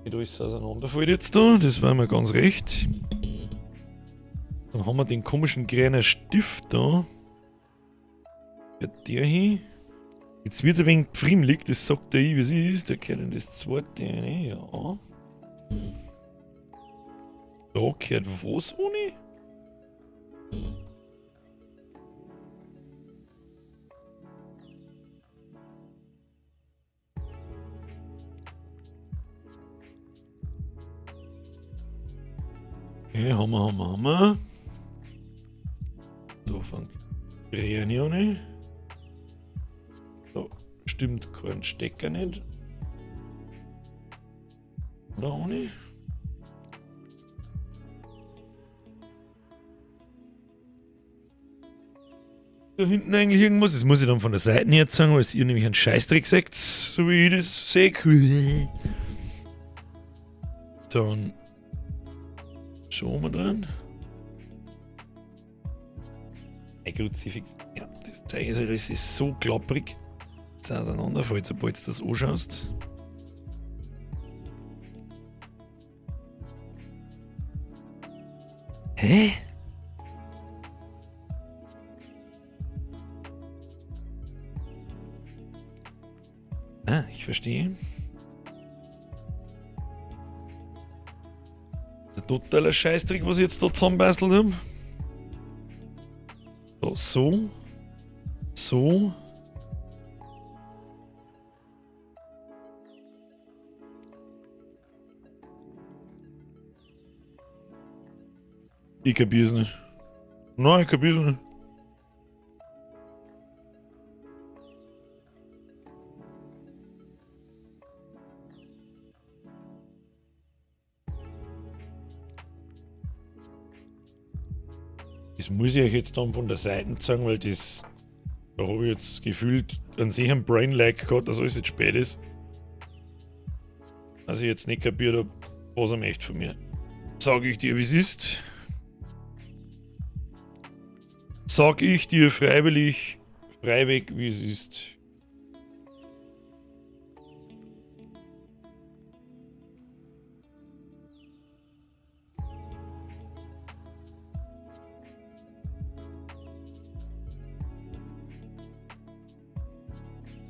Nicht alles auseinanderfällt jetzt da, das war mir ganz recht. Dann haben wir den komischen kleinen Stift da. Geht der hin. Jetzt wird es ein wenig pfriemlich, das sagt der ich, wie es ist. Der gehört in das zweite rein, ja. Da gehört was ohne? Okay, haben wir. Da fängt Gräne an. Da stimmt kein Stecker nicht. Oder ohne? Da hinten eigentlich irgendwas? Das muss ich dann von der Seite her zeigen, weil ihr nämlich einen Scheißdreck seht, so wie ich das sehe. Dann schauen wir dran. Ein Kruzifix. Ja, das Zeug ist halt, das ist so klapprig, dass es auseinanderfällt, sobald du das anschaust. Hä? Ah, ich verstehe. Der totaler Scheißtrick, was ich jetzt da zusammenbastelt habe. so, so. Ich kapier's nicht. Nein, ich kapier's nicht. Das muss ich euch jetzt dann von der Seite zeigen, weil das, da habe ich jetzt gefühlt an sich einen Brain Lag gehabt, dass alles jetzt spät ist. Dass ich jetzt nicht kapiert habe, was er möchte von mir. Sag ich dir, wie es ist. Sag ich dir freiwillig, freiweg, wie es ist.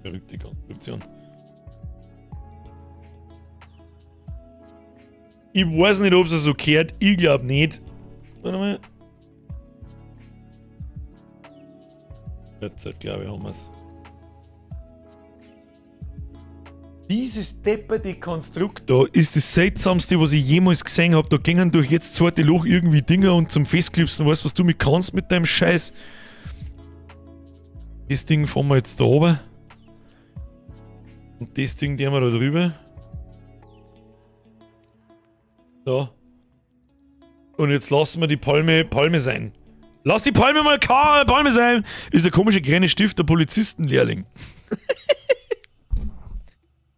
Verrückte Konstruktion. Ich weiß nicht, ob es so gehört. Ich glaube nicht. Warte mal. Jetzt, glaube ich, haben wir es. Dieses depperte Konstrukt da ist das seltsamste, was ich jemals gesehen habe. Da gingen durch jetzt zweite Loch irgendwie Dinger und zum Festklipsen. Weißt du, was du mit kannst mit deinem Scheiß? Das Ding fahren wir jetzt da oben. Und das Ding, die haben wir da drüber. So. Und jetzt lassen wir die Palme Palme sein. Lass die Palme mal Palme sein! Ist der komische kleine Stift der Polizistenlehrling.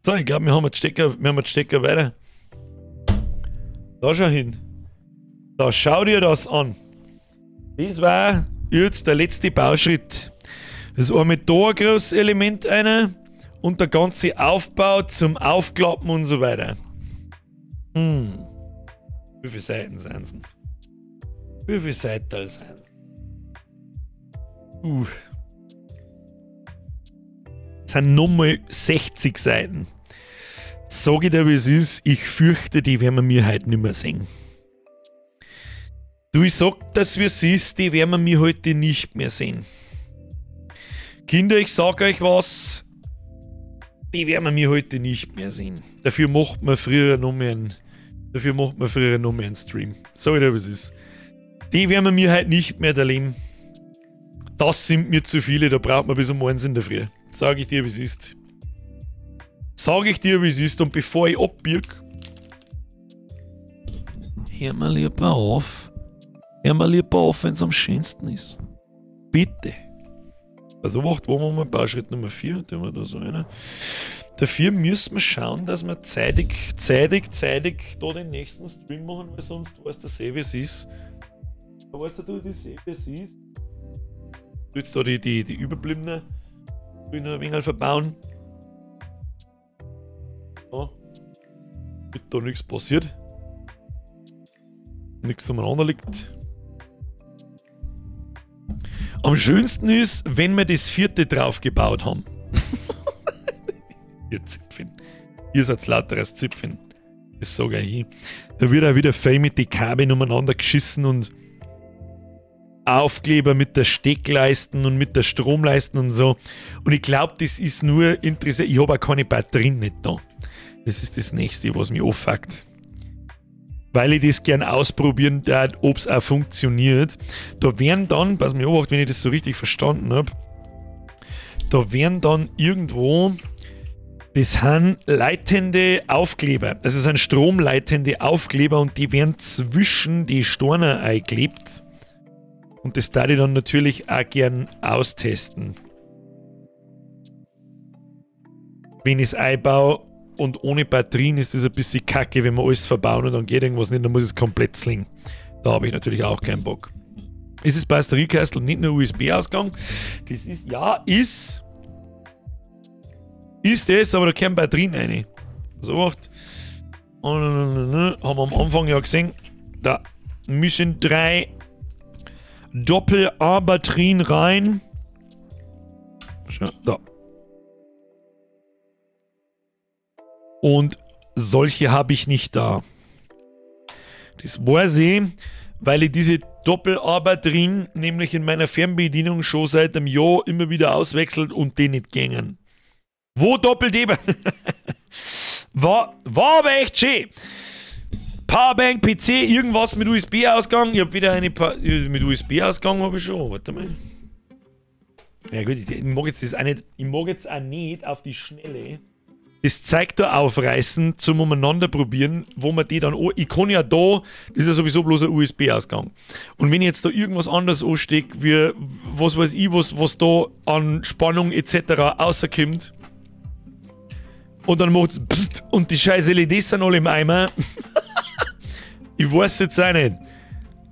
So, ich glaube, wir haben den Stecker, weiter. Da schau hin. Da schau dir das an. Das war jetzt der letzte Bauschritt. Das einmal da ein großes Element einer und der ganze Aufbau zum Aufklappen und so weiter. Hm. Wie viele Seiten sind es denn? Wie viele Seiten sind es? Das sind nochmal 60 Seiten. Sag ich dir, wie es ist, ich fürchte, die werden wir mir heute nicht mehr sehen. Du, ich sag, dass wie es ist, die werden wir mir heute nicht mehr sehen. Kinder, ich sag euch was, die werden wir mir heute nicht mehr sehen. Dafür macht man früher noch mehr einen, Stream. Sag ich dir, wie es ist. Die werden wir mir heute nicht mehr erleben. Das sind mir zu viele, da braucht man bis um 1 in der Früh. Sag ich dir, wie es ist. Sag ich dir, wie es ist. Und bevor ich abbirg, hör mal lieber auf. Hör mal lieber auf, wenn es am schönsten ist. Bitte. Also, macht, wo machen wir Bauschritt Nummer 4? Tun wir da so einer. Dafür müssen wir schauen, dass wir zeitig da den nächsten Stream machen, weil sonst weißt du eh, wie es ist. Da weißt du, das eh, wie es ist. Du jetzt da die überbliebene noch ein wenig verbauen. Ja. Wird da nichts passiert. Nichts umeinander liegt. Am schönsten ist, wenn wir das vierte drauf gebaut haben. Ihr Zipfen. Ihr seid lauter als Zipfen. Das sage ich. Da wird auch wieder fein mit den Kabeln umeinander geschissen und Aufkleber mit der Steckleisten und mit der Stromleisten und so. Und ich glaube, das ist nur interessant. Ich habe auch keine Batterien nicht da. Das ist das Nächste, was mich anfuckt. Weil ich das gern ausprobieren darf, ob es auch funktioniert. Da werden dann, pass mir auf, wenn ich das so richtig verstanden habe, da werden dann irgendwo, das sind leitende Aufkleber. Also es sind stromleitende Aufkleber und die werden zwischen die Storner eingeklebt. Und das darf ich dann natürlich auch gern austesten. Wenn ich es einbaue und ohne Batterien ist das ein bisschen kacke, wenn wir alles verbauen und dann geht irgendwas nicht, dann muss ich es komplett slingen. Da habe ich natürlich auch keinen Bock. Ist das Batteriekastel nicht nur USB-Ausgang? Das ist, ja, ist das, aber da kommen Batterien rein. So macht. Haben wir am Anfang ja gesehen, da müssen 3 Doppel-A-Batterien rein. Schau, da. Und solche habe ich nicht da. Das weiß ich, Weil ich diese Doppel-A-Batterien nämlich in meiner Fernbedienung schon seit einem Jahr immer wieder auswechselt und die nicht gängen. Wo Doppel-D? War aber echt schön. Powerbank, PC, irgendwas mit USB-Ausgang. Ich hab wieder eine mit USB-Ausgang habe ich schon. Warte mal. Ja gut, ich mag jetzt das auch nicht. Ich mag jetzt auch nicht auf die Schnelle das Zeug da aufreißen zum umeinander probieren, wo man die dann. Ich kann ja da, das ist ja sowieso bloß ein USB-Ausgang. Und wenn ich jetzt da irgendwas anderes anstecke, wie was weiß ich, was da an Spannung etc. rauskommt, und dann macht's pst und die scheiß LEDs sind alle im Eimer. Ich weiß jetzt auch nicht.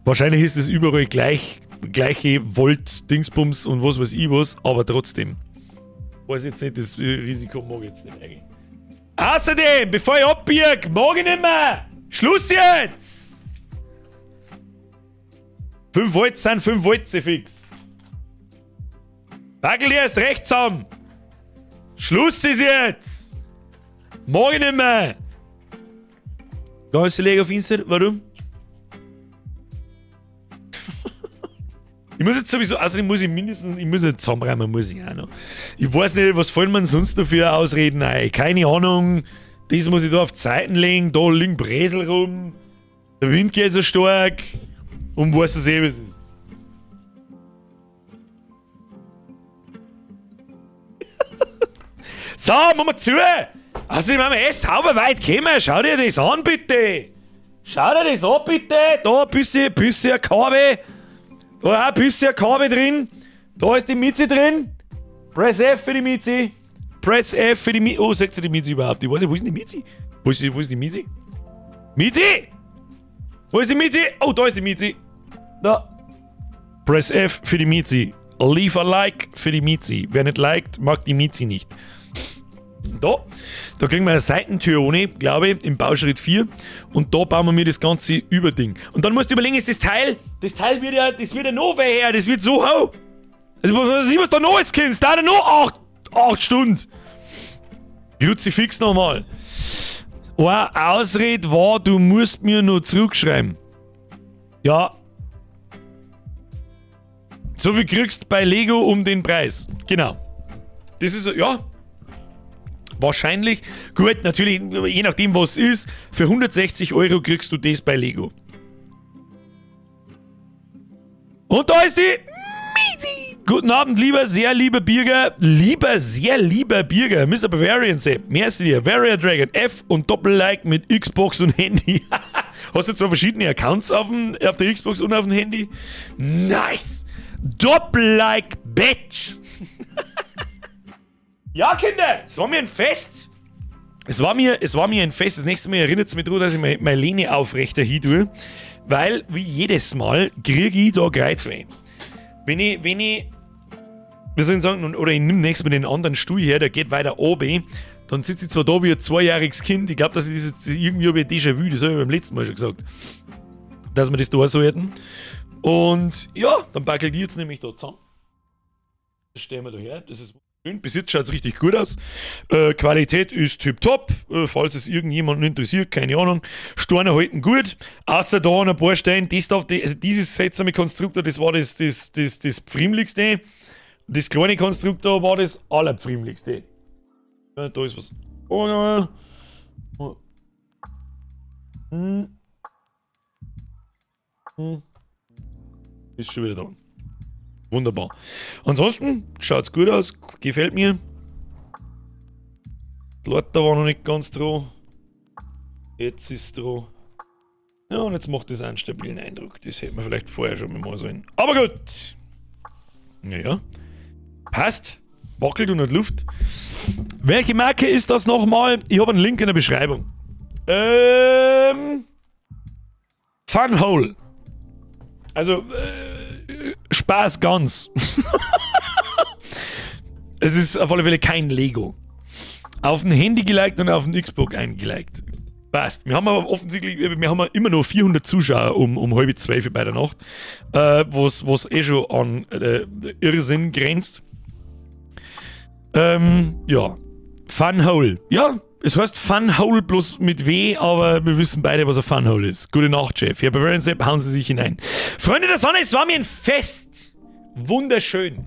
Wahrscheinlich ist es überall gleich, gleiche Volt, Dingsbums und was weiß ich was, aber trotzdem. Weiß jetzt nicht, das Risiko mag ich jetzt nicht eigentlich. Außerdem, bevor ich abbieg, mag ich nicht mehr! Schluss jetzt! 5 Volt sind 5 Volt, fix. Wackel erst rechts haben! Schluss ist jetzt! Mag ich nicht mehr! Ganze Lego finster, warum? Ich muss jetzt sowieso, außerdem muss ich mindestens, ich muss nicht zusammenräumen, muss ich auch noch. Ich weiß nicht, was fallen mir sonst dafür Ausreden ein? Keine Ahnung, das muss ich da auf die Seiten legen, da liegen Bresel rum, der Wind geht so stark und weiß es eh, was ist. So, machen wir zu! Also, wenn wir eh sauber weit kommen, schau dir das an, bitte! Schau dir das an, bitte! Da ein bisschen Kabel. Da auch ein bisschen Kabel drin. Da ist die Mizi drin. Press F für die Mizi. Press F für die Mizi. Oh, sagt sie die Mizi überhaupt? Ich weiß nicht, wo ist denn die Mizi? Wo ist die Mizi? Mizi! Wo ist die Mizi? Oh, da ist die Mizi. Da. Press F für die Mizi. Leave a like für die Mizi. Wer nicht liked, mag die Mizi nicht. Da kriegen wir eine Seitentür ohne, glaube ich, im Bauschritt 4. Und da bauen wir mir das ganze Überding. Und dann musst du überlegen, ist das Teil wird ja, das wird ja noch her, das wird so hoch. Also, was ist, was da noch jetzt kommt? Da noch 8 Stunden. Kruzifix nochmal. Eine Ausrede war, du musst mir noch zurückschreiben. Ja. So viel kriegst du bei Lego um den Preis. Genau. Das ist, ja. Wahrscheinlich. Gut, natürlich, je nachdem was es ist, für 160 Euro kriegst du das bei Lego. Und da ist die Mizi. Guten Abend, lieber, sehr lieber Birger. Lieber, sehr lieber Birger. Mr. Bavarian Sepp. Merci dir. Warrior Dragon F und Doppel-Like mit Xbox und Handy. Hast du zwei verschiedene Accounts auf der Xbox und auf dem Handy? Nice! Doppel-Like, Bitch! Ja, Kinder, es war mir ein Fest. Es war mir ein Fest. Das nächste Mal erinnert es mich daran, dass ich meine Lehne aufrechter hin tue. Weil, wie jedes Mal, kriege ich da Kreuzweh. Wenn ich, wie soll ich sagen, oder ich nehme nächstes Mal den anderen Stuhl her, der geht weiter oben, dann sitze ich zwar da wie ein zweijähriges Kind. Ich glaube, dass ich das jetzt irgendwie über Déjà-vu, das habe ich beim letzten Mal schon gesagt, dass wir das da sollten. Und ja, dann backelt die jetzt nämlich da zusammen. Das stellen wir da her. Das ist schön. Bis jetzt schaut es richtig gut aus. Qualität ist tipptopp. Falls es irgendjemanden interessiert, keine Ahnung. Steine halten gut. Außer da an ein paar Stellen. Das darf, also dieses seltsame Konstrukt, das war das Pfriemlichste. Das kleine Konstrukt da war das allerpfriemlichste. Ja, da ist was. Oh, Ist schon wieder da. Wunderbar. Ansonsten schaut es gut aus, gefällt mir. Die Leute war noch nicht ganz dran. Jetzt ist dran. Ja, und jetzt macht das einen stabilen Eindruck. Das hätte man vielleicht vorher schon mal sollen. Aber gut. Naja. Passt. Wackelt und hat Luft. Welche Marke ist das nochmal? Ich habe einen Link in der Beschreibung. Funhole. Also, Spaß ganz. Es ist auf alle Fälle kein Lego. Auf dem Handy geliked und auf dem Xbox eingeliked. Passt. Wir haben aber offensichtlich, wir haben immer noch 400 Zuschauer um 11:30 bei der Nacht, was eh schon an Irrsinn grenzt. Ja. Funhole. Ja, es heißt Funhole bloß mit W, aber wir wissen beide, was ein Funhole ist. Gute Nacht, Chef. Ja, Bavarian Sepp, hauen Sie sich hinein. Freunde der Sonne, es war mir ein Fest. Wunderschön.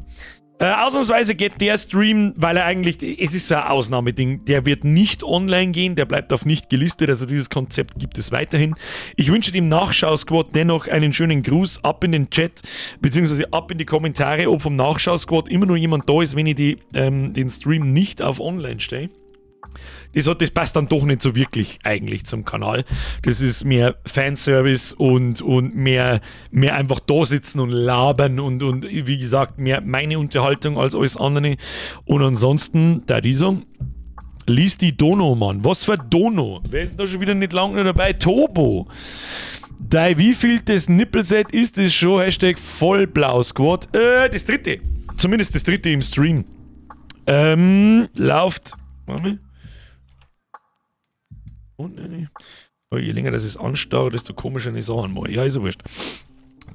Ausnahmsweise geht der Stream, weil er eigentlich, es ist so ein Ausnahmeding, der wird nicht online gehen, der bleibt auf nicht gelistet, also dieses Konzept gibt es weiterhin. Ich wünsche dem Nachschau-Squad dennoch einen schönen Gruß ab in den Chat, beziehungsweise ab in die Kommentare, ob vom Nachschau-Squad immer nur jemand da ist, wenn ich den Stream nicht auf online stelle. Das passt dann doch nicht so wirklich eigentlich zum Kanal. Das ist mehr Fanservice und mehr einfach da sitzen und labern und wie gesagt, mehr meine Unterhaltung als alles andere. Und ansonsten, da die sagen, lies die Dono, Mann. Was für Dono? Wer ist denn da schon wieder nicht lange dabei? Tobo. Dei, wie viel das Nippelset ist das schon? Hashtag Vollblau Squad. Das dritte. Zumindest das dritte im Stream. Lauft. Warte. Und eine. Oh, je länger das ist anstarrt, desto komischer ist auch einmal. Ja, ist ja wurscht.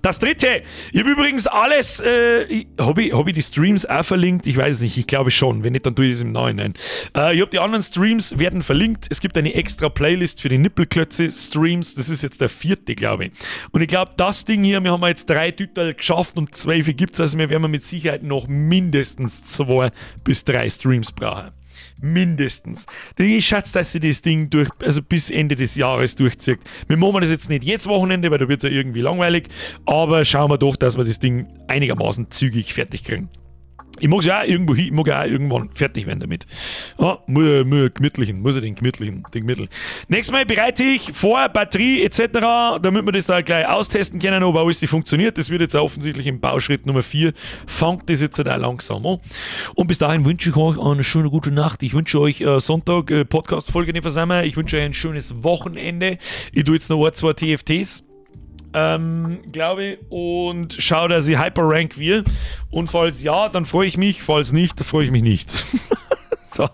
Das dritte. Ich habe übrigens alles. Habe ich die Streams auch verlinkt? Ich weiß es nicht. Ich glaube schon. Wenn nicht, dann tue ich es im Nachhinein. Ich habe die anderen Streams werden verlinkt. Es gibt eine extra Playlist für die Nippelklötze-Streams. Das ist jetzt der vierte, glaube ich. Und ich glaube, das Ding hier, wir haben jetzt 3 Titel geschafft und 12 gibt es. Also wir werden mit Sicherheit noch mindestens 2 bis 3 Streams brauchen. Mindestens. Ich schätze, dass sie das Ding durch, also bis Ende des Jahres durchzieht. Wir machen das jetzt nicht jetzt Wochenende, weil da wird es ja irgendwie langweilig, aber schauen wir doch, dass wir das Ding einigermaßen zügig fertig kriegen. Ich mag ja auch irgendwo hin, ich mag ja auch irgendwann fertig werden damit. Ja, muss ich den gemütlichen. Nächstes Mal bereite ich vor, Batterie etc., damit wir das da gleich austesten können, ob alles funktioniert. Das wird jetzt auch offensichtlich im Bauschritt Nummer 4. Fangt das jetzt auch langsam an. Und bis dahin wünsche ich euch eine schöne gute Nacht. Ich wünsche euch Sonntag Podcast-Folge nicht versammeln. Ich wünsche euch ein schönes Wochenende. Ich tue jetzt noch 1, 2 TFTs. Glaube ich, und schau, dass ich Hyperrank wird. Und falls ja, dann freue ich mich. Falls nicht, dann freue ich mich nicht. So,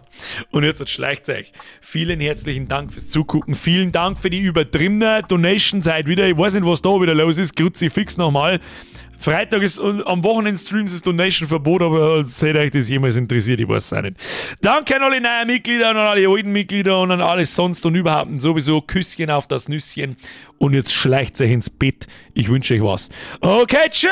und jetzt schleicht euch. Vielen herzlichen Dank fürs Zugucken. Vielen Dank für die übertriebene Donation-Zeit wieder. Ich weiß nicht, was da wieder los ist. Kruzifix nochmal. Freitag ist und am Wochenende Streams ist Donation-Verbot, aber seht euch das jemals interessiert, ich weiß es auch nicht. Danke an alle neuen Mitglieder und an alle alten Mitglieder und an alles sonst und überhaupt und sowieso. Küsschen auf das Nüsschen. Und jetzt schleicht euch ins Bett. Ich wünsche euch was. Okay, tschüss!